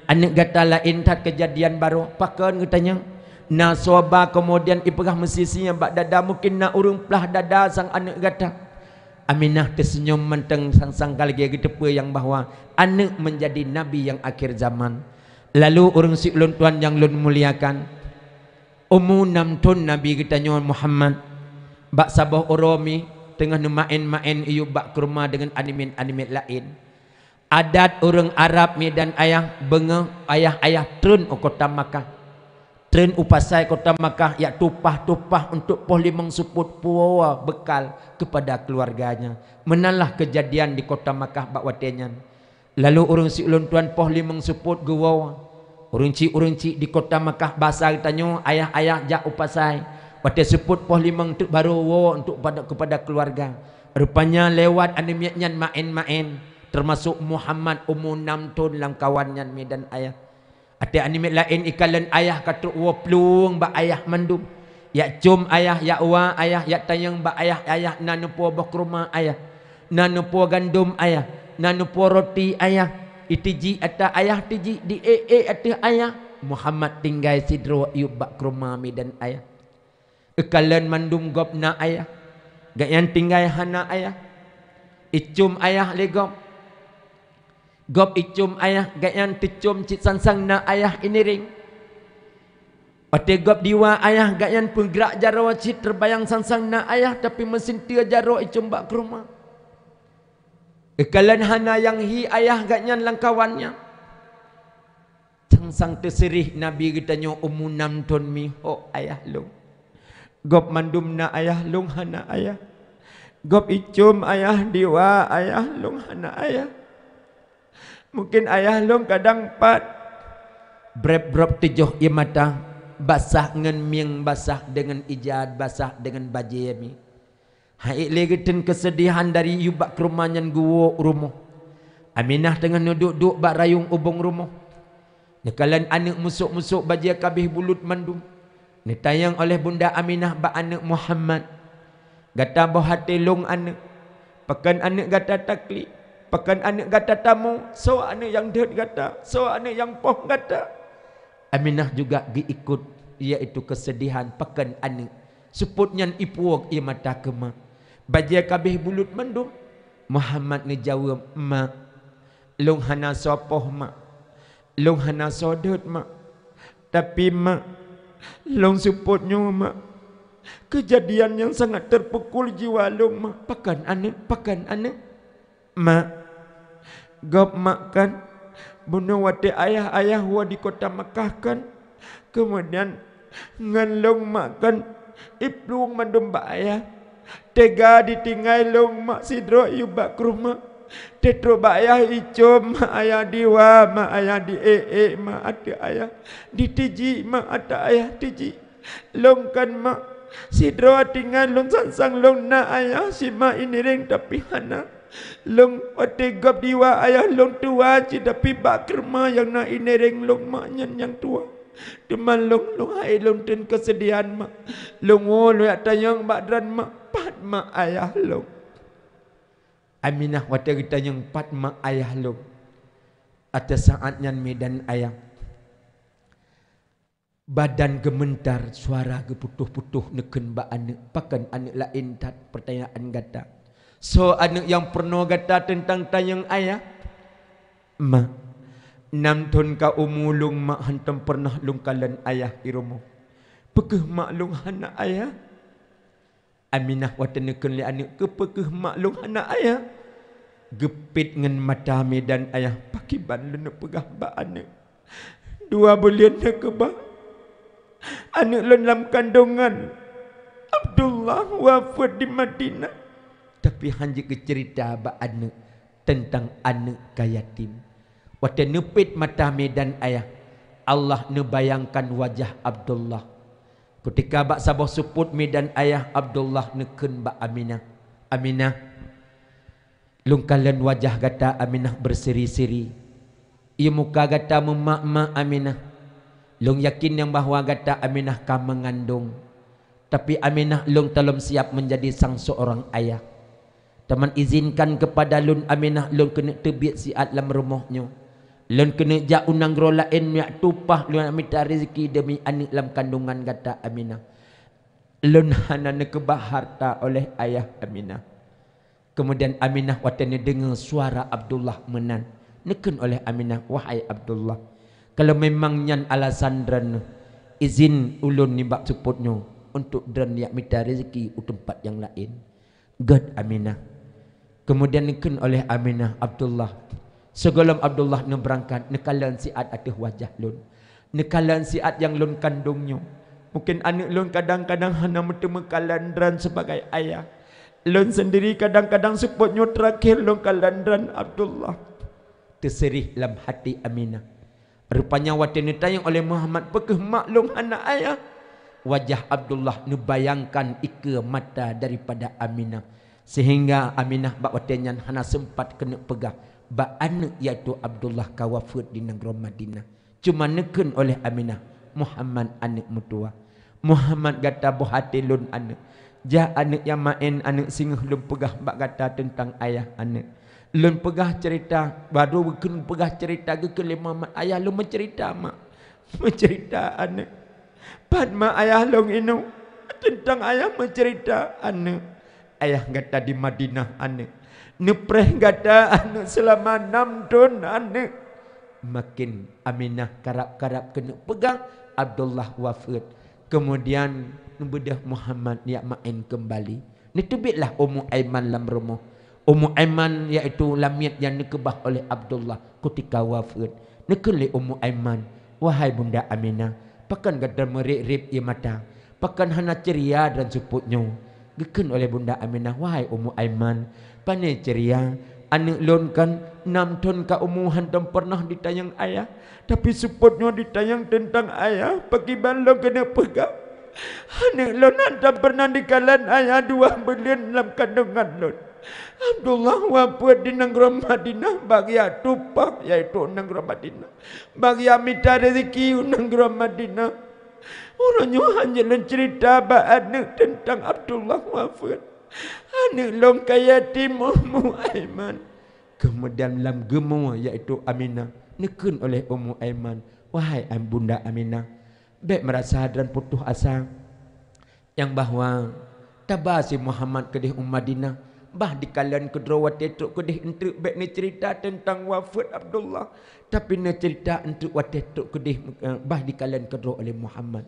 aneuëk gata laén that keujadian baroe, pakon geutanyong? Na soe ba keumudian ipeugah meusie-sie bak dada, mungken na ureuëng plah dada sang aneuëk gata." Aminah teuseunyom mantong sang-sang ka lagée geuteupeue nyang bahwa aneuëk meunjadi nabi nyang akhé zaman. Lalu ureuëng siulôn tuan nyang lôn muliakan, umu nam thon Nabi geutanyoe Muhammad, bak saboh uroe mi teungoh neumaén-maén iyup bak keureuma deungon aneuk miet-aneuk miet laén. Adat ureuëng Arab mi dan ayah, beungoh ayah-ayah treun u kota Makkah. Treun u pasai kota Makkah, jak tumpah-tumpah untuk poh limong seupôt puwoe beukal keupada keuluwarganya. Meunan lah keujadian di kota Makkah bak watée nyan. Lalu ureuëng siulôn tuan poh limong seupôt geuwoe. Ureuëng chik-ureuëng chik di kota Makkah basa geutanyoe ayah-ayah jak u pasai. Watée seupôt poh limong teuk barô woe untuk pada, keupada keuluwarga. Rupanya lewat aneuk miet nyan maén-maén, teumasok Muhammad umu nam thon lam kawan nyan mi dan ayah. Até aneuk miet laén ikalon ayah ka trok woe plueng bak ayah mandum. Jak com ayah, jak wa ayah, jak tanyong bak ayah, ayah na neupuwoe boh keureuma ayah, na neupuwoe gandom ayah, na neupuwoe roti ayah. Itijik ata ayah tijik, diék-ék ateueh ayah. Muhammad tinggai sidroe iyup bak keureuma mi dan ayah. Ikalon mandum gob na ayah, gobnyan tinggai hana ayah. Icom ayah lé gob. Gob icom ayah, gobnyan teucom cit sang-sang na ayah iniréng. Watée gob diwa ayah, gobnyan peugrak jaroe cit teubayang sang-sang na ayah, tapi meusinteue jaroe icom bak keureuma. Ikalon hana nyang hi ayah gobnyan lam kawan nyan. Sang-sang teuseurih Nabi geutanyoe umu nam thon mi, "Ho ayah lôn. Gob mandum na ayah, lôn hana ayah. Gob icom ayah, diwa ayah, lôn hana ayah. Mungken ayah lôn kadang pat." Breb-breb teujoh ié mata, basah ngon mieng, basah deungon ija, basah deungon bajée mi. Hai lé geuteun keuseudihan dari iyup bak keureuma nyan geuwoe u rumoh. Aminah teungoh neuduek-duek bak rayong ubong rumoh. Neukalon aneuk musok-musok bajée kabeh bulut mandum. Neutanyong oleh Bunda Aminah bak aneuk Muhammad, "Gata boh até lôn aneuk? Pakon aneuk gata taklik? Pakon aneuk gata tamu? Soe aneuk nyang deuet gata? Soe aneuk nyang poh gata?" Aminah juga geuikot, yaitu keuseudihan pakon aneuk. Seupôt nyan ipuwoe ié mata keu mak. Bajée kabeh bulut mandum. Muhammad neujaweueb, "Mak, lôn hana soe poh, Mak. Lôn hana soe deuet, Mak. Tapi, Mak, lôn seupôt nyoe, Mak. Keujadian nyang sangat teupukul jiwa lôn, Mak." "Pakon aneuk? Pakon aneuk?" "Mak, gob mak kan bunoe watée ayah-ayah woe di kota Makkah kan? Keumudian ngon lôn mak kan iplueng mandum bak ayah. Teuga ditinggai lôn mak sidroe iyup bak keureuma. Teutrok bak ayah icom mak ayah diwa, mak ayah diék-ék mak ateueh ayah, ditijik mak ateueh ayah tijik. Lôn kan mak, sidroe tinggai lôn sang-sang lôn na ayah si mak iniréng tapi hana. Lôn watée gob diwa ayah lôn tuwa cit tapi bak keureuma nyang na iniréng lôn mak nyan nyang tuwa. Teuma lôn, lôn hai lôn teun keuseudihan mak. Lôn woe lôn jak tanyong bak droen mak, pat mak ayah lôn." Aminah watée geutanyong pat mak ayah lôn, ateueh saát nyan mi dan ayah, badan geumeuntar, suara geuputôh-putôh neukheun bak aneuk, "Pakon aneuk laén that peurtanyaan gata? Soe aneuk nyang peurunoe gata teuntang tanyong ayah?" "Mak, nam thon ka umu lôn mak hántom peureunah lôn kalon ayah i rumoh. Peu kheueh mak lôn hana ayah?" Aminah watée neukheun lé aneuk, "Keupeue kheueh mak lôn hana ayah?" Geupiet ngon mata mi dan ayah, "Pakriban lôn neupeugah bak aneuk? Dua buleuen neukeubah aneuk lôn lam kandongan, Abdullah wafeuet di Madinah. Tapi hana geuceurita bak aneuëk teuntang aneuëk ka yatim. Watée neupét mata mi dan ayah, Allah neubayangkan wajah Abdullah. Keutika bak saboh seupôt mi dan ayah, Abdullah neukheun bak Aminah, "Aminah, lôn kalon wajah gata Aminah beuseri-seri. Ie muka gata meumak-mak Aminah. Lôn yakin nyang bahwa gata Aminah ka meungandong. Tapi Aminah, lôn teulom siap meunjadi sang seurang ayah. Teuma izinkan keupada lôn Aminah, lôn keuneuk teubiet siat lam rumoh nyoe. Lôn keuneuk jak u nanggroe laén jak tumpah lôn mita rezeki deumi aneuëk lam kandongan gata Aminah. Lôn hana neukeubah harta oleh ayah Aminah." Keumudian Aminah watée neudeungoe suara Abdullah meunan, neukheun oleh Aminah, "Wahai Abdullah, kalau memang nyan alasan droeneueh, izin ulôn nibak seupôt nyoe untuk droeneueh jak mita rezeki u teumpat nyang laén." "Gét Aminah." Keumudian neukheun oleh Aminah, "Abdullah, sigohlom Abdullah neubeurangkat, neukalon siat ateueh wajah lôn. Neukalon siat nyang lôn kandong nyoe. Mungken aneuëk lôn kadang-kadang hana meuteumé kalon droen sibagai ayah. Lôn seundiri kadang-kadang seupôt nyoe teurakhé lôn kalon droen Abdullah." Teuseurih lam hati Aminah. Rupanya watée neutanyong oleh Muhammad, "Peu kheueh mak lôn hana ayah?" Wajah Abdullah neubayangkan ikeue mata daripada Aminah, sehingga Aminah bak watée nyan hana seumpat keuneuk peugah bak aneuëk, yaitu Abdullah ka wafeuet di nanggroe Madinah. Cuma neukheun oleh Aminah, "Muhammad aneuëk meutuwah." "Muhammad, gata boh até lôn aneuëk. Jak aneuëk, jak maén aneuëk, singoh lôn peugah bak gata teuntang ayah aneuëk." Lôn peugah ceurita, barô geukheun peugah ceurita geukheun lé Muhammad, "Ayah lôn meuceurita, mak." "Meuceurita aneuëk. Pat mak ayah lôn inoe?" "Teuntang ayah meuceurita aneuëk." "Ayah gata di Madinah aneuëk. Neupreh gata aneuëk seulama nam thon aneuëk." Makin Aminah karab-karab keuneuk peugah Abdullah wafeuet. Keumudian neubeudôh Muhammad jak maén keumbali. Neuteubietlah Ummu Aiman lam rumoh. Ummu Aiman, yaitu lamiet nyang neukeubah oleh Abdullah keutika wafeuet. Neukheun lé Ummu Aiman, "Wahai Bunda Aminah, pakon gata meurib-rib ie mata? Pakon hana ceuria dan seupôt nyoe?" Geukheun oleh Bunda Aminah, "Wahai Ummu Aiman, pane ceuria? Aneuëk lôn kan nam thon ka umu hántom peureunah jitanyong ayah, tapi seupôt nyoe jitanyong teuntang ayah, pakiban lôn keuneuk peugah? Aneuëk lôn hántom peureunah jikalon ayah dua buleuen lam kandongan lôn. Abdullah wafeuet di nanggroe Madinah, bak jak tumpah, yaitu nanggroe Madinah, bak jak mita rezeki u nanggroe Madinah. Uroe nyoe hana lôn ceurita bak aneuëk teuntang Abdullah wafeuet. Aneuëk lôn ka yatim, Ummu Aiman." Keumudian lam geumoe, yaitu Aminah, neukheun oleh Ummu Aiman, "Wahai Bunda Aminah, bék meurasa droen putôh asa. Nyang bahwa taba si Muhammad keudeh u Madinah, bah jikalon keudroe watée trok keudeh eunteuk, bék neuceurita teuntang wafeuet Abdullah, tapi neuceurita eunteuk watée trok keudeh, eh, bah jikalon keudroe oleh Muhammad.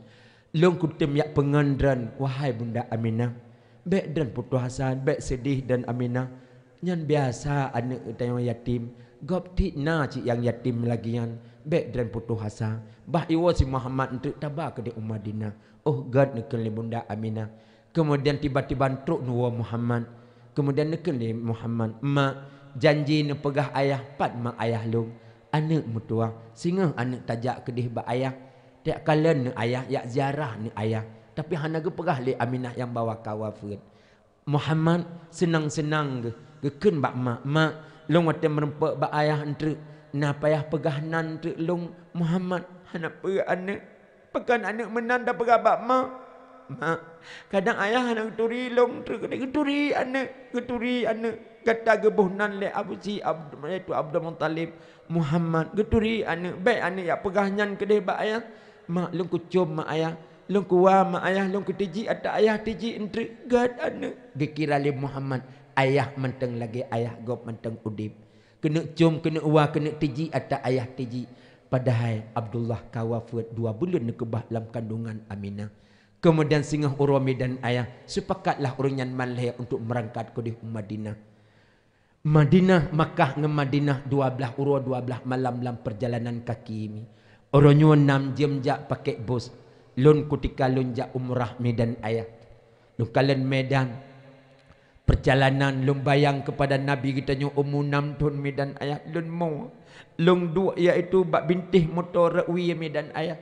Lôn kutem jak peungon droen, wahai Bunda Aminah. Bék droen putôh asa, bék seudeh droen Aminah. Nyan biasa aneuëk tanyoe yatim, gob tiek na cit nyang yatim lagée nyan. Bék droen putôh asa. Bah iwoe si Muhammad eunteuk taba keudeh u Madinah." "Oh gét," neukheun lé Bunda Aminah. Keumudian tiba-tiba trok neuwoe Muhammad. Keumudian neukheun lé Muhammad, "Mak, janji neupeugah ayah, pat mak ayah lôn?" "Aneuëk meutuwah, singoh aneuëk tajak keudeh bak ayah. Jak kalon neuh ayah, jak ziarah neuh ayah." Tapi hana geupeugah lé Aminah nyang bahwa ka wafeuet. Muhammad seunang-seunang geuh, geukheun bak mak, "Mak, lôn watée meurumpok bak ayah eunteuk, na payah peugah nan eunteuk lôn, Muhammad." "Hana peue aneuëk. Pakon aneuëk meunan tapeugah bak mak?" "Mak, kadang ayah hana geuturi lôn eunteuk." "Geuturi aneuëk, geuturi aneuëk. Gata geuboh nan lé Abu si Abd-, yaitu Abdul Muthalib, Muhammad, geuturi aneuëk. Bék aneuëk jak peugah nyan keudeh bak ayah. Mak, lôn kucom mak ayah, lôn kuwa mak ayah, lôn kuteuji ata ayah teuji eunteuk." "Gét aneuëk," geukira lé Muhammad, "ayah mantong lagée ayah gob mantong udeb. Keuneuk com, keuneuk wa, keuneuk teuji ata ayah teuji." Padahai Abdullah ka wafeuet dua buleuen neukeubah lam kandongan Aminah. Keumudian singoh uroe mi dan ayah, seupakatlah ureuëng nyan malée untuk meurangkat keudeh u Madinah. Madinah, Makkah ngon Madinah dua blaih uroe dua blaih malam lam peurjalanan kaki mi. Uroe nyoe nam jeuem jak pakék bus. Lôn kutika lôn jak umrah mi dan ayah. Lôn kalon medan perjalanan, lôn bayang keupada Nabi geutanyoe umu nam thon medan ayah lôn mo. Lôn duek iaitu bak bintéh moto reue medan ayah.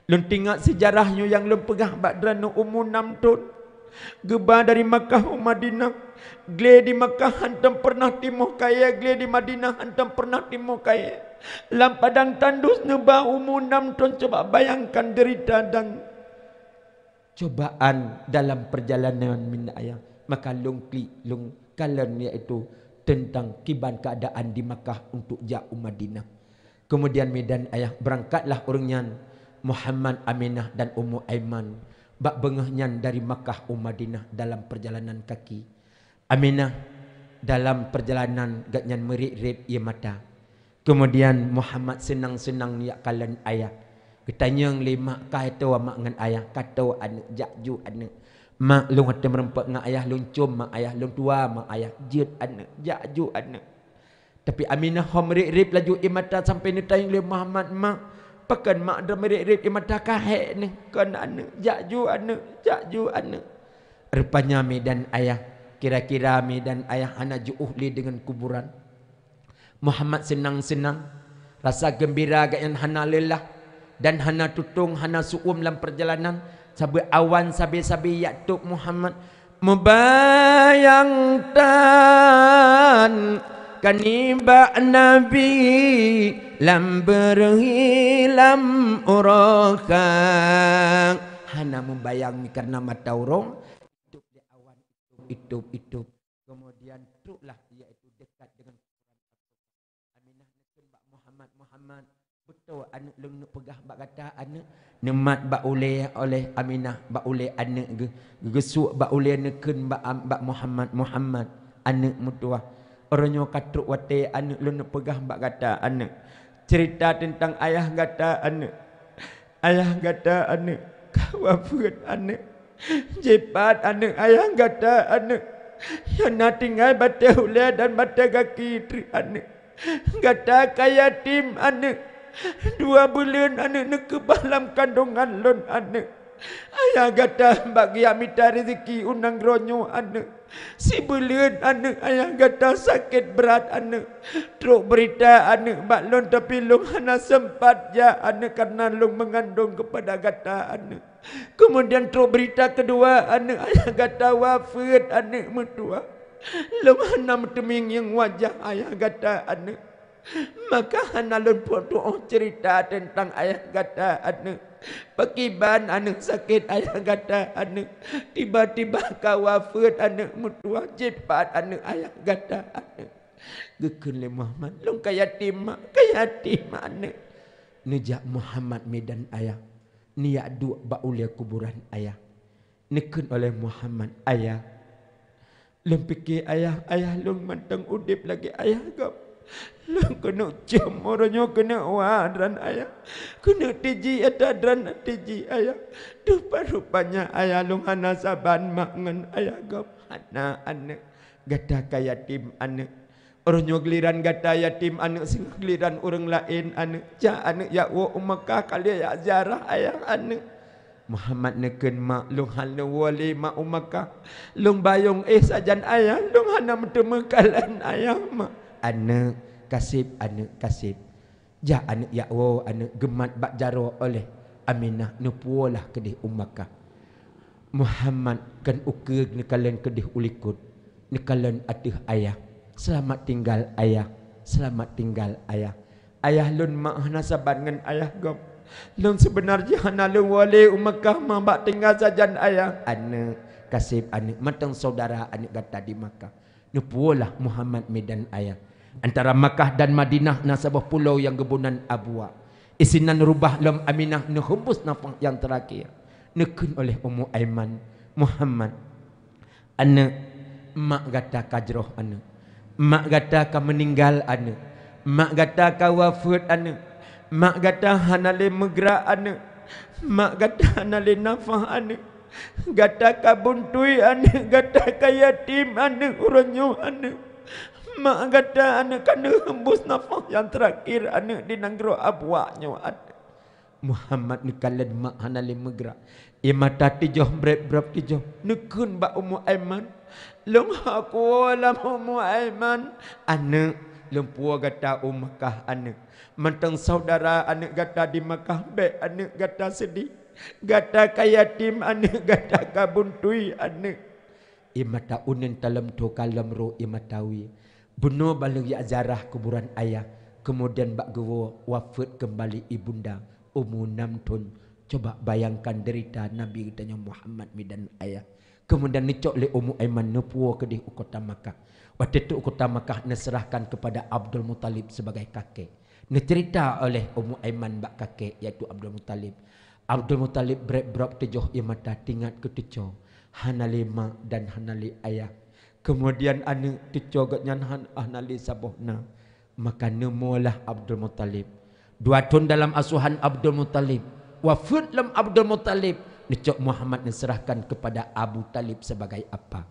Lôn tingat seujarah nyoe nyang lôn peugah bak droeneuh umu nam thon. Geuba dari Makkah u Madinah. Glé di Makkah hantom peureunah timoh kayée, glé di Madinah hantom peureunah timoh kayée. Lam padang tandus neuba umu nam thon, coba bayangkan deurita dan cobaan dalam perjalanan medan ayah. Maka lôn klik, lôn kalon iaitu teuntang kiban keuadaan di Makkah untuk jak u Madinah. Keumudian medan ayah, beurangkatlah ureuëng nyan, Muhammad, Aminah dan Ummu Aiman, bak beungoh nyan dari Makkah u Madinah dalam perjalanan kaki. Aminah dalam perjalanan gobnyan meurieb-rieb ié mata. Keumudian Muhammad seunang-seunang jak kalon ayah. Geutanyong lé mak, "Ka toe mak ngon ayah?" "Ka toe aneuëk, jak ju aneuëk." "Mak, lôn hana meureumpok ngon ayah, lôn com mak ayah, lôn tuha mak ayah." "Jeuet aneuëk, jak ju aneuëk." Tapi Aminah hom meurieb-rieb laju ié mata sampai neutanyong lé Muhammad, "Mak, pakon mak droe meurieb-rieb ié mata?" "Ka hék neuh." "Kon aneuëk, jak ju aneuëk, jak ju aneuëk." Rupanya medan ayah, kira-kira medan ayah hana jiôh lé deungon kuburan. Muhammad seunang-seunang, rasa geumbira gobnyan hana leulah dan hana tutong, hana su'uem lam perjalanan, sabe awan sabe-sabe jak tôb Muhammad. Mubayang tan ka nibak Nabi lam beureuhi lam uroe kha. Hana mubayang kareuna mata uroe, itôb lé awan, itôb, itôb, itôb. Keumudian trôklah iaitu dekat deungon kuburan Aminah neukheun bak Muhammad, "Muhammad, beutôi aneuëk lôn neupeugah bak gata aneuëk?" Neumat bak ulée oleh Aminah, bak ulée aneuëk geuh, geugeusuk bak ulée neukheun bak am-, bak Muhammad, "Muhammad, aneuëk meutuwah. Uroe nyoe ka trôk watée aneuëk lôn neupeugah bak gata aneuëk. Ceurita teuntang ayah gata aneuëk. Ayah gata aneuëk ka wafeuet aneuëk. Jipat aneuëk ayah gata aneuëk. Nyang na tinggai batée ulée dan batée gaki treuk aneuëk. Gata ka yatim aneuëk. Dua buleuen aneuëk neukeubah lam kandongan lôn aneuëk. Ayah gata bak geujak mita reuzeki u nanggroe nyoe aneuëk. Sibuleuen aneuëk ayah gata sakét brat aneuëk. Trôk beurita aneuëk bak lôn, tapi lôn hana seumpat jak aneuëk kareuna lôn meungandong keupada gata aneuëk. Keumudian trôk beurita keudua aneuëk ayah gata wafeuet aneuëk meutuwah. Lôn hana meuteumieng wajah ayah gata aneuëk. Maka hana lôn peutuoh ceurita teuntang ayah gata aneuëk. Pakriban aneuëk sakét ayah gata aneuëk. Tiba-tiba ka wafeuet aneuëk meutuwah, jipat aneuëk ayah gata aneuëk." Geukheun lé Muhammad, "Lôn ka yatim mak, ka yatim aneuëk." Neujak Muhammad medan ayah, neujak duek bak ulée kuburan ayah. Neukheun oleh Muhammad, "Ayah, lôn pike ayah, ayah lôn mantong udeb lagée ayah gob. Lôn keuneuk com uroe nyoe, keuneuk wa droen ayah, keuneuk tiji ata droen tiji ayah. Rupa-rupanya ayah lôn hana saban mak ngon ayah gob. Hana aneuëk, gata ka yatim aneuëk. Uroe nyoe giliran gata yatim aneuëk, singoh giliran ureuëng laén aneuëk. Jak aneuëk jak woe u Makkah, ka lheueh jak ziarah ayah aneuëk." Muhammad neukheun, "Mak, lôn hana woe lé mak u Makkah. Lôn bayong éh sajan ayah, lôn hana meuteumé kalon ayah mak." "Aneuëk, kaseb aneuëk, kaseb. Jak aneuëk jak woe aneuëk." Geumat bak jaroe oleh Aminah, neupuwoe lah keudeh u Makkah. Muhammad kon ukeue neukalon keudeh u likot, neukalon ateueh ayah. "Seulamat tinggal ayah, seulamat tinggal ayah. Ayah lôn mak hana saban ngon ayah gob. Lôn seubeuna jih hana lôn woe lé u Makkah mak, bak tinggai sajan ayah." "Aneuëk, kaseb aneuëk, mantong syedara aneuëk gata di Makkah." Neupuwoe lah Muhammad medan ayah. Antara Makkah dan Madinah na saboh pulo nyang geuboh nan Abwa. Isinan rubah lom Aminah neuheumbus nafah nyang teurakhé. Neukheun oleh Ummu Aiman, "Muhammad, aneuëk, mak gata ka jroh aneuëk. Mak gata ka meuninggai aneuëk. Mak gata ka wafeuet aneuëk. Mak gata hana lé meugrak aneuëk. Mak gata hana lé nafah aneuëk. Gata ka buntui aneuëk, gata ka yatim aneuëk uroe nyoe aneuëk. Mak gata aneuëk ka neuheumbus nafah nyang teurakhé aneuëk di nanggroe Abwa nyoe aneuëk." Muhammad neukalon mak hana lé meugrak. Ie mata tijoh, breb-breb tijoh, neukheun bak Ummu Aiman, "Lôn ho kuwoe lom Ummu Aiman." "Aneuk, lôn puwoe gata u Makkah, aneuk. Mantong syedara aneuk gata di Makkah, bék aneuk gata seudeh. Gata ka yatim, aneuk gata ka buntui, aneuk." Ie mata uneuen talom tho ka lom ro ie mata wie. Bunoe bak lheueh jak ziarah kuburan ayah, keumudian bak geuwoe wafeuet keumbali ibunda, umu nam thon. Coba bayangkan deurita Nabi geutanyoe Muhammad, mi dan ayah. Keumudian neucok lé Ummu Aiman neupuwoe keudeh u kota Makkah. Watée trok u kota Makkah neuseurahkan keupada Abdul Muthalib sebagai kakek. Neuceurita oleh Ummu Aiman bak kakek, yaitu Abdul Muthalib. Abdul Muthalib breb-breb tijoh ie mata, teuingat keu teucoe, hana lé mak dan hana lé ayah. Keumudian aneuk teucoe geuhnyan han-, hana lé saboh na. Maka neumoelah Abdul Muthalib. Dua thon dalam asohan Abdul Muthalib. Wafeuet lom Abdul Muthalib, neucok Muhammad neuseurahkan keupada Abu Thalib sebagai apa.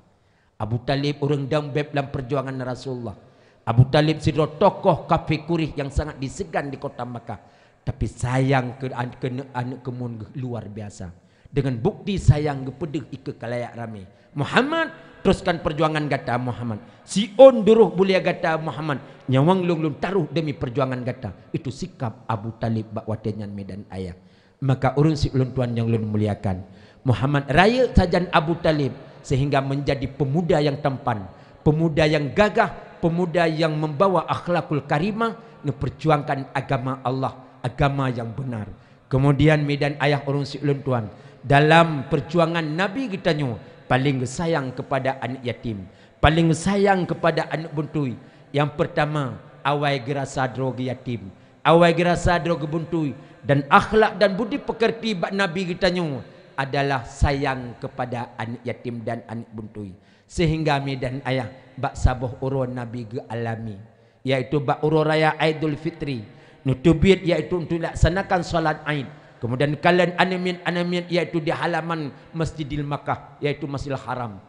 Abu Thalib ureuëng dong béb lam peujuangan Rasulullah. Abu Thalib sidroe tokoh kafé Quraisy nyang sangat diseugan di kota Makkah. Tapi sayang keu an-, keu aneuk, aneuk keumun geuh luar biasa. Deungon bukti sayang geupeudeuh ikeue kalayak ramé. "Muhammad, teruskan peujuangan gata, Muhammad. Siôn duroh bulia gata, Muhammad. Nyawöng lôn lôn taroh demi peujuangan gata." Itu sikap Abu Thalib bak watée nyan, mi dan ayah. Maka ureuëng siulôn tuan nyang lôn muliakan, Muhammad rayeuk sajan Abu Thalib sehingga menjadi pemuda yang tampan, pemuda yang gagah, pemuda yang membawa akhlakul karimah, neuperjuangkan agama Allah, agama yang benar. Kemudian, mi dan ayah ureuëng siulôn tuan, dalam perjuangan Nabi geutanyoe paléng geusayang keupada aneuk yatim, paléng geusayang keupada aneuk buntui. Nyang peurtama, awai geurasa droe geuyatim, awai geurasa droe geubuntui, dan akhlak dan budi peukeurti bak Nabi geutanyoe adalah sayang keupada aneuk yatim dan aneuk buntui. Sehingga, mi dan ayah, bak saboh uroe Nabi geualami, yaitu bak uroe raya Aidul Fitri, neuteubiet, yaitu untuk laksanakan salat Aid. Kemudian kalon aneuk miet-aneuk miet, yaitu di halaman Masjidil Makkah, yaitu Masjidil Haram.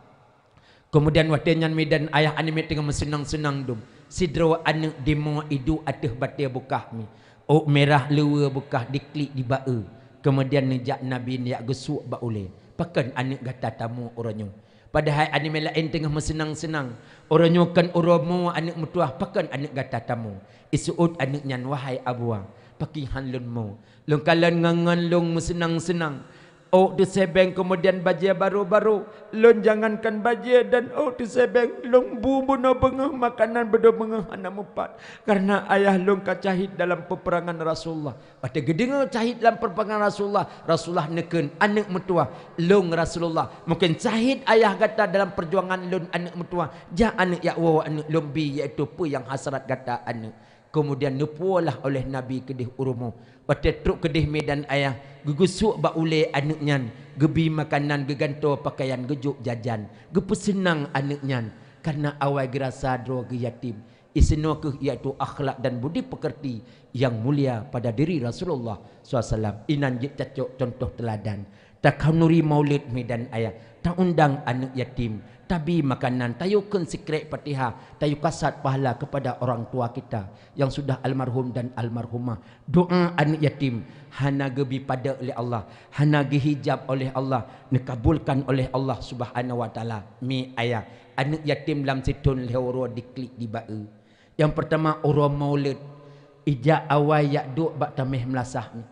Kemudian watée nyan, mi dan ayah, aneuk miet teungoh meuseunang-seunang dum. Sidroe aneuk dimoe iduek ateueh batée bukah mi. Ôk mirah luweue bukah diklik di ba-e. Kemudian neujak Nabi, neujak geusuek bak ulée, "Pakon aneuk gata tamoe uroe nyoe?" Padahai aneuk miet laén teungoh meuseunang-seunang. Uroe nyoe kon uroe moe aneuk meutuwah, pakon aneuk gata tamoe? Iseuôt aneuk nyan, "Wahai Abuwa, pakri han lôn moe? Lôn kalon ngon-ngon lôn meuseunang-seunang. Ôk teuseubeng, keumudian bajée barô-barô. Lôn jangankan bajée dan ôk teuseubeng, lôn bu bunoe beungoh, makanan beudôh beungoh hana meupat, kareuna ayah lôn ka syahid dalam peupeurangan Rasulullah." Watée geudeungoe syahid lam peuperangan Rasulullah, Rasulullah neukheun, "Aneuk meutuwah, lôn Rasulullah. Mungken syahid ayah gata dalam peujuangan lôn, aneuk meutuwah. Jak aneuk, jak woe aneuk lôn bi, yaitu peue nyang hasrat gata aneuk." Kemudian neupuwoelah oleh Nabi keudeh u rumoh. Watée trok keudeh, mi dan ayah, geugeusuek bak ulée aneuk nyan, geubi makanan, geugantoe pakaian, geujok jajan, geupeuseunang aneuk nyan, kareuna awai geurasa droe geuyatim. Isinoe kheueh, yaitu akhlak dan budi peukeurti nyang mulia pada diri Rasulullah sallallahu alaihi wasallam. Inan jeuet tacok cuntoh teuladan. Takhanuri maulid, mi dan ayah, taundang aneuk yatim, tabi makanan, tayue kheun sikrék Fatihah, tayue kasat pahala kepada orang tua kita yang sudah almarhum dan almarhumah. Doa aneuk yatim hana geubi padé lé Allah, hana geuhijab oleh Allah, neukabulkan oleh Allah Subhanahu wa Taala. Mi ayah, aneuk yatim lam sithon lhée uroe diklik di ba-e. Nyang peurtama, uroe maulid, ijak awai jak duek bak taméh meulasah mi.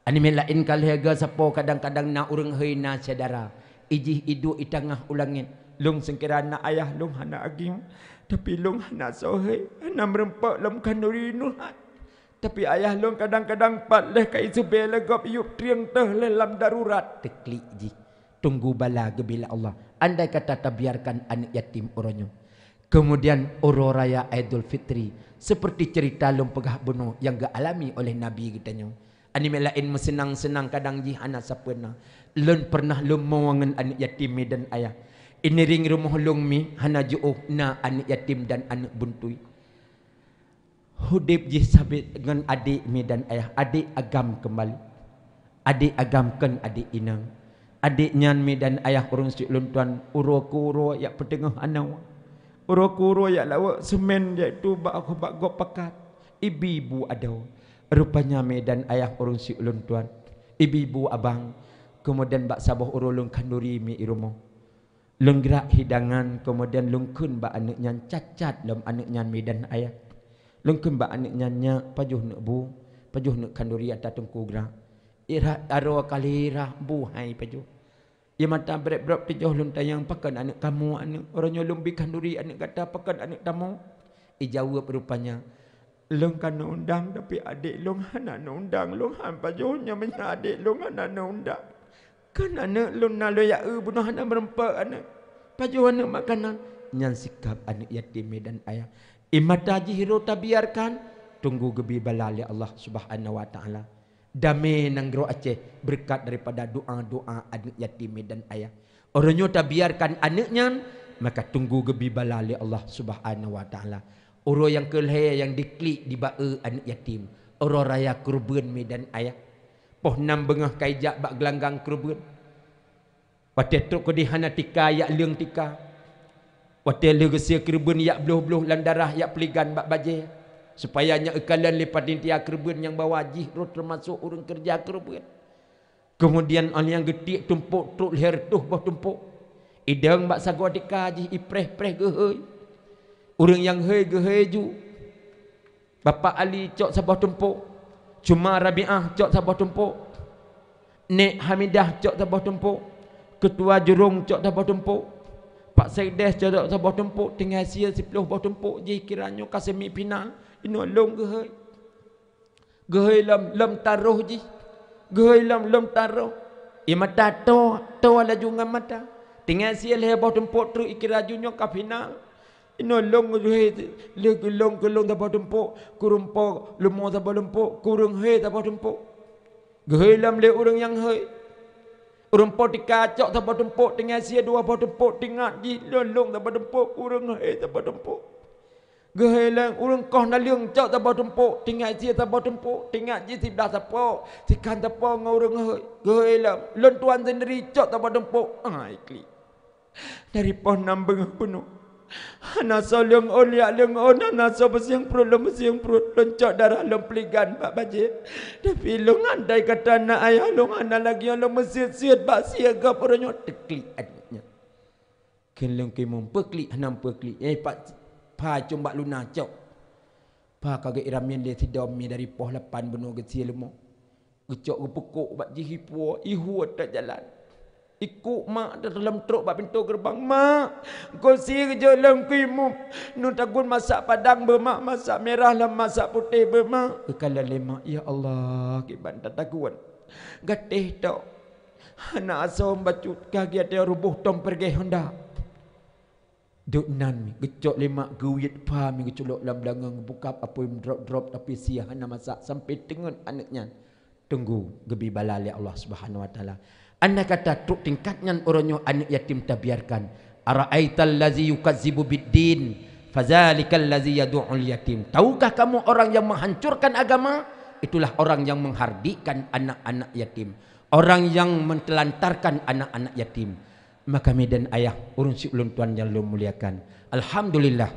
Aneuk miet laén ka lheueh geusapo, kadang-kadang na ureuëng hôi, na syedara. Ijih iduek itangaih u langét, "Lôn seukira na ayah lôn hana agieng, tapi lôn hana soe hôi, hana meurumpok lom khanuri nurhat." Tapi ayah lôn kadang-kadang pat lheueh ka iseubée lé gob, iyueb trieng teuh lheueh lam darurat. Teuklik jih, tunggu bala geubila Allah. Andai kata tabiarkan aneuk yatim uroe nyoe. Kemudian uroe raya Aidul Fitri, seperti cerita lôn peugah bunoe nyang geualami oleh Nabi geutanyoe. Aneuk miet laén meuseunang-seunang, kadang jih hana sapeue na. Lôn pernah lôn moe ngon aneuk yatim, mi dan ayah. Iniring rumoh lôn mi hana jiôh na aneuk yatim dan aneuk buntui. Udeb jih sabe ngon adek, mi dan ayah, adek agam keumbali. Adek agam kon adek inong. Adek nyan, mi dan ayah, ureuëng siulôn tuan, uroe keu uroe jak peuteungoh anoe. Uroe keu uroe jak lawok seumén, yaitu bak, bak gob pakat. Ibi bu adoe. Rupanya, mi dan ayah, ureuëng siulôn tuan, ibi bu abang, Keumudian bak saboh uroe lôn khanduri mi i rumoh. Lôn grak hidangan, keumudian lôn kheun bak aneuk nyan, cacat lom aneuk nyan mi dan ayah. Lôn kheun bak aneuk nyan, "Nyak, pajoh neuk bu, pajoh neuk khanduri ata teungku grak. Irah aroe kali rah bu hai pajoh." Ie mata brek-brok teujoh lôn tanyong, "Pakon aneuk kamoe aneuk? Uroe nyoe lôn bi khanduri aneuk gata, pakon aneuk tamoe?" Ijaweueb rupanya, "Lôn ka neuundang, tapi adék lôn hana neuundang. Lôn han pajoh nyoe meunyoe adék lôn hana neuundang. Kan aneuk lôn na lôn jak eu bunoe hana meurumpok aneuk. Pajoh aneuk makanan." Nyan sikap aneuk yatim mi dan ayah. Ie mata jih rot tabiarkan, tunggu geubi bala lé Allah Subhanahu wa Taala. Damé nanggroe Aceh beureukat daripada doa-doa aneuk yatim mi dan ayah. Uroe nyoe tabiarkan aneuk nyan, maka tunggu geubi bala lé Allah Subhanahu wa Taala. Uroe nyang keu lhée nyang diklik di ba-e aneuk yatim, uroe raya keureubeuen mi dan ayah. Poh nam beungoh ka ijak bak geulanggang keureubeuen. Watée trok keudeh hana tika, jak leueng tika. Watée lheueh geusie keureubeuen, jak bloh-bloh lam darah, jak peuligan bak bajée, supaya nyak eukalon lé panitia keureubeuen nyang bahwa jih rot teumasok ureuëng keureuja keureubeuen. Keumudian óh lheueh nyan geutiek tumpok trok lhée reutôh boh tumpok. Idong bak sagoe tika jih, ipreh-preh geuhôi. Ureuëng nyang hôi geuhôi ju. Bapak Ali cok saboh tumpok, Cuma Rabiah cok saboh tumpok, Nék Hamidah cok saboh tumpok, Keutua Jurong cok saboh tumpok, Pak Sekdes cok saboh tumpok, tinggai sie siplôh boh tumpok jih kira nyoe ka semi final. Inoe lôn geuhôi. Geuhôi lom, lom taroh jih. Geuhôi lom, lom taroh. Ie mata toe, toe laju ngon mata. Tinggai sie lhée boh tumpok trok ikira ju nyoe ka final. Inoe lôn geuhôi, lheueh geulôn keu lôn saboh tumpok, keu ureuëng po leumo saboh tumpok, keu ureuëng hôi saboh tumpok. Geuhôi lom lé ureuëng nyang hôi. Ureuëng po tika cok saboh tumpok, tinggai sie dua boh tumpok, tingat jih lôn, lôn saboh tumpok, keu ureuëng hôi saboh tumpok. Geuhôi lom ureuëng koh naleueng cok saboh tumpok, tingat sie saboh tumpok, tingat jih siblah sapo, sikhan sapo ngon ureuëng hôi. Geuhôi lom lôn tuan sendiri cok saboh tumpok. Ai klik. Dari poh nam beungoh bunoe, hana soe leueng ôn jak leueng ôn, hana soe peusieng pruet lôn peusieng pruet, lôn cok darah lôn peuligan bak bajée. Tapi lôn andai kata na ayah lôn hana lagée nyoe, lôn meusiet-siet bak sie gob uroe nyoe, teuklik aneuk nyan. Kheun lôn keu imum, peuklik hana peuklik. Eh, pat pha cumbak luna cok. Pha ka geuiramien lé sidom mi dari poh lapan bunoe geusie leumo. Geucok geupeukok bak jih ipuwoe, ihuet that jalan. Ikuk mak that lom trok bak pintoe geureubang, "Mak, gosie geujok lom keu imum. Nyoe tagun masak padang beuh mak, masak mirah lom masak putéh beuh mak." Geukalon lé mak, "Ya Allah, kiban that tagun. Gatéh tok. Hana asoe bacut, ka geuatée ruboh tom peurgeh honda." Duek nan mi, geucok lé mak geuwiet pha mi geuculok lam blangeung, geubukab apui meudrop-drop, tapi sie hana masak sampai teungeut aneuk nyan. Tunggu geubi bala lé Allah Subhanahu wa Taala. Andai kata trok tingkat nyan uroe nyoe aneuk yatim tabiarkan, "Ara'aital ladzi yukazzibu biddin, fadzalikal ladzi yadu'ul yatim." Tahukah kamu orang yang menghancurkan agama? Itulah orang yang menghardikkan anak-anak yatim. Orang yang mentelantarkan anak-anak yatim. Maka mi dan ayah, ureuëng siulôn tuan nyang lôn muliakan, alhamdulillah,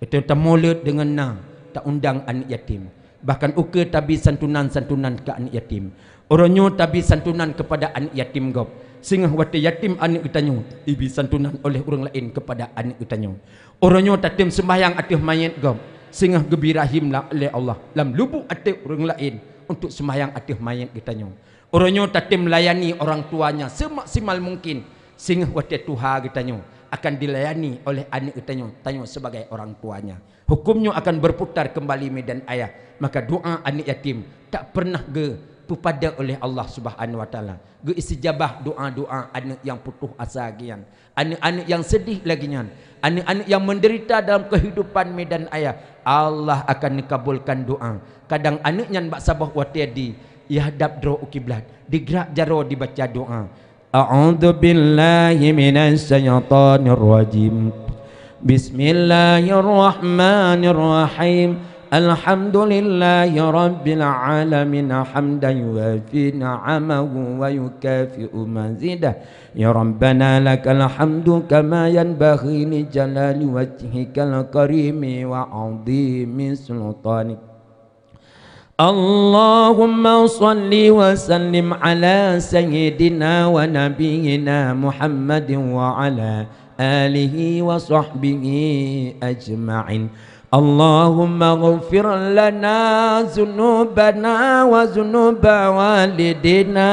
beutôi tamulot deungon na taundang aneuk yatim. Bahkan ukeue tabi santunan-santunan keu aneuk yatim. Uroe nyoe tabi santunan keupada aneuk yatim gob, singoh watée yatim aneuk geutanyoe ibi santunan oleh ureuëng laén keupada aneuk geutanyoe. Uroe nyoe tatem seumbahyang ateueh manyét gob, singoh geubi rahim la-, lé Allah lam lubuk até ureuëng laén untuk seumbahyang ateueh manyét geutanyoe. Uroe nyoe tatem layani orang tuanya semaksimal mungkin, singoh watée tuha geutanyoe akan dilayani oleh aneuk geutanyoe, tanyoe sebagai orang tuanya. Hukum nyoe akan berputar kembali mi dan ayah. Maka doa aneuk yatim tak pernah geupeupada oleh Allah Subhanahu wa Taala. Geuistijabah doa-doa aneuk nyang putoh asa geuh nyan. Aneuk-aneuk nyang seudeh lagée nyan, aneuk-aneuk nyang meudeurita dalam keuhidupan mi dan ayah, Allah akan neukabulkan doa. Kadang aneuk nyan bak saboh watée di, yah dab droe u kiblat, digrak jaroe dibaca doa. A'udzubillahi minasyaitonirrajim. Bismillahirrahmanirrahim. Alhamdulillahi rabbil alamin, hamdan yuwafi ni'amahu wa yukafi'u mazidah. Ya Rabbana lakal hamdu kama yanbaghi li jalali wajhikal karimi wa azimi sultanik. اللهم صل وسلم على سيدنا ونبينا محمد وعلى آله وصحبه أجمعين. اللهم اغفر لنا ذنوبنا وذنوب والدينا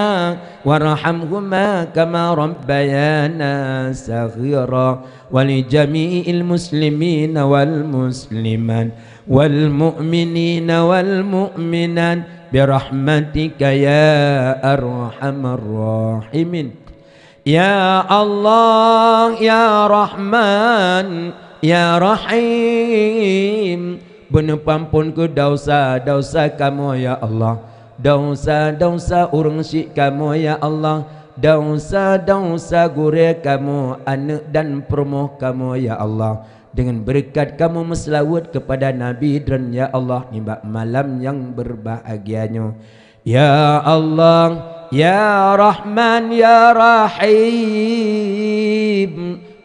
وارحمهما كما ربيانا صغيرا، ولجميع المسلمين والمسلمات والمؤمنين والمؤمنات برحمتك يا أرحم الراحمين. Ya Allah, ya Rahman, ya Rahim, beuneupampon keu desya-desya kamoe, ya Allah. Desya-desya ureuëng syik kamoe, ya Allah. Desya-desya gurée kamoe, aneuëk dan peurumoh kamoe, ya Allah. Deungon beureukat kamoe meuseulaweuet keupada Nabi Droen, ya Allah, nibak malam nyang beubahgia nyoe. Ya Allah, ya Rahman, ya Rahim,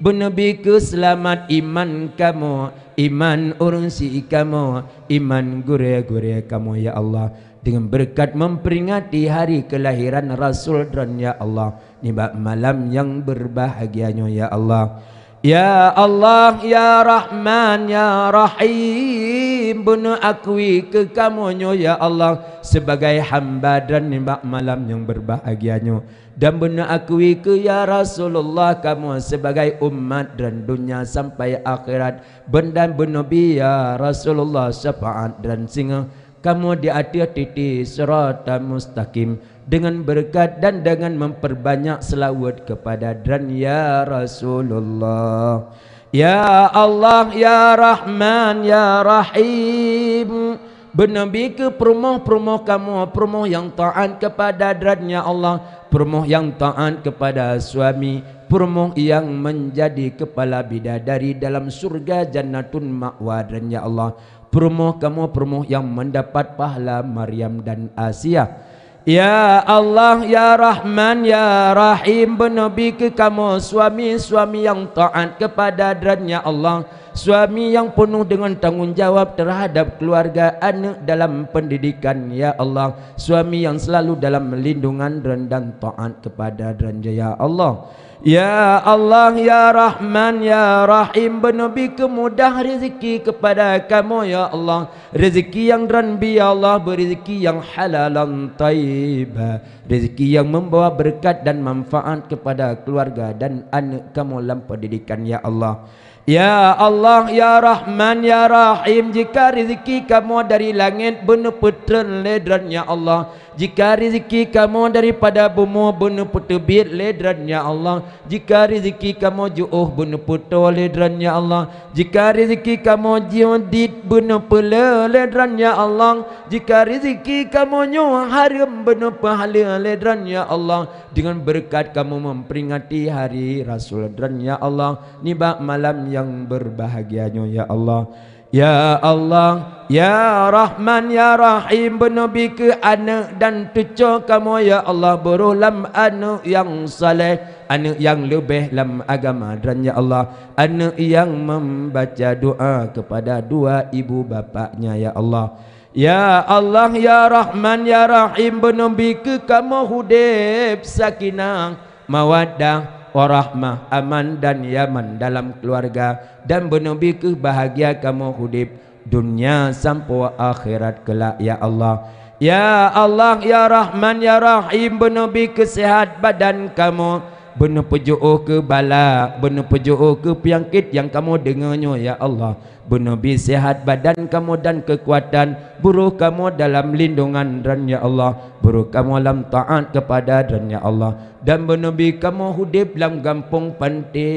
beuneubi keuseulamat iman kamoe, iman ureuëng syik kamoe, iman gurée-gurée kamoe, ya Allah, deungon beureukat memperingati hari kelahiran Rasul Droen, ya Allah, nibak malam nyang beubahgia nyoe, ya Allah. Ya Allah, ya Rahman, ya Rahim, beuneuakui keu kamoe nyoe, ya Allah, sebagai hamba Droen nibak malam nyang beubahgia nyoe. Dan beuneuakui keu, ya Rasulullah, kamoe sebagai umat Droen donya sampai akhirat. Beundan beuneubi, ya Rasulullah, syafaat Droen singoh kamoe di ateueh titi siratal mustaqim, deungon beureukat dan deungon memperbanyak seulaweuet keupada Droen, ya Rasulullah. Ya Allah, ya Rahman, ya Rahim, beuneubi keu peurumoh-peurumoh kamoe, peurumoh nyang taát keupada Droen, ya Allah, peurumoh nyang taát keupada suami, peurumoh nyang menjadi kepala bidadari dalam syurga Jannatun Ma'wa Droen, ya Allah. Peurumoh kamoe peurumoh nyang mendapat pahala Maryam dan Asia. Ya Allah, ya Rahman, ya Rahim, beuneubi keu kamoe suami-suami nyang taát keupada Droen, ya Allah. Suami nyang peunoh deungon tanggong jawab teuhadab keuluwarga, aneuëk dalam peundidikan, ya Allah. Suami nyang seulalu dalam lindungan Droen dan taát keupada Droen, ya Allah. Ya Allah, ya Rahman, ya Rahim, beuneubi keu mudah rezeki keupada kamoe, ya Allah. Rezeki nyang Droen bi, ya Allah, beu rezeki nyang halalan thayyibah, rezeki nyang membawa beureukat dan manfaat keupada keuluwarga dan aneuëk kamoe lam peundidikan, ya Allah. Ya Allah, ya Rahman, ya Rahim, jika rezeki kamoe dari langét, beuneupeutreun lé Droen, ya Allah. Jika rezeki kamoe daripada bumoe, beuneupeuteubiet lé Droen, ya Allah. Jika rezeki kamoe jiôh, beuneupeutô lé Droen, ya Allah. Jika rezeki kamoe jidit, beuneupeulé lé Droen, ya Allah. Jika rezeki kamoe nyoe hareuem, beuneupeulé lé Droen, ya Allah. Deungon beureukat kamoe memperingati hari Rasul Droen, ya Allah, nibak malam nyang beubahgia nyoe, ya Allah. Ya Allah, ya Rahman, ya Rahim, beuneubi keu aneuëk dan cucoe kamoe, ya Allah, beuroh lam aneuëk nyang saleh, aneuëk nyang leubeh lam agama Droen, ya Allah, aneuëk nyang membaca doa keupada dua ibu bapaknya, ya Allah. Ya Allah, ya Rahman, ya Rahim, beuneubi keu kamoe udeb sakinah, mawaddah, warahmah, aman dan nyaman dalam keuluwarga, dan beuneubi keu bahgia kamoe udeb donya sampoe akhirat keulak, ya Allah. Ya Allah, ya Rahman, ya Rahim, beuneubi keu seuhat badan kamoe, beuneupeujeuôh keu bala, beuneupeujeuôh keu peunyakét nyang kamoe deungoe nyoe, ya Allah. Beuneubi seuhat badan kamoe dan keukuatan, beuroh kamoe dalam lindungan Droen, ya Allah. Beuroh kamoe lam taát keupada Droen, ya Allah. Dan beuneubi kamoe udeb lam gampông panté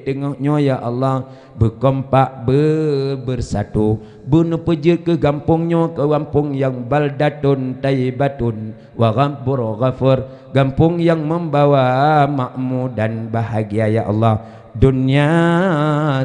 teungoh nyoe, ya Allah. Beukompak, beu-, beusatu. Beuneupeujeuet keu gampông nyoe keu gampông nyang baldatun thayyibatun wa rabbun ghafur, gampông nyang membawa makmu dan bahgia, ya Allah. Donya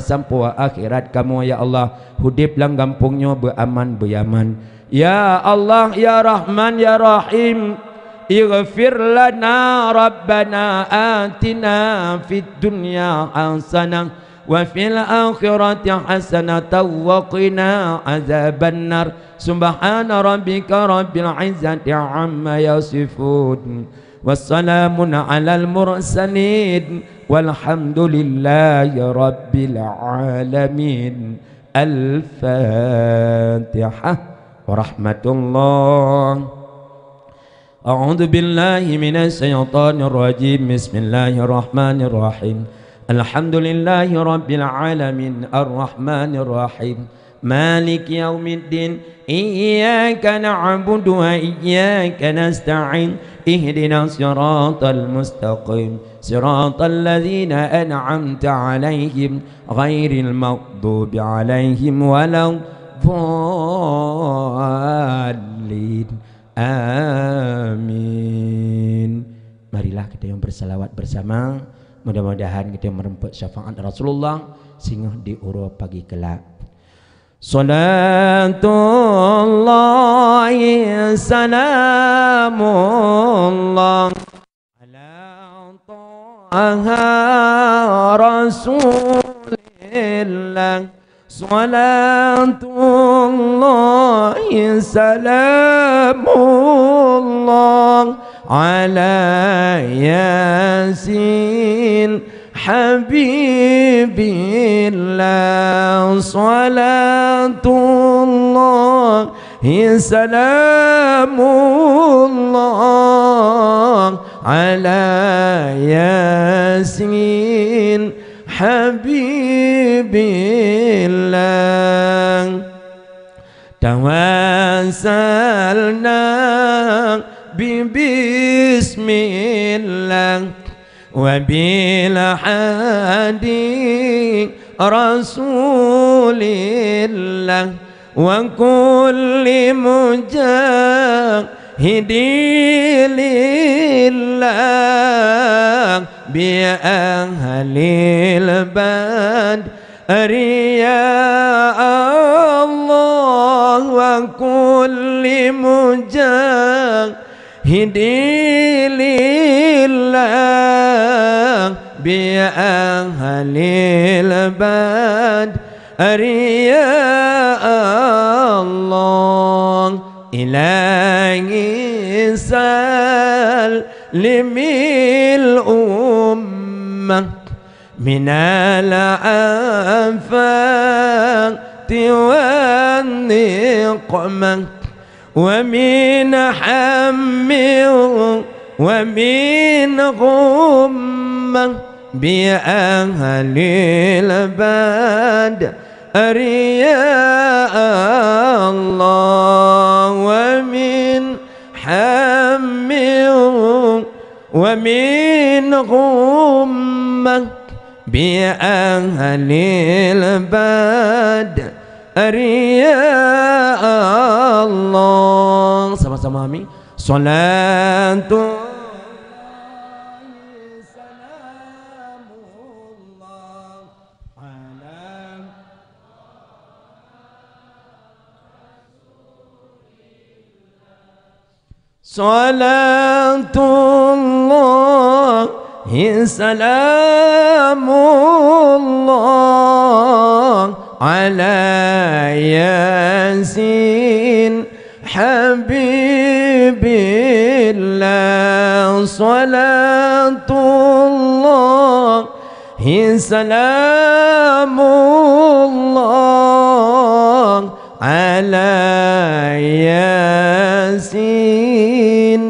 sampoe akhirat kamoe, ya Allah, udeb lam gampông nyoe beuaman, beunyaman. Ya Allah, ya Rahman, ya Rahim, ighfir lana Rabbana atina fid dunya hasanah وفي الآخرة حسنة وقنا عذاب النار. سبحان ربك رب العزة عما يصفون. وسلام على المرسلين. والحمد لله رب العالمين. الفاتحة. ورحمة الله. أعوذ بالله من الشيطان الرجيم. بسم الله الرحمن الرحيم. الحمد لله رب العالمين. الرحمن الرحيم. مالك يوم الدين. إياك نعبد وإياك نستعين. اهدنا الصراط المستقيم. صراط الذين أنعمت عليهم غير المغضوب عليهم ولا الضالين. Amin. Marilah kita yang bersalawat bersama. Mudah-mudahan kita yang meremput syafaat Rasulullah singoh di uroe pagi kelak. صلاة الله سلام الله على طه رسول الله. صلاة الله سلام الله على ياسين حبيب الله. صلاة الله سلام الله على ياسين حبيب الله. توسلنا ببسم الله وبالهادي رسول الله وكل مجاهد لله بأهل البدر يا الله وكل مجاهد هدي لله بأهل البدر يا الله. إلهي سلم الأمة من الآفات والنقمة ومن هم ومن غمة بأهل البدر يا الله ومن هم ومن غمة بأهل البدر يا الله. Sama-sama amin. صلاة الله سلام الله على صلاة الله سلام الله على ياسين حبيب الله. صلاة الله سلام الله على ياسين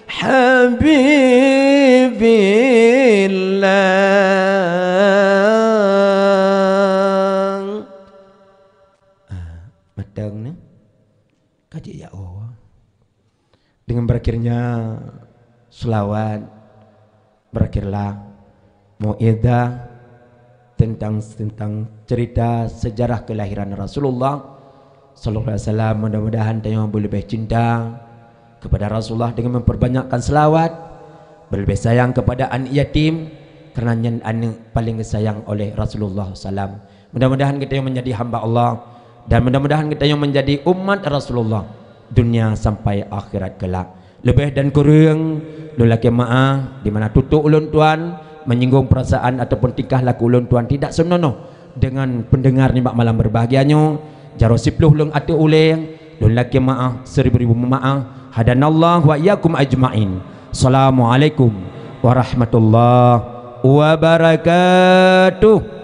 حبيب الله. Ah, mantong ni. Ka jijak woe. Dengan berakhirnya selawat, berakhirlah mau'izah tentang, tentang cerita sejarah kelahiran Rasulullah sallallahu alaihi wasallam. Mudah-mudahan tanyoe beuleubeh cinta kepada Rasulullah dengan memperbanyakkan selawat, beuleubeh sayang kepada aneuk yatim, karena nyan aneuk paling disayang oleh Rasulullah sallam. Mudah-mudahan kita yang menjadi hamba Allah dan mudah-mudahan kita yang menjadi umat Rasulullah dunia sampai akhirat kelak. Leubeh dan kureueng lôn lakée meu'ah di mana tutoe ulôn tuan, menyinggung perasaan ataupun tingkah laku ulôn tuan tidak seunonoh dengan pendengar nibak malam berbahagia nyoe, jaroe siploh lôn ateueh uleng, lôn lakée meu'ah, seribu-ribu meu'ah. Hadanallahu wa iyyakum ajma'in. Assalamualaikum warahmatullahi wabarakatuh.